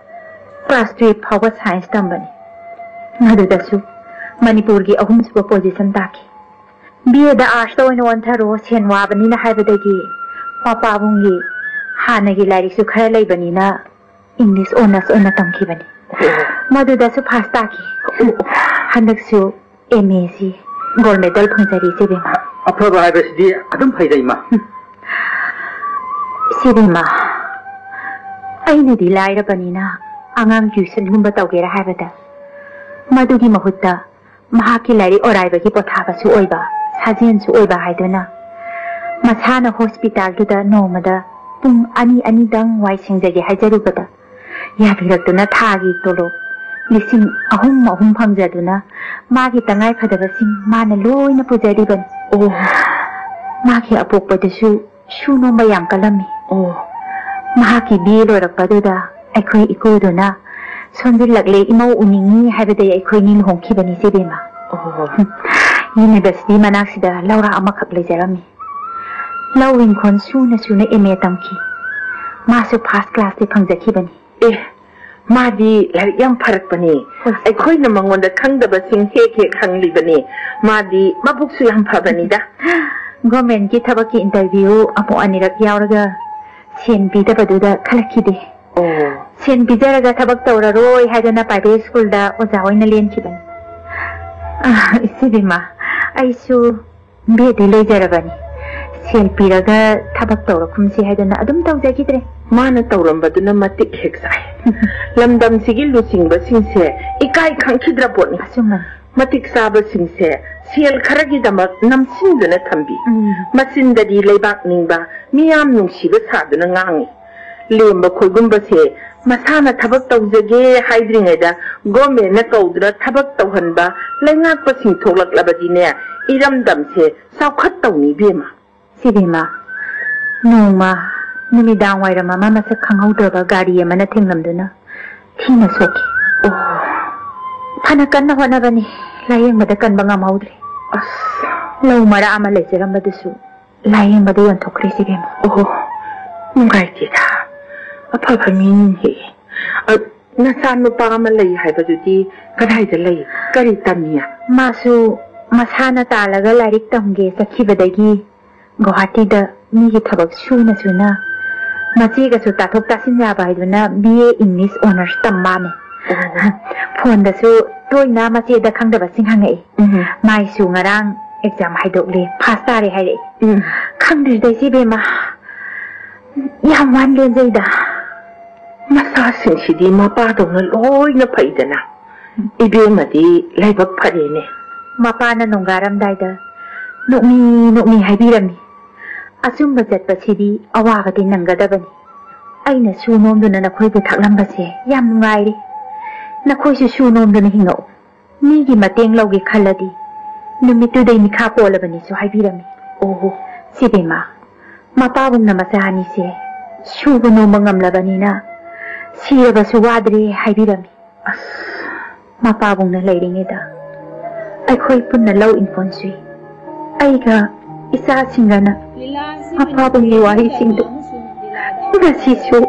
Class twelve ꯐꯥꯎꯕ science ꯇꯝꯕꯅꯤ꯫ ꯃꯗꯨꯗꯁꯨ ꯃꯅꯤꯄꯨꯔꯒꯤ ꯑꯍꯨꯝꯁꯨꯕ position ꯇꯥꯈꯤ꯫ B Aꯗ artsꯇ ꯑꯣꯏꯅ ꯑꯣꯟꯊꯔꯣ, ꯁꯦꯟ ꯋꯥꯕꯅꯤꯅ ꯍꯥꯏꯕꯗꯒꯤ ꯃꯄꯥꯕꯨꯡꯒꯤ ꯍꯥꯟꯅꯒꯤ ꯂꯥꯏꯔꯤꯛꯁꯨ ꯈꯔ ꯂꯩꯕꯅꯤꯅ English honours ꯑꯣꯏꯅ ꯇꯝꯈꯤꯕꯅꯤ꯫ ꯃꯗꯨꯗꯁꯨ first ꯇꯥꯈꯤ꯫ ꯍꯟꯗꯛꯁꯨ M Aꯁꯤ gold medal ꯐꯪꯖꯔꯤ, ꯏꯆꯦ ꯕꯦꯝꯃ꯫ ꯑꯐꯕ ꯍꯥꯏꯕꯁꯤꯗꯤ ꯑꯗꯨꯝ ꯐꯩꯗ, ꯏꯃꯥ꯫ ꯏꯆꯦ ꯕꯦꯝꯃ, ꯑꯩꯅꯗꯤ ꯂꯥꯏꯔꯕꯅꯤꯅ ꯑꯉꯥꯡ tuitionꯒꯨꯝꯕ ꯇꯧꯒꯦꯔꯥ ꯍꯥꯏꯕꯗ ꯃꯗꯨꯒꯤ ꯃꯍꯨꯠꯇ ꯃꯍꯥꯛꯀꯤ ꯂꯥꯏꯔꯤꯛ ꯑꯣꯔꯥꯏꯕꯒꯤ ꯄꯣꯊꯥꯕꯁꯨ ꯑꯣꯏꯕ, ꯁꯥꯖꯦꯜꯁꯨ ꯑꯣꯏꯕ ꯍꯥꯏꯗꯨꯅ ꯃꯁꯥꯅ ꯍꯣꯁꯄꯤꯇꯥꯜꯗꯨꯗ ꯅꯣꯡꯃꯗ ꯄꯨꯡ ꯑꯅꯤ ꯑꯅꯤꯗꯪ ꯋꯥꯏ ꯁꯦꯡꯖꯒꯦ ꯍꯥꯏꯖꯔꯨꯕꯗ ꯌꯥꯕꯤꯔꯛꯇꯨꯅ ꯊꯥꯒꯤ ꯇꯣꯂꯣꯞ ꯂꯤꯁꯤꯡ ꯑꯍꯨꯝ ꯑꯍꯨꯝ ꯐꯪꯖꯗꯨꯅ ꯃꯥꯒꯤ ꯇꯉꯥꯏ ꯐꯗꯕꯁꯤꯡ ꯃꯥꯅ ꯂꯣꯏꯅ ꯄꯨꯖꯔꯤꯕꯅꯤ꯫ ꯑꯣ꯫ ꯃꯥꯒꯤ ꯑꯄꯣꯛꯄꯗꯨꯁꯨ ꯁꯨ ꯅꯣꯝꯕ ꯌꯥꯝ ꯀꯜꯂꯝꯃꯤ꯫ ꯑꯣ꯫ ꯃꯍꯥꯛꯀꯤ ꯕꯤ ꯑꯦ ꯂꯣꯏꯔꯛꯄꯗꯨꯗ ꯑꯩꯈꯣꯏ ꯏꯀꯨꯗꯨꯅ ꯁꯣꯟꯖꯤꯜꯂꯛꯂꯦ, ꯏꯃꯧ ꯎꯅꯤꯡꯉꯤ ꯍꯥꯏꯕꯗꯒꯤ ꯑꯩꯈꯣꯏꯅꯤ ꯂꯨꯍꯣꯡꯈꯤꯕꯅꯤ, ꯏꯆꯦꯕꯦꯝꯃ꯫ ꯑꯣ꯫ ꯌꯨꯅꯤꯚꯔꯁꯤꯇꯤ ꯃꯅꯥꯛꯁꯤꯗ ꯂꯧꯔꯥꯛ ꯑꯃꯈꯛ ꯂꯩꯖꯔꯝꯃꯤ꯫ ꯂꯧ ꯏꯪꯈꯣꯜ ꯁꯨꯅ ꯁꯨꯅ ꯑꯦꯝ ꯑꯦ ꯇꯝꯈꯤ꯫ ꯃꯥꯁꯨ ꯐꯥꯔꯁ ꯀ꯭ꯂꯥꯁꯇꯤ ꯐꯪꯖꯈꯤꯕꯅꯤ꯫ ꯑꯦ, ꯃꯥꯗꯤ ꯂꯥꯏꯔꯤꯛ ꯌꯥꯝ ꯐꯔꯛꯄꯅꯤ꯫ ꯍꯣꯏ꯫ ꯑꯩꯈꯣꯏꯅ ꯃꯉꯣꯟꯗ ꯈꯪꯗꯕꯁꯤꯡ ꯍꯦꯛ ꯍꯦꯛ ꯍꯪꯂꯤꯕꯅꯤ꯫ ꯃꯥꯗꯤ ꯃꯕꯨꯛꯁꯨ ꯌꯥꯝ ꯐꯕꯅꯤꯗ꯫ ꯒꯣꯔꯃꯦꯟꯒꯤ ꯊꯕꯛꯀꯤ ꯏꯟꯇꯔꯚ꯭ꯌꯨ ꯑꯃꯨꯛ ꯑꯅꯤꯔꯛ ꯌꯥꯎꯔꯒ ꯁꯦꯟ ꯄꯤꯗꯕꯗꯨꯗ ꯈꯜꯂꯛꯈꯤꯗꯦ꯫ ꯑꯣ꯫ ꯁꯦꯟ ꯄꯤꯖꯔꯒ ꯊꯕꯛ ꯇꯧꯔꯔꯣꯏ ꯍꯥꯏꯗꯅ ꯄ꯭ꯔꯥꯏꯚꯦꯠ ꯁ꯭ꯀꯨꯜꯗ ꯑꯣꯖꯥ ꯑꯣꯏꯅ ꯂꯦꯟꯈꯤꯕꯅꯤ꯫ ꯑꯥ, ꯏꯆꯦꯕꯦꯝꯃ, ꯑꯩꯁꯨ ꯕꯦꯗꯤ ꯂꯣꯏꯖꯔꯕꯅꯤ꯫ ꯁꯦꯜ ꯄꯤꯔꯒ ꯊꯕꯛ ꯇꯧꯔꯈꯨꯝꯁꯤ ꯍꯥꯏꯗꯅ ꯑꯗꯨꯝ ꯇꯧꯖꯈꯤꯗ꯭ꯔꯦ꯫ ꯃꯥꯅ ꯇꯧꯔꯝꯕꯗꯨꯅ ꯃꯇꯤꯛ ꯍꯦꯛ ꯆꯥꯏ꯫ ꯂꯝꯗꯝꯁꯤꯒꯤ ꯂꯨꯆꯤꯡꯕꯁꯤꯡꯁꯦ ꯏꯀꯥꯏ ꯈꯪꯈꯤꯗ꯭ꯔ ꯄꯣꯠꯅꯤ꯫ ꯑꯆꯨꯝꯕꯅꯤ꯫ ꯃꯇꯤꯛ ꯆꯥꯕꯁꯤꯡꯁꯦ ꯁꯦꯜ ꯈꯔꯒꯤꯗꯃꯛ ꯅꯝꯁꯤꯟꯗꯨꯅ ꯊꯝꯕꯤ꯫ ꯎꯝ꯫ ꯃꯆꯤꯟꯗꯗꯤ ꯂꯩꯕꯥꯛ ꯅꯤꯡꯕ, ꯃꯤꯌꯥꯝ ꯅꯨꯡꯁꯤꯕ ꯁꯥꯗꯨꯅ ꯉꯥꯡꯉꯤ꯫ ꯂꯦꯝꯕ ꯈꯣꯏꯒꯨꯝꯕꯁꯦ ꯃꯁꯥꯅ ꯊꯕꯛ ꯇꯧꯖꯒꯦ ꯍꯥꯏꯗ꯭ꯔꯤꯉꯩꯗ ꯒꯣꯔꯃꯦꯟꯅ ꯀꯧꯗꯨꯅ ꯊꯕꯛ ꯇꯧꯍꯟꯕ ꯂꯩꯉꯥꯛꯄꯁꯤꯡ ꯊꯣꯛꯂꯛꯂꯕꯗꯤꯅꯦ, ꯏꯔꯝꯗꯝꯁꯦ ꯆꯥꯎꯈꯠꯇꯧꯅꯤ ꯏꯕꯦꯝꯃ꯫ ꯁꯤꯕꯦꯝꯃ, ꯅꯣꯡꯃ ꯅꯨꯃꯤꯗꯥꯡ ꯋꯥꯏꯔꯝ ꯑꯃ ꯃꯁꯛ ꯈꯪꯍꯧꯗ꯭ꯔꯕ ꯒꯥꯔꯤ ꯑꯃꯅ ꯊꯦꯡꯂꯝꯗꯨꯅ ꯊꯤꯅ ꯁꯣꯛꯈꯤ꯫ ꯑꯣ꯫ ꯐꯅ ꯀꯟꯅ ꯍꯣꯠꯅꯕꯅꯤ, ꯂꯥꯌꯦꯡꯕꯗ ꯀꯟꯕ ꯉꯝꯍꯧꯗ꯭ꯔꯦ꯫ ꯑꯁ꯫ ꯂꯧ ꯃꯔꯥ ꯑꯃ ꯂꯩꯖꯔꯝꯕꯗꯨꯁꯨ ꯂꯥꯌꯦꯡꯕꯗ ꯌꯣꯟꯊꯣꯛꯈ꯭ꯔꯦ ꯁꯤꯕꯦꯝꯃ꯫ ꯑꯣ, ꯅꯨꯡꯉꯥꯏꯇꯦꯗ꯫ ꯑꯐꯕ ꯃꯤꯅꯤꯅꯦ꯫ ꯑ, ꯅꯆꯥꯅꯨꯄꯥ ꯑꯃ ꯂꯩ ꯍꯥꯏꯕꯗꯨꯗꯤ ꯀꯗꯥꯏꯗ ꯂꯩ? ꯀꯔꯤ ꯇꯝꯃꯤ? ꯃꯥꯁꯨ ꯃꯁꯥꯅ ꯇꯥꯜꯂꯒ ꯂꯥꯏꯔꯤꯛ ꯇꯝꯒꯦ ꯆꯠꯈꯤꯕꯗꯒꯤ ꯒꯨꯋꯥꯍꯥꯇꯤꯗ ꯃꯤꯒꯤ ꯊꯕꯛ ꯁꯨꯅ ꯁꯨꯅ ꯃꯆꯦꯒꯁꯨ ꯇꯥꯊꯣꯛ ꯇꯥꯁꯤꯟ ꯌꯥꯕ ꯍꯥꯏꯗꯨꯅ ꯕꯤ ꯑꯦ English Honours ꯇꯝ ꯃꯥꯅꯦ꯫ ꯑꯣ꯫ ꯐꯣꯟꯗꯁꯨ ꯇꯣꯏꯅ ꯃꯆꯦꯗ ꯈꯪꯗꯕꯁꯤꯡ ꯍꯪꯉꯛꯏ꯫ ꯎꯝ꯫ ꯃꯥꯏꯁꯨ ꯉꯔꯥꯡ ꯑꯦꯛꯖꯥꯝ ꯍꯥꯏꯗꯣꯛꯂꯦ, ꯐꯥꯁ ꯇꯥꯔꯦ ꯍꯥꯏꯔꯛꯏ꯫ ꯎꯝ꯫ ꯈꯪꯗ꯭ꯔꯤꯗ ꯏꯆꯦ ꯕꯦꯝꯃ, ꯌꯥꯝ ꯋꯥꯅ ꯂꯦꯟꯖꯩꯗ꯫ ꯃꯆꯥꯁꯤꯡꯁꯤꯗꯤ ꯃꯄꯥꯗꯧꯅ ꯂꯣꯏꯅ ꯐꯩꯗꯅ꯫ ꯏꯕꯦꯝꯃꯗꯤ ꯂꯥꯏꯕꯛ ꯐꯔꯦꯅꯦ꯫ ꯃꯄꯥꯅ ꯅꯣꯡꯒꯥꯔꯝꯗꯥꯏꯗ ꯅꯣꯛꯃꯤ ꯅꯣꯛꯃꯤ ꯍꯥꯏꯕꯤꯔꯝꯃꯤ, "ꯑꯆꯨꯝꯕ ꯆꯠꯄꯁꯤꯗꯤ ꯑꯋꯥꯕꯗꯤ ꯅꯪꯒꯗꯕꯅꯤ꯫ ꯑꯩꯅ ꯁꯨ ꯅꯣꯝꯗꯨꯅ ꯅꯈꯣꯏꯕꯨ ꯊꯛꯂꯝꯕꯁꯦ ꯌꯥꯝ ꯅꯨꯡꯉꯥꯏꯔꯦ꯫ ꯅꯈꯣꯏꯁꯨ ꯁꯨ ꯅꯣꯝꯗꯨꯅ ꯍꯤꯡꯉꯛꯎ꯫ ꯃꯤꯒꯤ ꯃꯇꯦꯡ ꯂꯧꯒꯦ ꯈꯜꯂꯗꯤ ꯅꯨꯃꯤꯠꯇꯨꯗꯩ ꯃꯤꯈꯥ ꯄꯣꯜꯂꯕꯅꯤꯁꯨ" ꯍꯥꯏꯕꯤꯔꯝꯃꯤ꯫ ꯑꯣꯍꯣ꯫ ꯁꯤꯕꯦꯝꯃ, ꯃꯄꯥꯕꯨꯡꯅ ꯃꯆꯥ ꯑꯅꯤꯁꯦ ꯁꯨꯕ ꯅꯣꯝꯕ ꯉꯝꯂꯕꯅꯤꯅ ꯁꯤꯔꯕꯁꯨ ꯋꯥꯗ꯭ꯔꯦ ꯍꯥꯏꯕꯤꯔꯝꯃꯤ꯫ ꯑꯁ, ꯃꯄꯥꯕꯨꯡꯅ ꯂꯩꯔꯤꯉꯩꯗ ꯑꯩꯈꯣꯏ ꯄꯨꯟꯅ ꯂꯧ ꯏꯪꯈꯣꯜ ꯁꯨꯏ꯫ ꯑꯩꯒ ꯏꯆꯥꯁꯤꯡꯒꯅ ꯃꯄꯥꯕꯨꯡꯒꯤ ꯋꯥꯔꯤꯁꯤꯡꯗꯨ ꯉꯁꯤꯁꯨ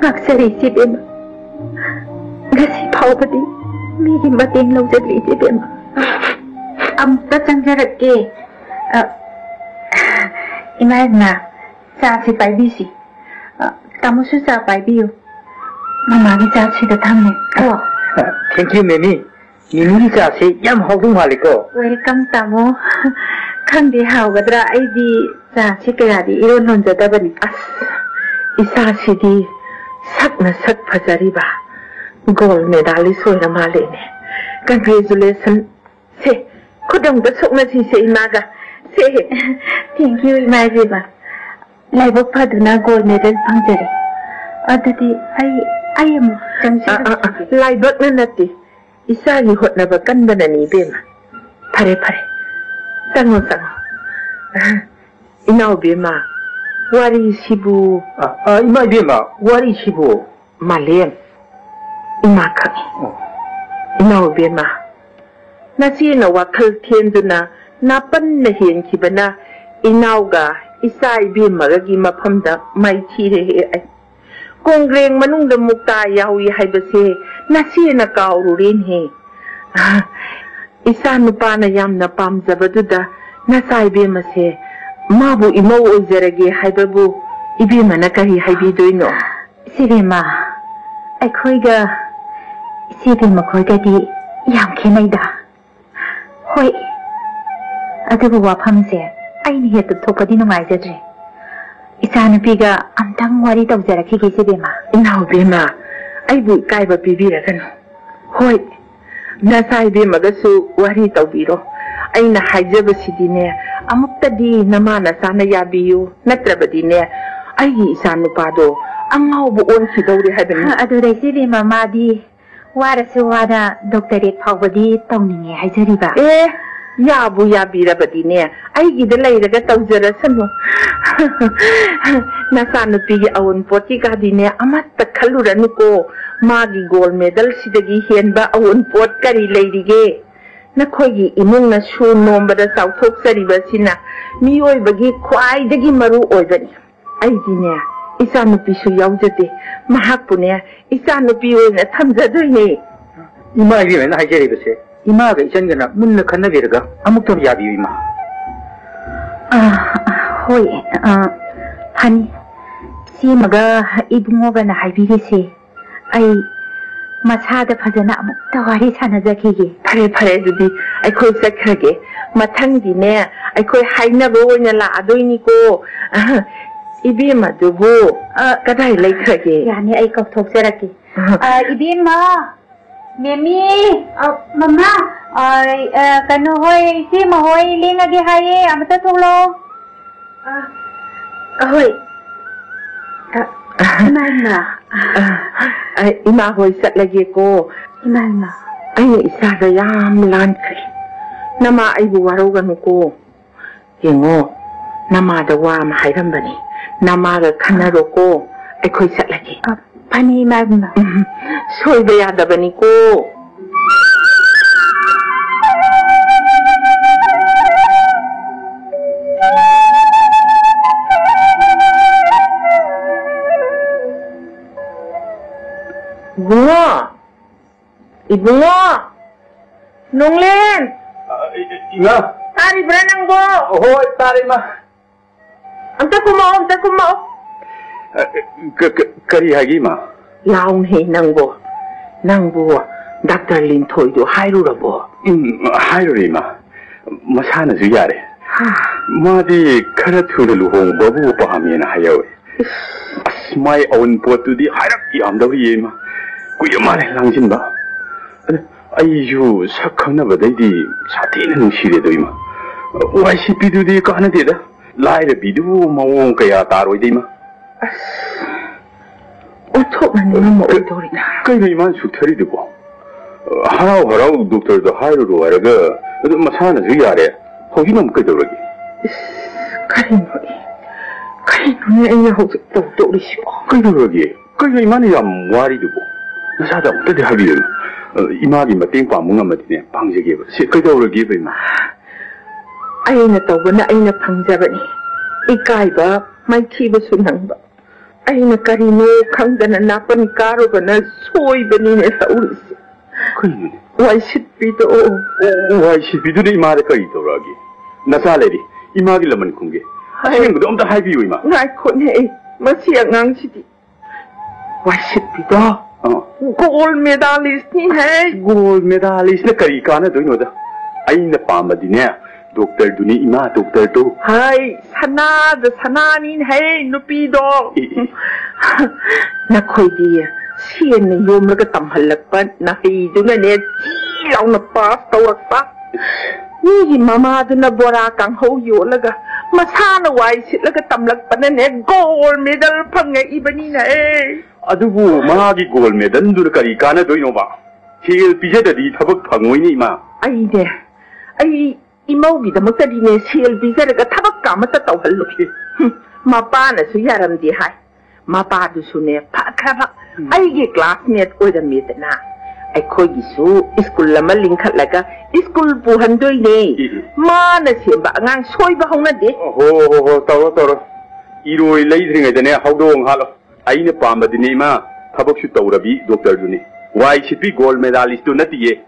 ꯉꯥꯛꯆꯔꯤ ꯏꯆꯦꯕꯦꯝꯃ꯫ ꯉꯁꯤ ꯐꯥꯎꯕꯗꯤ ꯃꯤꯒꯤ ꯃꯇꯦꯡ ꯂꯧꯖꯗ꯭ꯔꯤ ꯏꯆꯦꯕꯦꯝꯃ꯫ ꯑꯃꯨꯛꯇ ꯆꯪꯖꯔꯛꯀꯦ꯫ ꯑ, ꯏꯃꯥ, ꯏꯃꯥ, ꯆꯥꯁꯤ ꯄꯥꯏꯕꯤꯁꯤ꯫ ꯑ, ꯇꯥꯃꯣꯁꯨ ꯆꯥ ꯄꯥꯏꯕꯤꯌꯨ꯫ ꯃꯃꯥꯒꯤ ꯆꯥ ꯁꯤꯗ ꯊꯝꯃꯦ꯫ ꯀꯣ꯫ Thank you, ꯃꯦꯃꯤ꯫ ꯃꯦꯃꯤꯒꯤ ꯆꯥꯁꯦ ꯌꯥꯝ ꯍꯥꯎꯗꯧ ꯃꯥꯜꯂꯤꯀꯣ꯫ Welcome, ꯇꯥꯃꯣ꯫ ꯈꯪꯗꯦ ꯍꯥꯎꯒꯗ꯭ꯔꯥ, ꯑꯩꯗꯤ ꯆꯥꯁꯦ ꯀꯌꯥꯗꯤ ꯏꯔꯣꯟ ꯂꯣꯟꯖꯗꯕꯅꯤ꯫ ꯑꯁ, ꯏꯆꯥꯁꯤꯗꯤ ꯁꯛꯅ ꯁꯛ ꯐꯖꯔꯤꯕ꯫ Gold medalist ꯑꯣꯏꯔ ꯃꯥꯜꯂꯦꯅꯦ꯫ Congratulation꯫ ꯁꯦ, ꯈꯨꯠ ꯑꯃꯨꯛꯇ ꯁꯣꯛꯅꯁꯤꯁꯦ ꯏꯃꯥꯒ꯫ ꯁꯦ꯫ Thank you, ꯏꯃꯥ ꯏꯕꯦꯝꯃ꯫ ꯂꯥꯏꯕꯛ ꯐꯗꯨꯅ gold medal ꯐꯪꯖꯔꯦ꯫ ꯑꯗꯨꯗꯤ ꯑꯩ, ꯑꯩ ꯑꯃꯨꯛ ꯑ, ꯑ, ꯑ, ꯆꯪꯖꯔꯛꯈꯤꯒꯦ꯫ ꯂꯥꯏꯕꯛꯅ ꯅꯠꯇꯦ, ꯏꯆꯥꯒꯤ ꯍꯣꯠꯅꯕ ꯀꯟꯕꯅꯅꯤ ꯏꯕꯦꯝꯃ꯫ ꯐꯔꯦ, ꯐꯔꯦ, ꯆꯪꯉꯣ, ꯆꯪꯉꯣ꯫ ꯏꯅꯥꯎ ꯏꯕꯦꯝꯃ, ꯋꯥꯔꯤꯁꯤꯕꯨ꯫ ꯑ, ꯑ, ꯏꯃꯥ ꯏꯕꯦꯝꯃ, ꯋꯥꯔꯤꯁꯤꯕꯨ꯫ ꯃꯥꯂꯦꯝ, ꯏꯃꯥ ꯈꯪꯉꯤ꯫ ꯑꯣ꯫ ꯏꯅꯥꯎ ꯏꯕꯦꯝꯃ, ꯅꯆꯦꯅ ꯋꯥꯈꯜ ꯊꯦꯟꯗꯨꯅ ꯅꯥꯄꯟꯅ ꯍꯦꯟꯈꯤꯕꯅ ꯏꯅꯥꯎꯒ ꯏꯆꯥ ꯏꯕꯦꯝꯃꯒꯒꯤ ꯃꯐꯝꯗ ꯃꯥꯏꯊꯤꯔꯦ ꯑꯩ꯫ ꯀꯣꯡꯒ꯭ꯔꯦꯡ ꯃꯅꯨꯡꯗ ꯃꯨꯛꯇꯥ ꯌꯥꯎꯏ ꯍꯥꯏꯕꯁꯦ ꯅꯆꯦꯅ ꯀꯥꯎꯔꯨꯔꯦꯅꯦꯍꯦ꯫ ꯏꯆꯥ ꯅꯨꯄꯥꯅ ꯌꯥꯝꯅ ꯄꯥꯝꯖꯕꯗꯨꯗ ꯅꯆꯥ ꯏꯕꯦꯝꯃꯁꯦ ꯃꯥꯕꯨ ꯏꯃꯧ ꯑꯣꯏꯖꯔꯒꯦ ꯍꯥꯏꯕꯕꯨ ꯏꯕꯦꯝꯃꯅ ꯀꯔꯤ ꯍꯥꯏꯕꯤꯗꯣꯏꯅꯣ? ꯏꯆꯦꯕꯦꯝꯃ, ꯑꯩꯈꯣꯏꯒ ꯏꯆꯦꯕꯦꯝꯃ ꯈꯣꯏꯒꯗꯤ ꯌꯥꯝ ꯈꯦꯠꯅꯩꯗ꯫ ꯍꯣꯏ, ꯑꯗꯨꯕꯨ ꯋꯥꯐꯝꯁꯦ ꯑꯩꯅ ꯍꯦꯛꯇ ꯊꯣꯛꯄꯗꯤ ꯅꯨꯡꯉꯥꯏꯖꯗ꯭ꯔꯦ꯫ ꯏꯆꯥꯅꯨꯄꯤꯒ ꯑꯝꯇꯪ ꯋꯥꯔꯤ ꯇꯧꯖꯔꯛꯈꯤꯒꯦ, ꯏꯆꯦꯕꯦꯝꯃ꯫ ꯏꯅꯥꯎꯕꯦꯝꯃ, ꯑꯩꯕꯨ ꯏꯀꯥꯏꯕ ꯄꯤꯕꯤꯔꯒꯅꯨ꯫ ꯍꯣꯏ, ꯅꯆꯥ ꯏꯕꯦꯝꯃꯒꯁꯨ ꯋꯥꯔꯤ ꯇꯧꯕꯤꯔꯣ꯫ ꯑꯩꯅ ꯍꯥꯏꯖꯕꯁꯤꯗꯤꯅꯦ, ꯑꯃꯨꯛꯇꯗꯤ ꯅꯃꯥ ꯅꯆꯥꯅ ꯌꯥꯕꯤꯌꯨ, ꯅꯠꯇ꯭ꯔꯕꯗꯤꯅꯦ, ꯑꯩꯒꯤ ꯏꯆꯥ ꯅꯨꯄꯥꯗꯣ ꯑꯉꯥꯎꯕ ꯑꯣꯟꯈꯤꯗꯧꯔꯦ ꯍꯥꯏꯕꯅꯤ꯫ ꯑꯗꯨꯗ ꯏꯆꯦ ꯏꯕꯦꯝꯃ, ꯃꯥꯗꯤ ꯋꯥꯔꯁꯨ ꯋꯥꯅ ꯗꯣꯛꯇꯔꯦꯠ ꯐꯥꯎꯕꯗꯤ ꯇꯧꯅꯤꯡꯉꯦ ꯍꯥꯏꯖꯔꯤꯕ꯫ ꯑꯦ, ꯌꯥꯕꯨ ꯌꯥꯕꯤꯔꯕꯗꯤꯅꯦ, ꯑꯩꯒꯤꯗ ꯂꯩꯔꯒ ꯇꯧꯖꯔꯁꯅꯨ꯫ ꯅꯆꯥꯅꯨꯄꯤꯒꯤ ꯑꯋꯨꯟꯄꯣꯠꯀꯤ ꯒꯥꯗꯤꯅꯦ ꯑꯃꯠꯇ ꯈꯜꯂꯨꯔꯅꯨꯀꯣ꯫ ꯃꯥꯒꯤ ꯒꯣꯜ ꯃꯦꯗꯜꯁꯤꯗꯒꯤ ꯍꯦꯟꯕ ꯑꯋꯨꯟꯄꯣꯠ ꯀꯔꯤ ꯂꯩꯔꯤꯒꯦ? ꯅꯈꯣꯏꯒꯤ ꯏꯃꯨꯡꯅ ꯁꯨ ꯅꯣꯝꯕꯗ ꯆꯥꯎꯊꯣꯛꯆꯔꯤꯕꯁꯤꯅ ꯃꯤꯑꯣꯏꯕꯒꯤ ꯈ꯭ꯋꯥꯏꯗꯒꯤ ꯃꯔꯨ ꯑꯣꯏꯕꯅꯤ꯫ ꯑꯩꯗꯤꯅꯦ, ꯏꯆꯥꯅꯨꯄꯤꯁꯨ ꯌꯥꯎꯖꯗꯦ꯫ ꯃꯍꯥꯛꯄꯨꯅꯦ, ꯏꯆꯥꯅꯨꯄꯤ ꯑꯣꯏꯅ ꯊꯝꯖꯗꯣꯏꯅꯦ꯫ ꯏꯃꯥ ꯏꯕꯦꯝꯃꯅ ꯍꯥꯏꯖꯔꯤꯕꯁꯦ ꯏꯃꯥꯒ ꯏꯆꯟꯒꯅ ꯃꯨꯟꯅ ꯈꯟꯅꯕꯤꯔꯒ ꯑꯃꯨꯛꯇ ꯌꯥꯕꯤꯌꯨ, ꯏꯃꯥ꯫ ꯑ, ꯍꯣꯏ, ꯑ, ꯐꯅꯤ꯫ ꯁꯤꯃꯒ ꯏꯕꯨꯡꯉꯣꯒꯅ ꯍꯥꯏꯕꯤꯔꯤꯁꯦ꯫ ꯑꯩ ꯃꯁꯥꯗ ꯐꯖꯅ ꯑꯃꯨꯛꯇ ꯋꯥꯔꯤ ꯁꯥꯟꯅꯖꯈꯤꯒꯦ꯫ ꯐꯔꯦ, ꯐꯔꯦ, ꯑꯗꯨꯗꯤ ꯑꯩꯈꯣꯏ ꯆꯠꯈ꯭ꯔꯒꯦ꯫ ꯃꯊꯪꯗꯤꯅꯦ, ꯑꯩꯈꯣꯏ ꯍꯥꯏꯅꯕ ꯑꯣꯏꯅ ꯂꯥꯛꯑꯗꯣꯏꯅꯤꯀꯣ꯫ ꯑ, ꯏꯕꯦꯝꯃꯗꯨꯕꯨ, ꯑ, ꯀꯗꯥꯏ ꯂꯩꯈ꯭ꯔꯒꯦ? ꯌꯥꯅꯤ, ꯑꯩ ꯀꯧꯊꯣꯛꯆꯔꯛꯀꯦ꯫ ꯑ, ꯏꯕꯦꯝꯃ! ꯃꯦꯃꯤ! ꯑ, ꯃꯃꯥ! ꯑ, ꯑ, ꯀꯩꯅꯣ ꯍꯣꯏ, ꯏꯆꯦꯃ ꯍꯣꯏ ꯂꯦꯡꯉꯒꯦ ꯍꯥꯏꯌꯦ, ꯑꯃꯇ ꯊꯣꯛꯂꯛꯑꯣ꯫ ꯑ, ꯑꯍꯣꯏ꯫ ꯑ, ꯏꯃꯥ, ꯏꯃꯥ꯫ ꯑ, ꯑ, ꯏꯃꯥ ꯍꯣꯏ ꯆꯠꯂꯒꯦꯀꯣ꯫ ꯏꯃꯥ, ꯏꯃꯥ꯫ ꯑꯩꯅ ꯏꯆꯥꯗ ꯌꯥꯝ ꯂꯥꯟꯈ꯭ꯔꯦ꯫ ꯅꯃꯥ ꯑꯩꯕꯨ ꯋꯥꯔꯧꯒꯅꯨꯀꯣ꯫ ꯌꯦꯡꯉꯣ, ꯅꯃꯥꯗ ꯋꯥ ꯑꯃ ꯍꯥꯏꯔꯝꯕꯅꯤ꯫ ꯅꯃꯥꯒ ꯈꯟꯅꯔꯣꯀꯣ, ꯑꯩꯈꯣꯏ ꯆꯠꯂꯒꯦ꯫ ꯑ, ꯐꯅꯤ, ꯏꯃꯥ, ꯏꯃꯥ꯫ ꯎꯝ, ꯁꯣꯏꯕ ꯌꯥꯗꯕꯅꯤꯀꯣ꯫ ꯏꯕꯨꯡꯉꯣ! ꯏꯕꯨꯡꯉꯣ! ꯅꯣꯡꯂꯦꯟ! ꯑ, ꯏ-, ꯏ-, ꯏꯃꯥ! ꯇꯥꯔꯤꯕ꯭ꯔꯥ ꯅꯪꯕꯣ? ꯍꯣꯏ, ꯇꯥꯔꯦ, ꯏꯃꯥ꯫ ꯑꯝꯇ ꯀꯨꯝꯃꯛꯑꯣ, ꯑꯝꯇ ꯀꯨꯝꯃꯛꯑꯣ꯫ ꯑ, ꯀ-, ꯀ-, ꯀꯔꯤ ꯍꯥꯏꯒꯦ, ꯏꯃꯥ? ꯂꯥꯎꯅꯦ ꯅꯪꯕꯣ꯫ ꯅꯪꯕꯨ ꯗꯥꯛꯇꯔ ꯂꯤꯟꯊꯣꯏꯗꯣ ꯍꯥꯏꯔꯨꯔꯕꯣ? ꯎꯝ, ꯍꯥꯏꯔꯨꯔꯦ, ꯏꯃꯥ꯫ ꯃꯁꯥꯅꯁꯨ ꯌꯥꯔꯦ꯫ ꯍꯥ꯫ ꯃꯥꯗꯤ ꯈꯔ ꯊꯨꯅ ꯂꯨꯍꯣꯡꯕꯕꯨ ꯄꯥꯝꯃꯦꯅ ꯍꯥꯏꯍꯧꯋꯦ꯫ ꯏꯁ꯫ ꯑꯁ, ꯃꯥꯏ ꯑꯋꯨꯟꯄꯣꯠꯇꯨꯗꯤ ꯍꯥꯏꯔꯞ ꯌꯥꯝꯗꯧꯔꯤꯌꯦ, ꯏꯃꯥ꯫ ꯀꯨꯏꯔ ꯃꯥꯜꯂꯦ ꯂꯥꯡꯁꯤꯟꯕ꯫ ꯑꯗꯨ ꯑꯩꯁꯨ ꯁꯛ ꯈꯪꯅꯕꯗꯩꯗꯤ ꯁꯥꯊꯤꯅ ꯅꯨꯡꯁꯤꯔꯦꯗꯣ, ꯏꯃꯥ꯫ ꯋꯥꯏ ꯁꯤꯠꯄꯤꯗꯨꯗꯤ ꯀꯥꯟꯅꯗꯦꯗ꯫ ꯂꯥꯏꯔꯕꯤꯗꯨꯕꯨ ꯃꯑꯣꯡ ꯀꯌꯥ ꯇꯥꯔꯣꯏꯗ, ꯏꯃꯥ꯫ ꯑꯁ, ꯑꯣꯟꯊꯣꯛꯅ ꯅꯤꯡꯉꯝꯃꯛꯑꯣꯏꯗꯧꯔꯤꯗ꯫ ꯀꯩꯅꯣ ꯏꯃꯥꯅ ꯁꯨꯛꯊꯔꯤꯗꯨꯕꯣ? ꯍꯔꯥꯎ ꯍꯔꯥꯎ ꯗꯣꯛꯇꯔꯗꯣ ꯍꯥꯏꯔꯨꯔꯣ ꯍꯥꯏꯔꯒ, ꯑꯗꯨ ꯃꯁꯥꯅꯁꯨ ꯌꯥꯔꯦ꯫ ꯍꯧꯖꯤꯛꯅ ꯑꯃꯨꯛ ꯀꯩꯗꯧꯔꯒꯦ? ꯏꯁ, ꯀꯔꯤꯅꯣ ꯑꯩ? ꯀꯔꯤꯅꯣꯅꯦ ꯑꯩꯅ ꯍꯧꯖꯤꯛ ꯇꯧꯗꯧꯔꯤꯁꯤꯕꯣ? ꯀꯩꯗꯧꯔꯒꯦ? ꯀꯩꯅꯣ ꯏꯃꯥꯅ ꯌꯥꯝ ꯋꯥꯔꯤꯗꯨꯕꯣ? ꯅꯁꯥꯗ ꯑꯃꯨꯛꯇꯗꯤ ꯍꯥꯏꯕꯤꯌꯨ꯫ ꯑ, ꯏꯃꯥꯒꯤ ꯃꯇꯦꯡ ꯄꯥꯡꯕ ꯉꯝꯃꯗꯤꯅꯦ, ꯄꯥꯡꯖꯒꯦꯕ꯫ ꯁꯤ ꯀꯩꯗꯧꯔꯒꯦꯕ, ꯏꯃꯥ? ꯑꯩꯅ ꯇꯧꯕꯅ ꯑꯩꯅ ꯐꯪꯖꯕꯅꯤ꯫ ꯏꯀꯥꯏꯕ, ꯃꯥꯏꯊꯤꯕꯁꯨ ꯅꯪꯕ꯫ ꯑꯩꯅ ꯀꯔꯤꯅꯣ ꯈꯪꯗꯅ ꯅꯥꯄꯟ ꯀꯥꯔꯨꯕꯅ ꯁꯣꯏꯕꯅꯤꯅꯦ ꯇꯧꯔꯤꯁꯦ꯫ ꯀꯩꯅꯣꯅꯦ? ꯋꯥꯏ ꯁꯤꯠꯄꯤꯗꯣ꯫ ꯑꯣ, ꯋꯥꯏ ꯁꯤꯠꯄꯤꯗꯨꯅ ꯏꯃꯥꯗ ꯀꯔꯤ ꯇꯧꯔꯛꯑꯒꯦ? ꯅꯆꯥ ꯂꯩꯔꯤ, ꯏꯃꯥꯒꯤ ꯂꯃꯟ ꯈꯨꯝꯒꯦ꯫ ꯍꯥꯏ꯫ ꯑꯁꯦꯡꯕꯗꯣ ꯑꯝꯇ ꯍꯥꯏꯕꯤꯌꯨ, ꯏꯃꯥ꯫ ꯉꯥꯏꯈꯣꯅꯦ, ꯃꯁꯤ ꯑꯉꯥꯡꯁꯤꯗꯤ꯫ ꯋꯥꯏ ꯁꯤꯠꯄꯤꯗꯣ꯫ ꯑꯥ꯫ ꯒꯣꯜ ꯃꯦꯗꯥꯂꯤꯁꯅꯤ ꯍꯦ꯫ ꯒꯣꯜ ꯃꯦꯗꯥꯂꯤꯁꯅ ꯀꯔꯤ ꯀꯥꯟꯅꯗꯣꯏꯅꯣꯗ? ꯑꯩꯅ ꯄꯥꯝꯕꯗꯤꯅꯦ, ꯗꯣꯛꯇꯔꯗꯨꯅꯤ, ꯏꯃꯥ, ꯗꯣꯛꯇꯔꯗꯨ꯫ ꯍꯥꯏ, ꯁꯅꯥꯗ ꯁꯅꯥꯅꯤ ꯍꯦ, ꯅꯨꯄꯤꯗꯣ꯫ E, E. ꯅꯈꯣꯏꯗꯤ ꯁꯦꯟꯅ ꯌꯣꯝꯂꯒ ꯇꯝꯍꯜꯂꯛꯄ ꯅꯍꯩꯗꯨꯅꯅꯦ, ꯆꯤ ꯂꯥꯎꯅ ꯄꯥꯁ ꯇꯧꯔꯛꯄ꯫ ꯃꯤꯒꯤ ꯃꯃꯥꯗꯨꯅ ꯕꯣꯔꯥ ꯀꯥꯡꯍꯧ ꯌꯣꯜꯂꯒ, ꯃꯁꯥꯅ ꯋꯥꯏ ꯁꯤꯠꯂꯒ ꯇꯝꯂꯛꯄꯅꯅꯦ, ꯒꯣꯜ ꯃꯦꯗꯜ ꯐꯪꯉꯛꯏꯕꯅꯤꯅꯦ꯫ ꯑꯗꯨꯕꯨ ꯃꯥꯒꯤ ꯒꯣꯜ ꯃꯦꯗꯜꯗꯨꯅ ꯀꯔꯤ ꯀꯥꯟꯅꯗꯣꯏꯅꯣꯕ? ꯁꯦꯜ ꯄꯤꯖꯗꯗꯤ ꯊꯕꯛ ꯐꯪꯉꯣꯏꯅꯦ, ꯏꯃꯥ꯫ ꯑꯩꯅꯦ, ꯑꯩ ꯏꯃꯧꯒꯤꯗꯃꯛꯇꯗꯤꯅꯦ, ꯁꯦꯜ ꯄꯤꯖꯔꯒ ꯊꯕꯛꯀ ꯑꯃꯠꯇ ꯇꯧꯍꯜꯂꯣꯏ꯫ ꯍꯨꯝ, ꯃꯄꯥꯅꯁꯨ ꯌꯥꯔꯝꯗꯦ ꯍꯥꯏ꯫ ꯃꯄꯥꯗꯨꯁꯨꯅꯦ, ꯐꯈ꯭ꯔꯕ ꯎꯝ꯫ ꯑꯩꯒꯤ ꯀ꯭ꯂꯥꯁꯃꯦꯠ ꯑꯣꯏꯔꯝꯃꯦꯗꯅ꯫ ꯑꯩꯈꯣꯏꯒꯤꯁꯨ ꯁ꯭ꯀꯨꯜ ꯑꯃ ꯂꯤꯡꯈꯠꯂꯒ ꯁ꯭ꯀꯨꯜ ꯄꯨꯍꯟꯗꯣꯏꯅꯦ꯫ E, E. ꯃꯥꯅ ꯁꯦꯝꯕ ꯑꯉꯥꯡ ꯁꯣꯏꯕ ꯍꯧꯅꯗꯦ꯫ ꯍꯣ, ꯍꯣ, ꯍꯣ, ꯇꯧꯔꯣ, ꯇꯧꯔꯣ꯫ ꯏꯔꯣꯏ ꯂꯩꯗ꯭ꯔꯤꯉꯩꯗꯅꯦ ꯍꯧꯗꯣꯡ ꯍꯥꯠꯂꯣ꯫ ꯑꯩꯅ ꯄꯥꯝꯕꯗꯤꯅꯦ, ꯏꯃꯥ, ꯊꯕꯛꯁꯨ ꯇꯧꯔꯕꯤ ꯗꯣꯛꯇꯔꯗꯨꯅꯤ꯫ ꯋꯥꯏ ꯁꯤꯠꯄꯤ ꯒꯣꯜ ꯃꯦꯗꯥꯂꯤꯁꯇꯨ ꯅꯠꯇꯤꯌꯦ꯫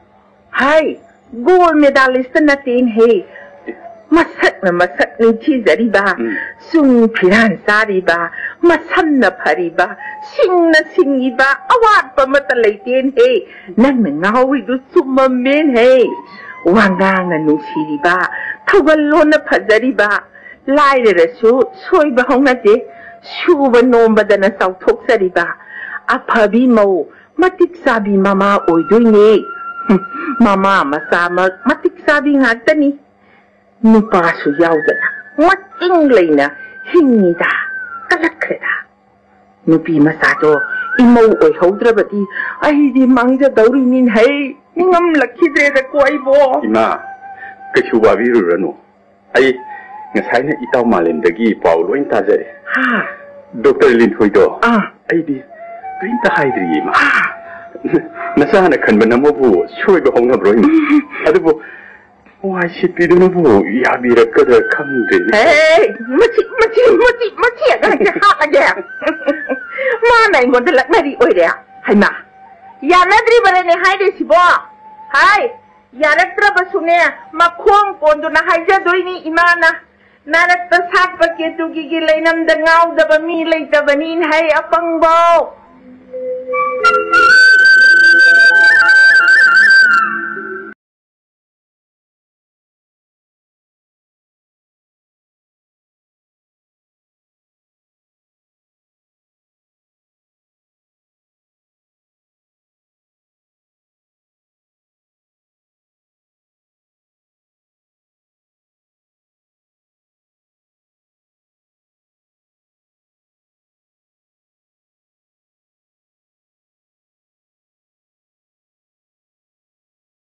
ꯍꯥꯏ, ꯒꯣꯜ ꯃꯦꯗꯥꯂꯤꯁꯇ ꯅꯠꯇꯦꯅꯦꯍꯦ꯫ ꯃꯁꯛꯅ ꯃꯁꯛ ꯅꯤꯡꯊꯤꯖꯔꯤꯕ, ꯎꯝ꯫ ꯆꯨꯡ ꯐꯤꯔꯥꯟ ꯆꯥꯔꯤꯕ, ꯃꯁꯝꯅ ꯐꯔꯤꯕ, ꯁꯤꯡꯅ ꯁꯤꯡꯉꯤꯕ, ꯑꯋꯥꯠꯄ ꯑꯃꯠꯇ ꯂꯩꯇꯦꯅꯦꯍꯦ꯫ ꯅꯪꯅ ꯉꯥꯎꯔꯤꯗꯨ ꯆꯨꯝꯃꯝꯃꯦꯅꯦꯍꯦ꯫ ꯋꯥꯉꯥꯡꯅ ꯅꯨꯡꯁꯤꯔꯤꯕ, ꯊꯧꯒꯜꯂꯣꯟꯅ ꯐꯖꯔꯤꯕ, ꯂꯥꯏꯔꯔꯁꯨ ꯁꯣꯏꯕ ꯍꯧꯅꯗꯦ, ꯁꯨꯕ ꯅꯣꯝꯕꯗꯅ ꯆꯥꯎꯊꯣꯛꯆꯔꯤꯕ, ꯑꯐꯕꯤ ꯃꯧ, ꯃꯇꯤꯛ ꯆꯥꯕꯤ ꯃꯃꯥ ꯑꯣꯏꯗꯣꯏꯅꯦ꯫ ꯃꯃꯥ ꯃꯆꯥꯃꯛ ꯃꯇꯤꯛ ꯆꯥꯕꯤ ꯉꯥꯛꯇꯅꯤ꯫ ꯅꯨꯄꯥꯁꯨ ꯌꯥꯎꯗꯅ ꯃꯇꯤꯡ ꯂꯩꯅ ꯍꯤꯡꯉꯤꯗ, ꯀꯜꯂꯛꯈ꯭ꯔꯦꯗ꯫ ꯅꯨꯄꯤ ꯃꯆꯥꯗꯣ ꯏꯃꯧ ꯑꯣꯏꯍꯧꯗ꯭ꯔꯕꯗꯤ ꯑꯩꯗꯤ ꯃꯥꯡꯖꯗꯧꯔꯤꯅꯤꯅꯦꯍꯩ, ꯅꯤꯡꯉꯝꯂꯛꯈꯤꯗ꯭ꯔꯦꯗꯀꯣ ꯑꯩꯕꯣ꯫ ꯏꯃꯥ, ꯀꯩꯁꯨ ꯋꯥꯕꯤꯔꯨꯔꯅꯨ꯫ ꯑꯩ ꯉꯁꯥꯏꯅ ꯏꯇꯥꯎ ꯃꯥꯂꯦꯝꯗꯒꯤ ꯄꯥꯎ ꯂꯣꯏ ꯇꯥꯖꯔꯦ꯫ ꯍꯥ? ꯗꯣꯛꯇꯔ ꯂꯤꯟꯊꯣꯏꯗꯣ ꯑꯥ꯫ ꯑꯩꯗꯤ ꯀꯔꯤꯝꯇ ꯍꯥꯏꯗ꯭ꯔꯤꯌꯦ, ꯏꯃꯥ꯫ ꯑꯥ꯫ ꯅꯆꯥꯅ ꯈꯟꯕ ꯅꯃꯧꯕꯨ ꯁꯣꯏꯕ ꯍꯧꯅꯕ꯭ꯔꯣ, ꯏꯃꯥ? ꯎꯝ꯫ ꯑꯗꯨꯕꯨ ꯋꯥꯏ ꯁꯤꯠꯄꯤꯗꯨꯅꯕꯨ ꯌꯥꯕꯤꯔꯛꯀꯗ꯭ꯔꯥ ꯈꯪꯗ꯭ꯔꯦꯅꯦ꯫ ꯍꯦ, ꯃꯁꯤ, ꯃꯁꯤ, ꯃꯁꯤ, ꯃꯁꯤ ꯑꯉꯥꯡꯁꯦ ꯍꯥꯠꯂꯒꯦ꯫ ꯃꯥꯅ ꯑꯩꯉꯣꯟꯗ ꯂꯛꯅꯔꯤ ꯑꯣꯏꯔꯦ꯫ ꯍꯩꯃꯥ, ꯌꯥꯅꯗ꯭ꯔꯤꯕꯅꯦ ꯍꯥꯏꯔꯤꯁꯤꯕꯣ? ꯍꯥꯏ, ꯌꯥꯔꯛꯇ꯭ꯔꯕꯁꯨꯅꯦ, ꯃꯈꯣꯡ ꯀꯣꯟꯗꯨꯅ ꯍꯥꯏꯖꯗꯣꯏꯅꯤ ꯏꯃꯥꯅ꯫ ꯅꯥꯔꯛꯇ ꯁꯥꯠꯄ ꯀꯦꯇꯨꯀꯤꯒꯤ ꯂꯩꯅꯝꯗ ꯉꯥꯎꯗꯕ ꯃꯤ ꯂꯩꯇꯕꯅꯤ ꯍꯥꯏ ꯑꯄꯪꯕꯧ꯫